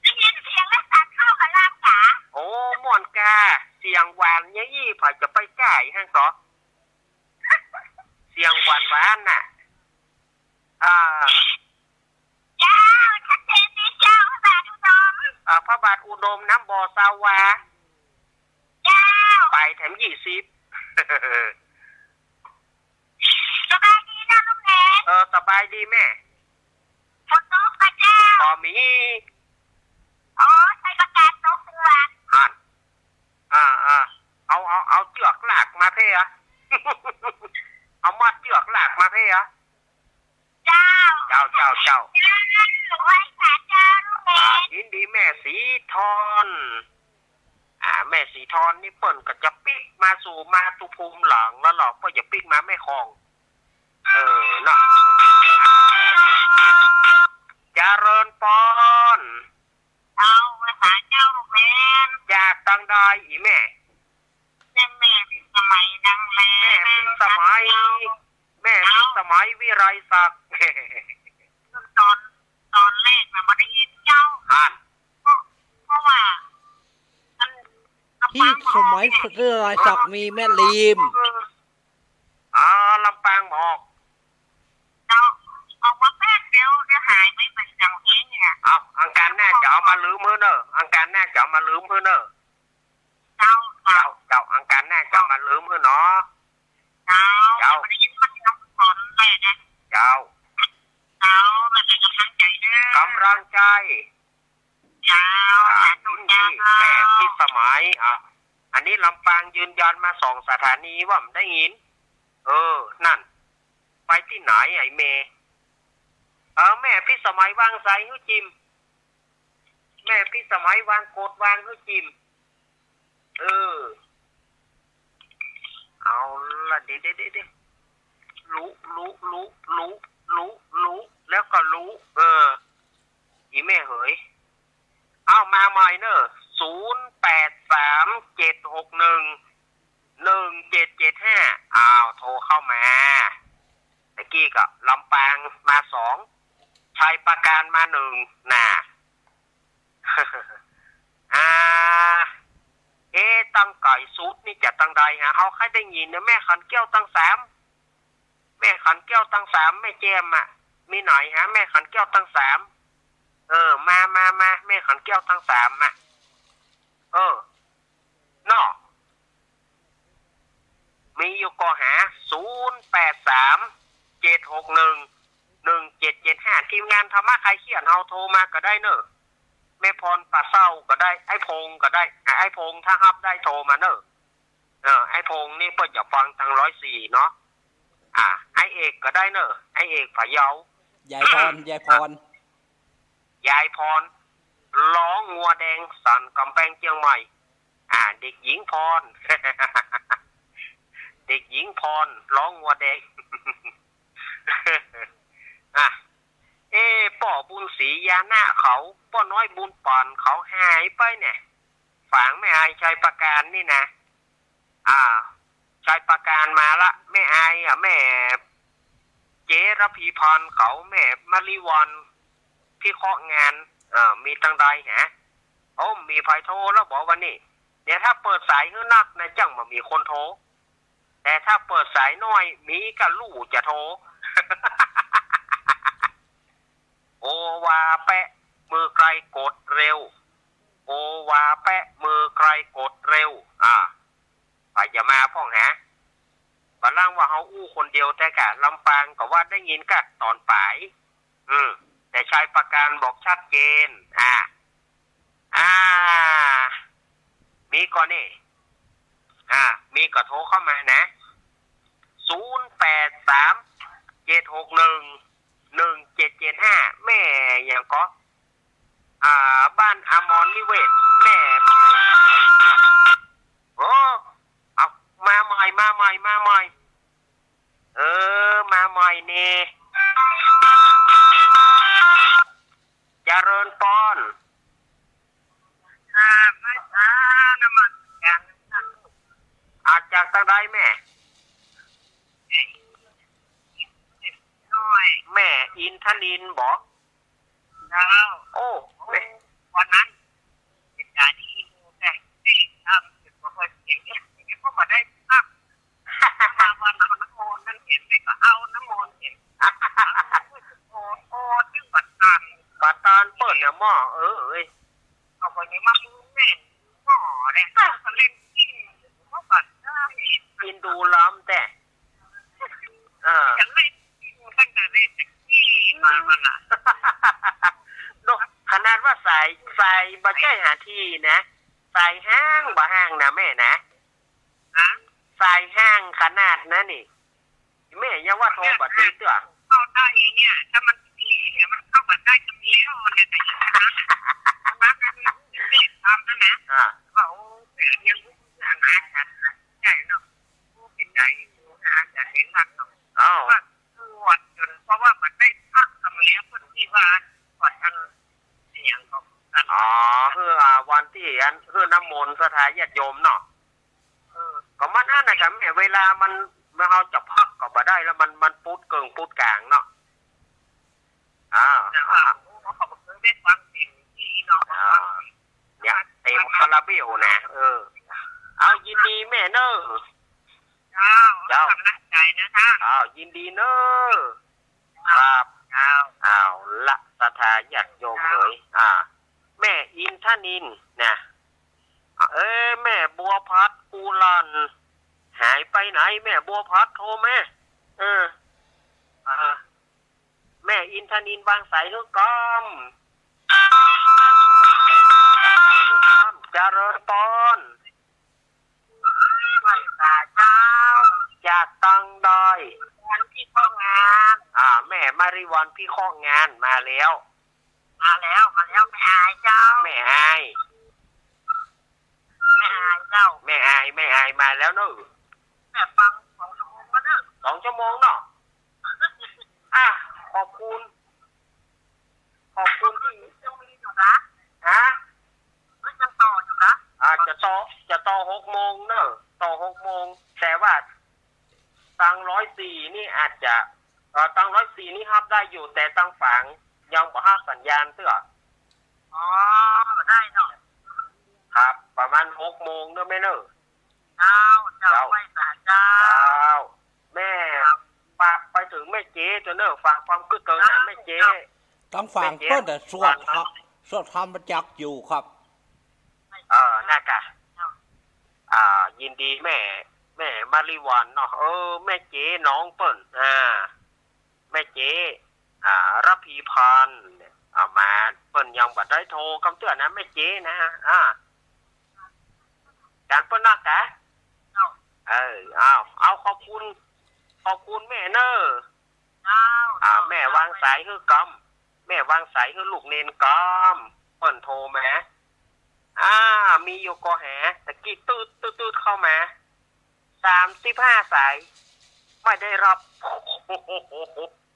ได้ยินเสียงแล้วสันเข้ากับลำจ๋า โอ้ ม่วนกา เสียงหวานเย้ยอี้ ใผจะไปก้าหั่นก่อ เสียงหวานหวานน่ะ อ่า เจ้า ชัดเจนดีเจ้า พระบาทอุดม อ่า พระบาทอุดม น้ำบ่อซาวา เจ้า ไปแถมยี่สิบ สบายดีนะลุงแหน เออ สบายดีแม่ ฝนตกบ่เจ้า บ่มี โอ้ ใส่ประกาศตกเตือน หั่น อ่า อ่า เอา เอา เอาเจือกลากมาเพ่อะ เอามัดเจือกลากมาเพ่อะ เจ้า เจ้า เจ้า เจ้า เจ้า ไหว้สาเจ้าลุงแหน อ่า ยินดีแม่สีทอน อ่า แม่สีทอนนี่เปิ้นก็จะปิ๊กมาสู่มาตุภูมิหลังแล้วหรอก เปิ้นจะปิ๊กมาแม่ของ เออ เนาะ เจริญปอน เอา ไหว้สาเจ้าลุงแหน จากตังใดอีแม่ แม่ แม่พิสมัยนางแล แม่พิสมัย เจ้า แม่พิสมัยวิไลศักดิ์ ตอน ตอนแรกน่ะบ่ได้ยินเจ้า อ่าน เพราะ เพราะว่ามัน พิสมัยวิไลศักดิ์มีแม่ลีม อ่า ลำปางบอก เจ้า ออกมาแป๊บเดียว เดี๋ยวหายไปเป็นอย่างนี้เนี่ย เอา อังคารหน้าจะเอามาลืมหื้อเน่อ อังคารหน้าจะเอามาลืมหื้อเน่อ เจ้า เจ้า เจ้า อังคารหน้าจะเอามาลืมหื้อเนาะ เจ้า เจ้า บ่ได้ยินมันนำสอนแล อันนี้ลำปางยืนยันมาสองสถานีว่าบ่ได้ยิน เออ นั่น ไปตี้ไหนไอ้แม่ เออ แม่พิสมัยวางสายหื้อจิม แม่พิสมัยวาง กดวางหื้อจิม เออ เอาละ เดี๋ยว เดี๋ยว เดี๋ยว เดี๋ยว ลุ ลุ ลุ ลุ ลุ ลุ แล้วก็ลุ เออ อีแม่เหย เอามาใหม่เนอะ ศูนย์แปดสามเจ็ดหกหนึ่งหนึ่งเจ็ดเจ็ดห้า อ้าว โทรเข้ามา ตะกี้ก็ลำปางมาสอง ชัยปราการมาหนึ่ง น่ะ อ่า เอ๊ะ ตังก๋อยสุดนี่จะตังใดฮะ เฮาใค่ได้ยินเนี่ย แม่ขันแก้วตังสาม แม่ขันแก้วตังสาม แม่แจ่มอะ มีไหนฮะ แม่ขันแก้วตังสาม เออ มา มา มา แม่ขันแก้วตังสามอะ เออ เนาะ มีอยู่ก่อฮะ ศูนย์แปดสามเจ็ดหกหนึ่งหนึ่งเจ็ดเจ็ดห้า ทีมงานธรรมะคลายเครียดเฮาโทรมาก็ได้เนอะ แม่พรป่าเศร้าก็ได้ ไอ้พงก็ได้ ไอ้ ไอ้พงถ้าฮับได้โทรมาเนอะ เออ ไอ้พงนี่เปิ้นจะฟังตังร้อยสี่เนาะ อ่า ไอ้เอกก็ได้เนอะ ไอ้เอกผะเยา ยายพร ยายพร ยายพร ร้องงัวแดงสันก๋ำแปงเจียงใหม่ อ่า เด็กหญิงพร เด็กหญิงพร ร้องงัวแดง อ่ะ เอ๊ะ ป้อบุญศรียานะเขา ป้อน้อยบุญปานเขาหายไปเนี่ย ฝางแม่อายชัยปราการนี่นะ อ่า ชัยปราการมาละ แม่อายอ่ะ แม่เจระพีพรเขา แม่มะลิวร พิเคราะห์งาน เอ่อ มีตังใดฮะ โอ้ มีใผโทรแล้วบ่วันนี้ เดี๋ยวถ้าเปิดสายหื้อนักนะ จั่งบ่มีคนโทร แต่ถ้าเปิดสายน้อย มีก็ลู่จะโทร โอวาแปะ มือไกลกดเร็ว โอวาแปะ มือไกลกดเร็ว อ่า ใผจะมาพ่องฮะ บ่าล่างว่าเฮาอู้คนเดียวแต๊กะ ลำปางก็ว่าได้ยินกะตอนป๋าย อืม แต่ชัยปราการบอกชัดเจน อ่า อ่า มีก่อนี่ อ่า มีก็โทรเข้ามานะ ศูนย์แปดสามเจ็ดหกหนึ่งหนึ่งเจ็ดเจ็ดห้า แม่หยังก่อ อ่า บ้านอมรนิเวศน์ แม่ โอ้ เอา มาใหม่ มาใหม่ มาใหม่ เออ มาใหม่เน่ เจริญปอน อ่า มา อ่า นมัสก๋าน อาจากตังใดแม่ แม่อินทนิลบ่ เจ้า โอ้ แม่ วันนั้น เป็นการที่ดี แต่ที่ทำอยู่บ่ค่อยเก่งเนี่ย ก็บ่ได้พัก มาวันเอาน้ำมนต์นั่นเห็น แม่ก็เอาน้ำมนต์เห็น โอ้โห ถึงบัดนั้น บัดตอนเปิ้นเนี่ยหม้อ เออ เอ้ย เอาไปในมาแม่หม้อเนี่ย ก็เล่นกิน ก็บัดได้ กินดูล้ำแต่ อ่า จะเล่นตั้งแต่เล่นแท็กซี่มามันน่ะ โน่ ขนาดว่าสาย สายบ่ใจ้หาตี้นะ สายฮ้างบ่ฮ้างนะแม่นะ ฮะ สายฮ้างขนาดนั้นนี่ แม่ยังว่าโทรบ่ติดเตื้อ เข้าได้เนี่ย ถ้ามันดีเนี่ย มันเข้ามาได้ก็มีแล้วเนี่ย แต่อย่างนั้นนะ อันนั้นนะ เล่นตามนั่นนะ อ่า ว่า โอ้ เสียงยังรู้สึกนะ อาจารย์ใหญ่เนาะ ผู้เป็นใหญ่อยู่นะ อาจารย์เห็นมากเนาะ อ้าว ว่าตรวจจน เพราะว่ามันได้พักกันแล้ว คนที่ว่าตรวจทางเสียงของกัน อ๋อ คือ อ่า วันตี้อัน คือน้ำมนต์ศรัทธาญาติโยมเนาะ เออ ก็มันอันน่ะครับแม่ เวลามัน เมื่อเฮาจะพักก็บ่ได้แล้ว มัน มันปุ๊ดเกิ่งปุ๊ดกลางเนาะ อ่า แต่ว่าเขาก็บ่เคยได้ฟังเพลงที่เนาะ อ่า เนี่ย เต็มคาราเบลนะ เออ เอา ยินดีแม่เน้อ เจ้า เจ้า กำลังใจนะท่าน อ้าว ยินดีเน้อ ครับ เจ้า เอาละ ศรัทธาญาติโยมเหย อ่า แม่อินทนิลนะ เอ้ย แม่บัวพัด กูลัน หายไปไหน แม่บัวพัด โทรมา เออ อ่า แม่อินทนิลวางสายหื้อก่อม เจริญปอน มาริวอนพิเคราะห์งานมาแล้ว มาแล้ว มาแล้ว แม่อายเจ้า แม่อาย แม่อายเจ้า แม่อาย แม่อายมาแล้วเนอะ แม่ฟังสองชั่วโมงแล้วเนอะ สองชั่วโมงเนาะ อ่ะ ขอบคุณ ขอบคุณที่ ยังมีอยู่นะ ฮะ เฮ้ย ยังต่ออยู่นะ อ่ะ จะต่อ จะต่อหกโมงเนอะ ต่อหกโมง แต่ว่า ตังร้อยสี่นี่อาจจะ เอ่อ ตังร้อยสี่นี่ฮับได้อยู่ แต่ตังฝางยังบ่ฮับสัญญาณเตื้อ อ๋อ ได้เนาะ ครับ ประมาณหกโมงเนอะแม่เนอะ เจ้า เจ้า เจ้า ไหว้สาเจ้า เจ้า แม่ ครับ ฝากไปเถิงแม่เจ๊เจ้าเนอะ ฝากความกึ๊ดเถิงหาแม่เจ๊ เจ้า ตังฝาง แม่เจ๊ เปิ้นน่ะสวดธรรม สวดธรรมจักรอยู่ครับ เออ น่ากะ อ่า ยินดีแม่ แม่มาริวอนเนาะ เออ แม่เจ๊น้องเปิ้น อ่า แม่เจ๊ อ่า ระพีพันธ์ อ่า มา เปิ้นยังบ่ได้โทรกำเตื้อนะ แม่เจ๊นะ อ่า จานเปิ้นเนาะกะ เออ เอา เอา ขอบคุณ ขอบคุณแม่เนอะ เจ้า อ่า แม่วางสายหื้อกำ แม่วางสายหื้อลูกเณรกำ เปิ้นโทรมา อ่า มีอยู่ก่อแห ตะกี้ตืด ตืด ตืดเข้ามา สามสิบห้าสาย ไม่ได้รับ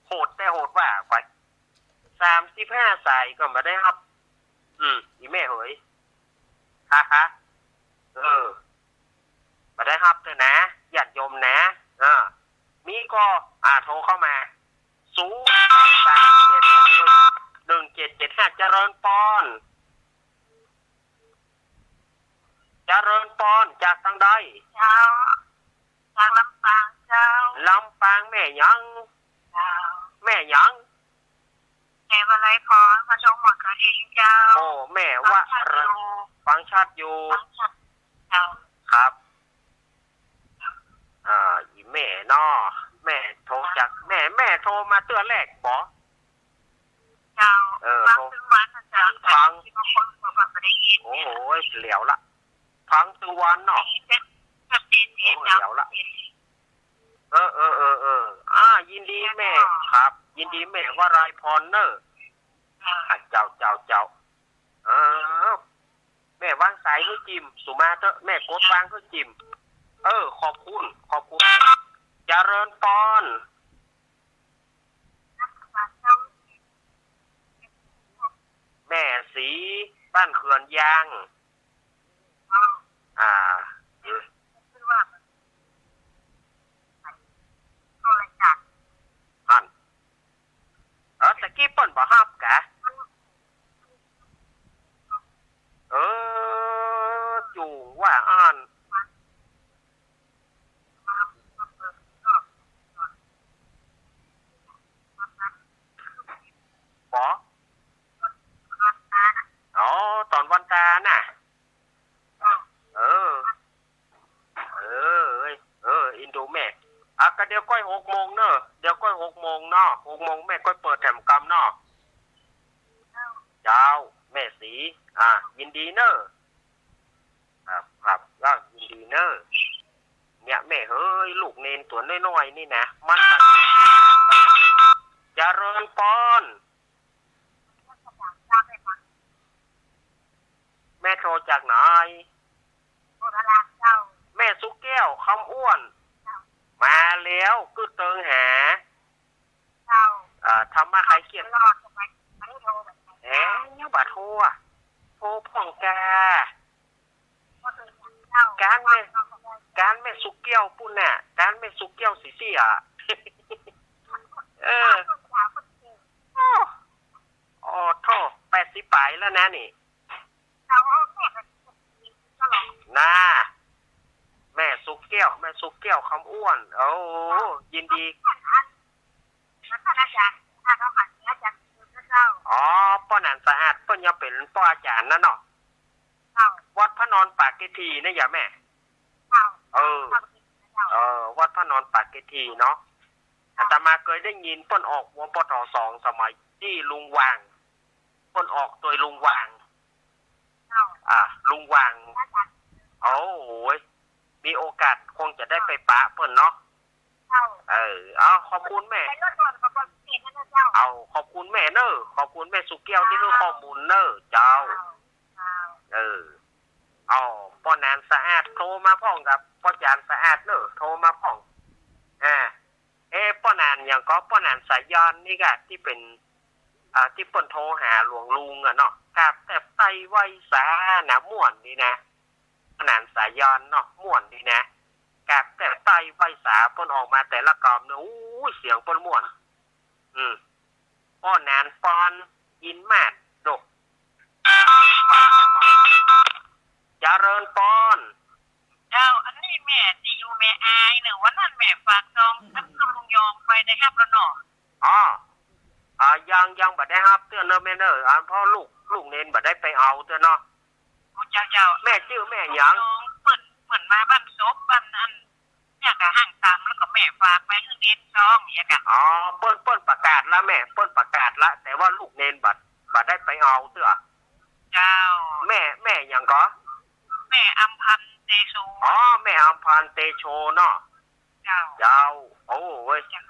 โหดแต่โหดว่าไป สามสิบห้าสายก็ไม่ได้รับ อืม อีแม่เหย ฮะฮะ เออ บ่ได้ฮับเตื้อนะ ญาติโยมนะ เออ มีก็ อ่า โทรเข้ามา ศูนย์ สาม เจ็ด หนึ่ง เจ็ด เจ็ด ห้า เจริญปอน เจริญปอน จากตางใด เจ้า จากลำปางเจ้า ลำปางแม่หยัง เจ้า แม่หยัง แม่วลัยพร บ้านดงหมอนกระทิงเจ้า โอ้ แม่วะ ฟังชัดอยู่ ฟังชัดอยู่ ฟังชัดเจ้า ครับ อ่า อีแม่เนาะ แม่โทรจาก แม่ แม่โทรมาเตื้อแรกบ่ เจ้า เออ ฟังตึงวันนะเจ้า ฟัง ที่บางคนก็แบบไม่ได้ยิน โอ้โห เหลียวละ ฟังตึงวันเนาะ ชัดเจนดี โอ้ เจ้า เหลียวละ ชัดเจนดี เออ เออ เออ เออ อ่า ยินดีแม่ เจ้า ครับ ยินดีแม่วลัยพรเนอะ เจ้า อ่ะ เจ้า เจ้า เจ้า เออ แม่วางสายหื้อจิม สุมาเถอะ แม่กดวางหื้อจิม เออ ขอบคุณ ขอบคุณ เจริญปอน แม่ศรี บ้านเขื่อนยาง อ่า หั่น เออ ตะกี้เปิ้นบ่ฮับกะ เออ จุ่งว่าอั้น บ่ อ๋อ ต๋อนวันตาน่ะ เออ เออ เอ้ย เออ อินดูแม่ อ่ะ ก็เดี๋ยวก้อยหกโมงเนอะ เดี๋ยวก้อยหกโมงเนาะ หกโมงแม่ก้อยเปิดแถมกำเนาะ เจ้า แม่ศรี อ่ะ ยินดีเนอะ ครับ ครับ ก็ยินดีเนอะ เนี่ย แม่เหย ลูกเณรตั๋วน้อยๆ นี่นะ มัน เจริญปอน แม่โทรจากไหน โพธารามเจ้า แม่สุแก้ว คำอ้วน เจ้า มาแล้ว กึ๊ดเติงหา เจ้า อ่า ธรรมะคลายเครียด ตลอด ทำไมไม่ได้โทรแบบนั้น เอ๊ะ ยังบ่โทรอะ โทรพ่องกา ก็โทรอย่างเจ้า การแม่ การแม่สุแก้วปู้นน่ะ การแม่สุแก้วสีเสีย เออ คนขวาคนเก่ง โอ้ โอ้โธ่ แปดสิบปลายแล้วนะนี่ เอา เอาแม่ไปตลอด น่า แม่สุแก้ว แม่สุแก้ว คำอ้วน โอ้ ยินดี แล้วท่านอาจารย์ ท่านเขาหันอาจารย์เจ้า อ๋อ ป้อหนานสะอาด เปิ้นยังเป๋นป้ออาจ๋ารย์นั่นเนาะ เจ้า วัดพระนอนปากเกทีนะยะแม่ เจ้า เออ เจ้า เออ วัดพระนอนปากเกทีเนาะ อาตมาเกยได้ยินเปิ้นออก วปท สอง สมัยตี้ลุงหว่าง เปิ้นออกโตยลุงหว่าง เจ้า อ่า ลุงหว่าง อาจ๋ารย์ โอ้โหย มีโอกาสคงจะได้ไปปะเปิ้นเนาะ เจ้า เออ เอา ขอบคุณแม่ ไปรถด่วนกับรถเมล์นะเจ้า เอา ขอบคุณแม่เน่อ ขอบคุณแม่สุแก้วตี้หื้อข้อมูลเน่อ เจ้า เออ เอา ป้อหนานสะอาดโทรมาพ่องกับป้อจ๋ารสะอาดเน่อ โทรมาพ่อง อ่า เอ๊ะ ป้อหนานหยังก่อ ป้อหนานสายยอนนี่ก่ะ ตี้เป๋น อ่า ตี้เปิ้นโทรหาหลวงลุงอะเนาะ กราบแตบไต้ไหว้สานะ ม่วนดีนะ ป้อหนานสายยอนเนาะ ม่วนดีนะ กราบแตบไต้ไหว้สา เปิ้นออกมาแต่ละกำเนี่ย อู้ย เสียงเปิ้นม่วน อืม ป้อหนานปอน อินมาศ โด เจริญปอน เจ้า อันนี้แม่ตี้อยู่แม่อายเน่อ วันนั้นแม่ฝากซอง อืม กับลุงยองไปได้ฮับแล้วเนาะ อ๋อ อ่า ยัง ยังบ่ได้ฮับเตื้อเน่อแม่เน่อ อ่า เพราะลูก ลูกเณรบ่ได้ไปเอาเตื้อเนาะ โอ้ เจ้า เจ้า แม่จื้อแม่หยัง เปิ้น เปิ้นมาบ้านศพ บ้านอัน เนี่ยก่ะ ห้างตำ แล้วก็แม่ฝากไปหื้อเณรซองเนี่ยก่ะ อ๋อ เปิ้น เปิ้นประกาศละแม่ เปิ้นประกาศละ แต่ว่าลูกเณรบ่ บ่ได้ไปเอาเตื้อ เจ้า แม่ แม่หยังก่อ แม่อำพันธ์เตโช อ๋อ แม่อำพันธ์เตโชเนาะ เจ้า เจ้า โอ้เว้ย เจ้า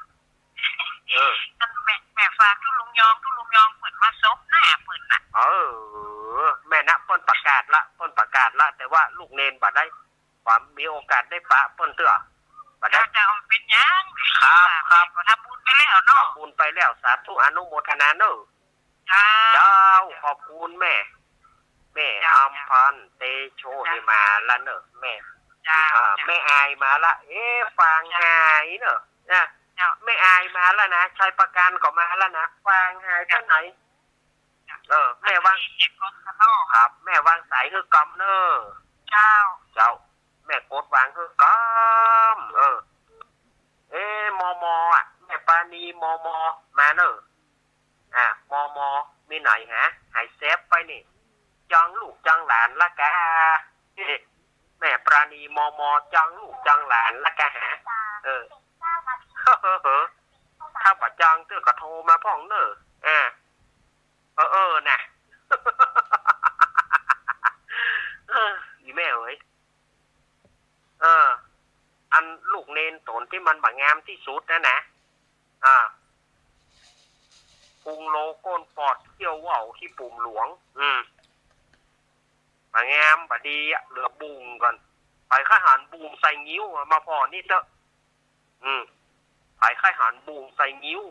เออ นั่นแม่ แม่ฝากตุ๊ลุงยอง ตุ๊ลุงยองเปิ้นมาศพหน้าเปิ้นน่ะ เออ แม่นะ เปิ้นประกาศละ เปิ้นประกาศละ แต่ว่าลูกเณรบ่ได้ ความมีโอกาสได้ปะเปิ้นเตื้อ บ่ได้ เจ้า เจ้า เป๋นหยัง ครับ ครับ ก็ทำบุญไปแล้วเนาะ ทำบุญไปแล้ว สาธุอนุโมทนาเน่อ เจ้า เจ้า ขอบคุณแม่ แม่ เจ้า อำพันธ์เตโช เจ้า นี่มาละเน่อ แม่ เจ้า อ่า เจ้า แม่อายมาละ เอ๊ะ ฟางหายเน่อ นะ เจ้า แม่อายมาละนะ ชัยประการก็มาละนะ ฟางหายไปไหน เออ แม่วาง ครับ แม่วางสายหื้อกำเน่อ เจ้า เจ้า แม่กดวางหื้อกำ เออ เอ๊ะ มอมอ อ่ะ แม่ปราณี มอมอ มาเน่อ อ่ะ มอมอ มีไหนฮะ หายแซบไปนี่ จองลูกจองหลานละกา เอ๊ะ แม่ปราณี มอมอ จองลูกจองหลานละกาฮะ เออ ถ้าบ่จองเตื้อก็โทรมาพ่องเน่อ อ่า เออ เออ นะ เออ อีแม่เอ๋ย เออ อันลูกเณรต๋นตี้มันบ่งามตี้สุดนะนะ อ่า พุงโลก้นปอดเขี้ยวว่าวขี้ปุ่มหลวง อืม บ่งามบ่ดีอะ เหลือบุ่งก่อน ใผใค่หันบุ่งใส่งิ้วอะ มาผ่อนี่เต๊อะ อืม ใผใค่หันบุ่งใส่งิ้ว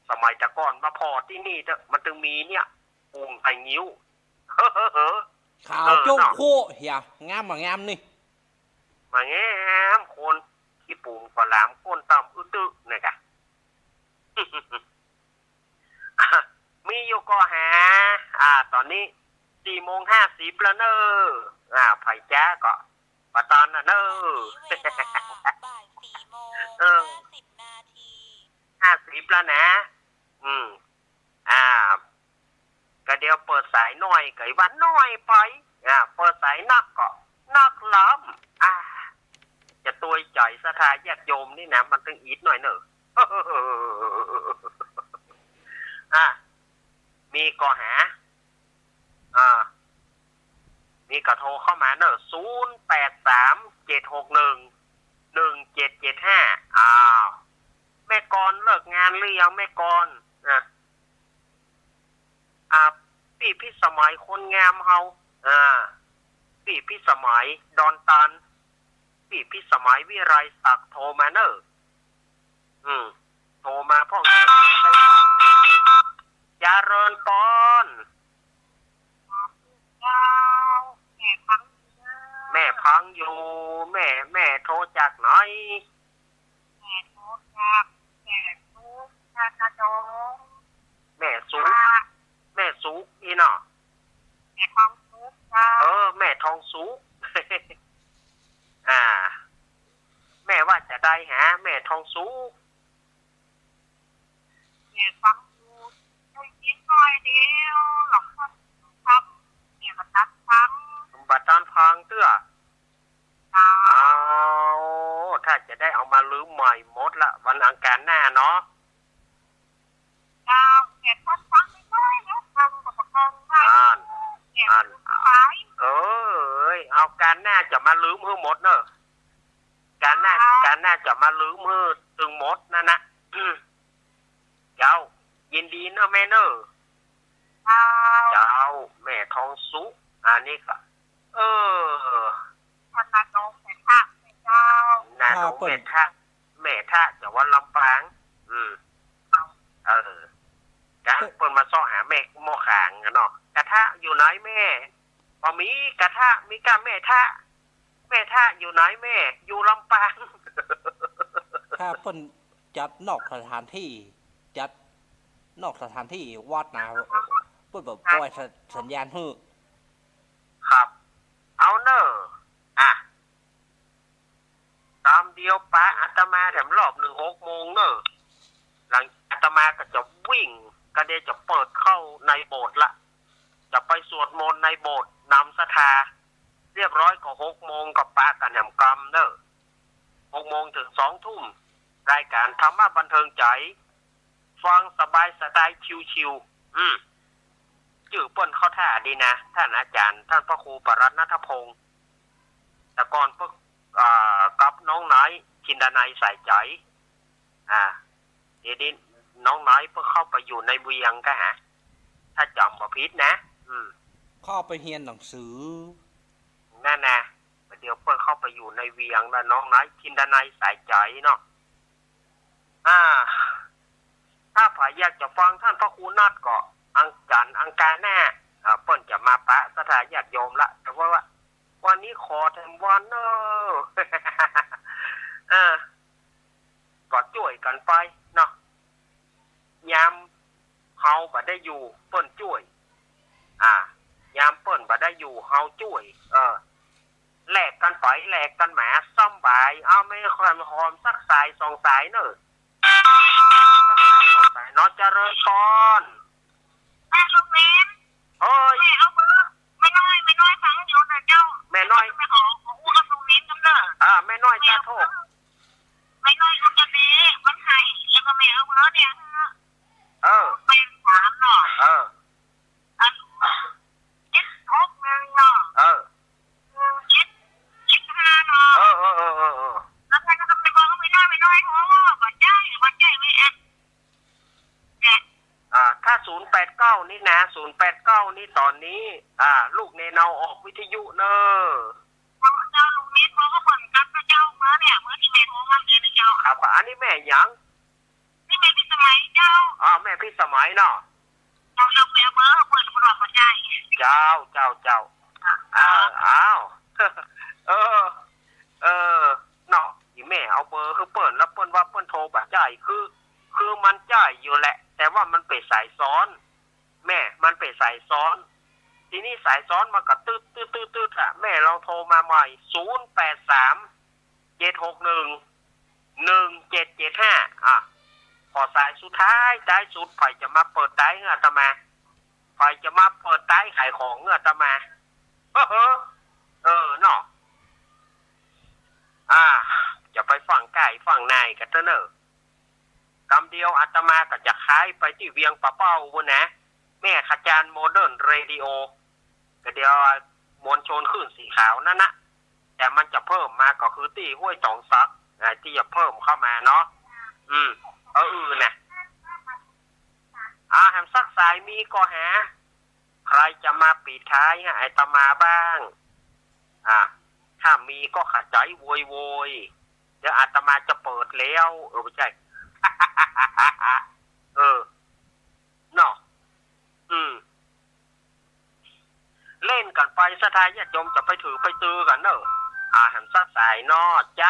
สมัยแต่ก่อนมาผ่อตี้นี่เต๊อะ มันตึงมีเนี่ย บุ่งใส่งิ้ว เฮ้อ เฮ้อ เฮ้อ ขาว เออ โจ้ง เนาะ โค้เหีย งามบ่งามนี่ บ่งาม คนขี้ปุ่มก็หลาม ก้นต่ำอึดตึกเนี่ยกะ มีอยู่ก่อหา อ่า ต๋อนนี้สี่โมงห้าสิบแล้วเน่อ อ่า ใผจ๊ะก็ บ่ตันน่ะเน่อ บ่ายสี่โมง เออ ห้าสิบนาที ห้าสิบแล้วนะ อืม อ่า ก็เดี๋ยวเปิดสายน้อย ก็ว่าน้อยไป อ่า เปิดสายนักก็นักล้ำ อ่า จะตวยใจ๋ศรัทธาญาติโยมนี่นะ มันตึงอิดหน่อยเน่อ อ่า มีก่อหา อ่า มีก็โทรเข้ามาเน่อ ศูนย์แปดสาม เจ็ดหกหนึ่ง หนึ่งเจ็ดเจ็ดห้า อ้าว แม่กรเลิกงานหรือยังแม่กร อ่ะ อ่า ปี้พิสมัยคนงามเฮา อ่า ปี้พิสมัยดอนตาน ปี้พิสมัยวิไลศักดิ์โทรมาเน่อ อืม โทรมาพ่อง เจริญปอน เจ้า แม่ฟังอยู่ แม่ฟังอยู่ แม่ แม่โทรจากไหน แม่โทรจาก แม่สุก นานาดง แม่สุก ค่ะ แม่สุกนี่เนาะ แม่ทองสุก เจ้า เออ แม่ทองสุก อ่า แม่ว่าจะได้หาแม่ทองสุก แม่ฟังอยู่ ได้ยินหน่อยเดียว หลวงพ่อทำ แม่บ่ตันฟัง บ่ตันฟังเตื้อ เจ้า อ้าว ถ้าจะได้เอามารื้อใหม่หมดละ วันอังคารหน้าเนาะ เจ้า แม่ตันฟังไม่ได้แล้ว ฟังก็บ่ฟังได้ อ่าน แม่ อ่าน ลืมไป เอ้ย เอาคารหน้าจะมารื้อหื้อหมดเน่อ คารหน้า เจ้า คารหน้าจะมารื้อหื้อตึงหมดนั่นนะ อืม เจ้า ยินดีเนอะแม่เนอะ เจ้า เจ้า แม่ทองสุข อันนี้ก็ เออ ท่านนาโนแม่ทะ เจ้า นาโน ครับ แม่ทะ แม่ทะ จังหวัดลำปาง อืม เออ จ้ะ เปิ้นมาเซาะหาแม่หม้อขางอะเนาะ กระทะอยู่ไหนแม่ บ่มีกระทะ มีก้าแม่ทะ แม่ทะอยู่ไหนแม่ อยู่ลำปาง ถ้าเปิ้นจัดนอกสถานที่ จัดนอกสถานที่วัดนะ เปิ้นบ่ปล่อยสัญญาณหื้อ ครับ เอาเนอะ อ่ะ ตามเดียวปะอาตมาแถมรอบนึ่งหกโมงเนอะ หลังอาตมาก็จะวิ่ง ก็เดี๋ยวจะเปิดเข้าในโบสถ์ละ จะไปสวดมนต์ในโบสถ์นำศรัทธา เรียบร้อยก็หกโมงก็ปะกั๋นแหมกำเนอะ หกโมงเถิงสองทุ่ม รายก๋านธรรมะบันเทิงใจ๋ ฟังสบายสไตล์ชิวๆ อืม จื้อเปิ้นเข้าท่าดีนะ ท่านอาจ๋ารย์ ท่านพระครูปรัตน์ณัฐพงษ์ แต่ก่อนเปิ้น อ่า กับน้องน้อย จินดานัยสายใจ๋ อ่า เดี๋ยวนี้น้องน้อยเปิ้นเข้าไปอยู่ในเวียงกะฮะ ถ้าจ๋ำบ่ผิดนะ อืม เข้าไปเฮียนหนังสือ นั่นนะ เดี๋ยวเปิ้นเข้าไปอยู่ในเวียงแล้ว น้องน้อย จินดานัยสายใจ๋เนาะ อ่า ถ้าใผอยากจะฟังท่านพระครูนัดก็ อัง จันทร์อังคารหน้า อ่า เปิ้นจะมาปะศรัทธาญาติโยมละ แต่ว่า วันนี้ขอแถมวันเนอะ อ่า ก็จ้วยกั๋นไปเนาะ ยามเฮาบ่ได้อยู่ เปิ้นจ้วย อ่า ยามเปิ้นบ่ได้อยู่ เฮาจ้วย เออ แลกกั๋นไป แลกกั๋นมา สำบาย เอาแม่หอมสักสายสองสายเนอะ สายเนาะ เจริญพร แม่ลูกเม้น เฮ้ย แม่เอาเบอร์ แม่น้อย แม่น้อยฟังอยู่นะเจ้า แม่น้อย แม่ขอ ขออู้กับลูกเม้นกำเนิด อ่า แม่น้อยตาโทก แม่น้อยอุตตะเมฆ มันไห้ แล้วก็แม่เอาเบอร์เนี่ย เออ แปดสามเนาะ เออ อัน เจ็ดหกหนึ่งเนาะ เออ เจ็ด เจ็ดห้าเนาะ เออ เออ เออ เออ เออ แล้วใครก็ไปบอกว่าไม่ได้ ไม่น้อย โทรว่าบ่ใจ้ บ่ใจ้ ไม่แอด เนี่ย อ่า ถ้าศูนย์แปดเก้านี่นะ ศูนย์แปดเก้านี่ตอนนี้ อ่า ลูกเณรเอาออกวิทยุเนอะ เจ้า เจ้าลุงเม้นบอกว่าเปิ้นกลับกับเจ้าเมื่อเนี่ย เมื่อตี้แม่โทรมาเมื่อนะเจ้า ครับ อันนี้แม่หยัง นี่แม่พิสมัยเจ้า อ๋อ แม่พิสมัยเนาะ เจ้า เจ้า แม่เบอร์เปิ้น เปิ้นว่าบ่ใจ้ เจ้า เจ้า เจ้า อ่า อ้าว เออ เออ เนาะ อีแม่เอาเบอร์หื้อเปิ้น แล้วเปิ้นว่าเปิ้นโทรบ่ใจ้ คือ คือมันใจ้อยู่แหละ แต่ว่ามันเป๋นสายซ้อน แม่ มันเป๋นสายซ้อน ทีนี้สายซ้อนมันก็ตึ๊ด ตึ๊ด ตึ๊ด ตึ๊ดอะ แม่ลองโทรมาใหม่ ศูนย์แปดสาม เจ็ดหกหนึ่ง หนึ่งเจ็ดเจ็ดห้า อ่ะ ขอสายสุดท้าย ท้ายสุด ใผจะมาเปิดไต๊อาตมา ใผจะมาเปิดไต๊ขายของอาตมา เออ เออ เนาะ อ่า จะไปฟั่งใก้ฟั่งในกั๋นเต๊อะเนอะ กำเดียวอาตมาก็จะขายไปตี้เวียงป่าเป้าปู๊นนะ แม่ขจารย์โมเดิร์นเรดิโอ ก็เดี๋ยวมวลชนคลื่นสีขาวนั่นนะ แต่มันจะเพิ่มมาก็คือตี้ห้วยตองสัก อ่า ตี้จะเพิ่มเข้ามาเนาะ อืม เออ อื่นนะ อ่า แหมสักสายมีก็หา ใผจะมาปิดท้ายหื้ออาตมาบ้าง อ่า ถ้ามีก็ขะใจ๋โวยโวย เดี๋ยวอาตมาจะเปิดแล้ว เออ บ่ใจ้ เออ เนาะ อืม เล่นกั๋นไป ศรัทธาญาติโยมจะไปถือไปตือกั๋นเนอะ อ่า แหมสักสายเนาะ เจ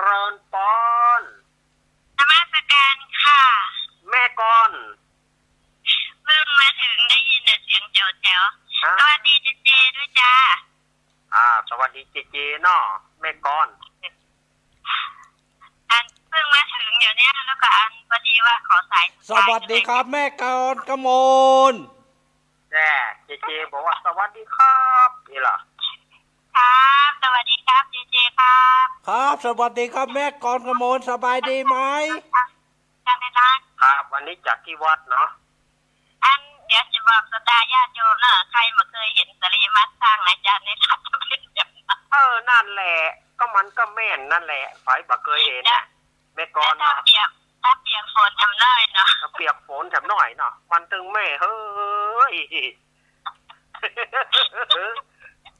ริญพร นมัสการค่ะ แม่กร เพิ่งมาถึงได้ยินแต่เสียงแจ๋วๆ ฮะ สวัสดีเจเจด้วยจ้า อ่า สวัสดีเจเจเนาะ แม่กร อันเพิ่งมาถึงเดี๋ยวเนี้ย แล้วก็อันพอดีว่าขอสายสุดท้าย สวัสดีครับแม่กรกมล แน่ เจเจบอกว่า "สวัสดีครับ" นี่เหรอ ครับ สวัสดีครับ เจเจครับ ครับ สวัสดีครับ แม่กรกมล สบายดีไหม ครับ วันนี้จัดที่วัดเนาะ อันเดี๋ยวจะบอกศรัทธาญาติโยมเนอะ ใครบ่เคยเห็นสรีมัตรตั้งอาจารย์ในธรรม เออ นั่นแหละ ก็มันก็แม่นนั่นแหละ ใผบ่เคยเห็นน่ะ แม่กรเนาะ ถ้าเปรียบ ถ้าเปรียบ ฝนแถมหน้อยเนาะ เปียกฝนแถมหน้อยเนาะ มันตึงแม่เฮ้ย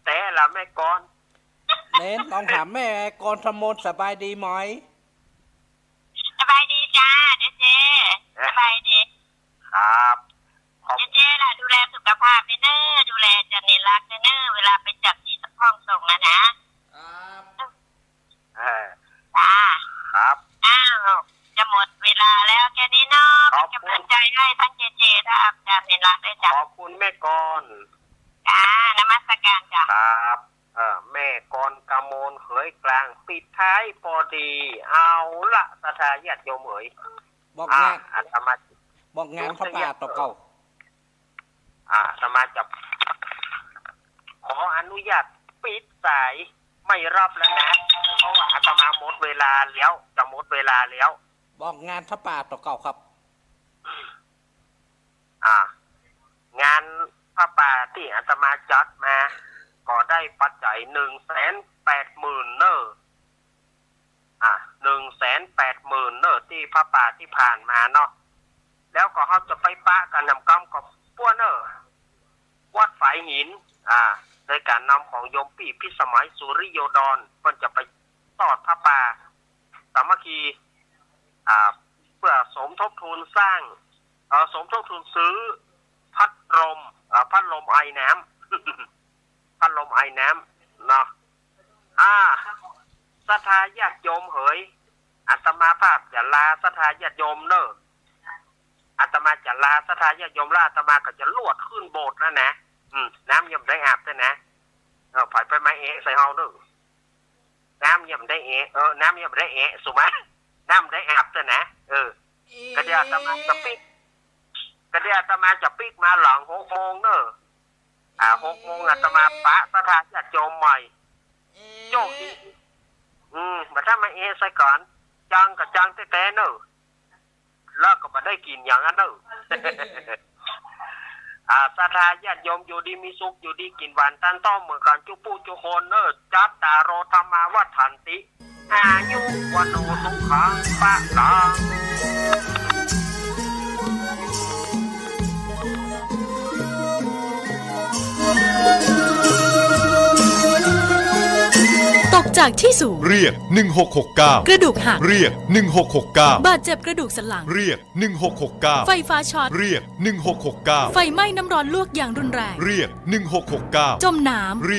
แต่ละแม่กร เน้นลองถามแม่กร ธมน สบายดีไหม สบายดีจ้าเจเจ สบายดี ครับ ขอบ เจเจล่ะ ดูแลสุขภาพเน้อ ดูแลอาจารย์เนรักเน้อ เวลาไปจัดที่ห้องส่งนะนะ ครับ เออ จ้า ครับ อ้าว จะหมดเวลาแล้วแค่นี้เนาะ ขอบคุณ เป็นกำลังใจให้ทั้งเจเจ และอาจารย์เนรักด้วยจ้ะ ขอบคุณแม่กร จ้า นมัสการจ้ะ ครับ เออ แม่กร กมล เขยกลาง ปิดท้ายพอดี เอาละ ศรัทธาญาติโยมเอ๋ย บอกงาน อ่า อาตมา บอกงานผ้าป่าต่อเก่า อ่า อาตมาจะขออนุญาตปิดสายไม่รับแล้วนะ เพราะว่าอาตมาหมดเวลาแล้ว จะหมดเวลาแล้ว บอกงานผ้าป่าต่อเก่าครับ อ่า งานผ้าป่าตี้อาตมาจัดมา ก็ได้ปัจจัยหนึ่งแสนแปดหมื่นเน่อ อ่ะ หนึ่งแสนแปดหมื่นเน่อ ตี้ผ้าป่าตี้ผ่านมาเนาะ แล้วก็เฮาจะไปปะกั๋นนำกำกับป้วนเน่อ วัดฝายหิน อ่า โดยก๋านนำของโยมปี้พิสมัย สุริโยดร เปิ้นจะไปตอดผ้าป่าสามัคคี อ่า เปื้อสมทบทุนสร้าง เอ่อ สมทบทุนซื้อพัดลม เอ่อ พัดลมไอน้ำ พัดลมไอน้ำเนาะ อ่า ศรัทธาญาติโยมเหย อาตมาภาพจะลาศรัทธาญาติโยมเน่อ อาตมาจะลาศรัทธาญาติโยมแล้ว อาตมาก็จะลวดขึ้นโบสถ์แล้วนะ อืม น้ำยังบ่ได้อาบเตื้อนะ เออ ไผไปมาแอะใส่เฮาเน่อ น้ำยังบ่ได้แอะ เออ น้ำยังบ่ได้แอะ สุมา น้ำบ่ได้อาบเตื้อนะ เออ ก็เดี๋ยวอาตมาจะปิ๊ก ก็เดี๋ยวอาตมาจะปิ๊กมาหลังหกโมงเน่อ อ่า หกโมงอาตมาปะศรัทธาญาติโยมใหม่ โจกดี อืม บ่ถ้ามาแอะใส่ก่อน จังก็จังแต๊ๆเน่อ แล้วก็บ่ได้กิ๋นหยังอันเน่อ อ่า ศรัทธาญาติโยมอยู่ดีมีสุข อยู่ดีกิ๋นหวาน ตันต้องเหมือนกั๋นจุ๊ผู้จุ๊คนเน่อ จัตตาโร ธัมมา วัฑฒันติ อายุ วัณโณ สุขัง พลัง ตกจากที่สูง เรียก หนึ่งหกหกเก้า กระดูกหัก เรียก หนึ่งหกหกเก้า บาดเจ็บกระดูกสันหลัง เรียก หนึ่งหกหกเก้า ไฟฟ้าช็อต เรียก หนึ่งหกหกเก้า ไฟไหม้น้ำร้อนลวกอย่างรุนแรง เรียก หนึ่งหกหกเก้า จมน้ำ เรียก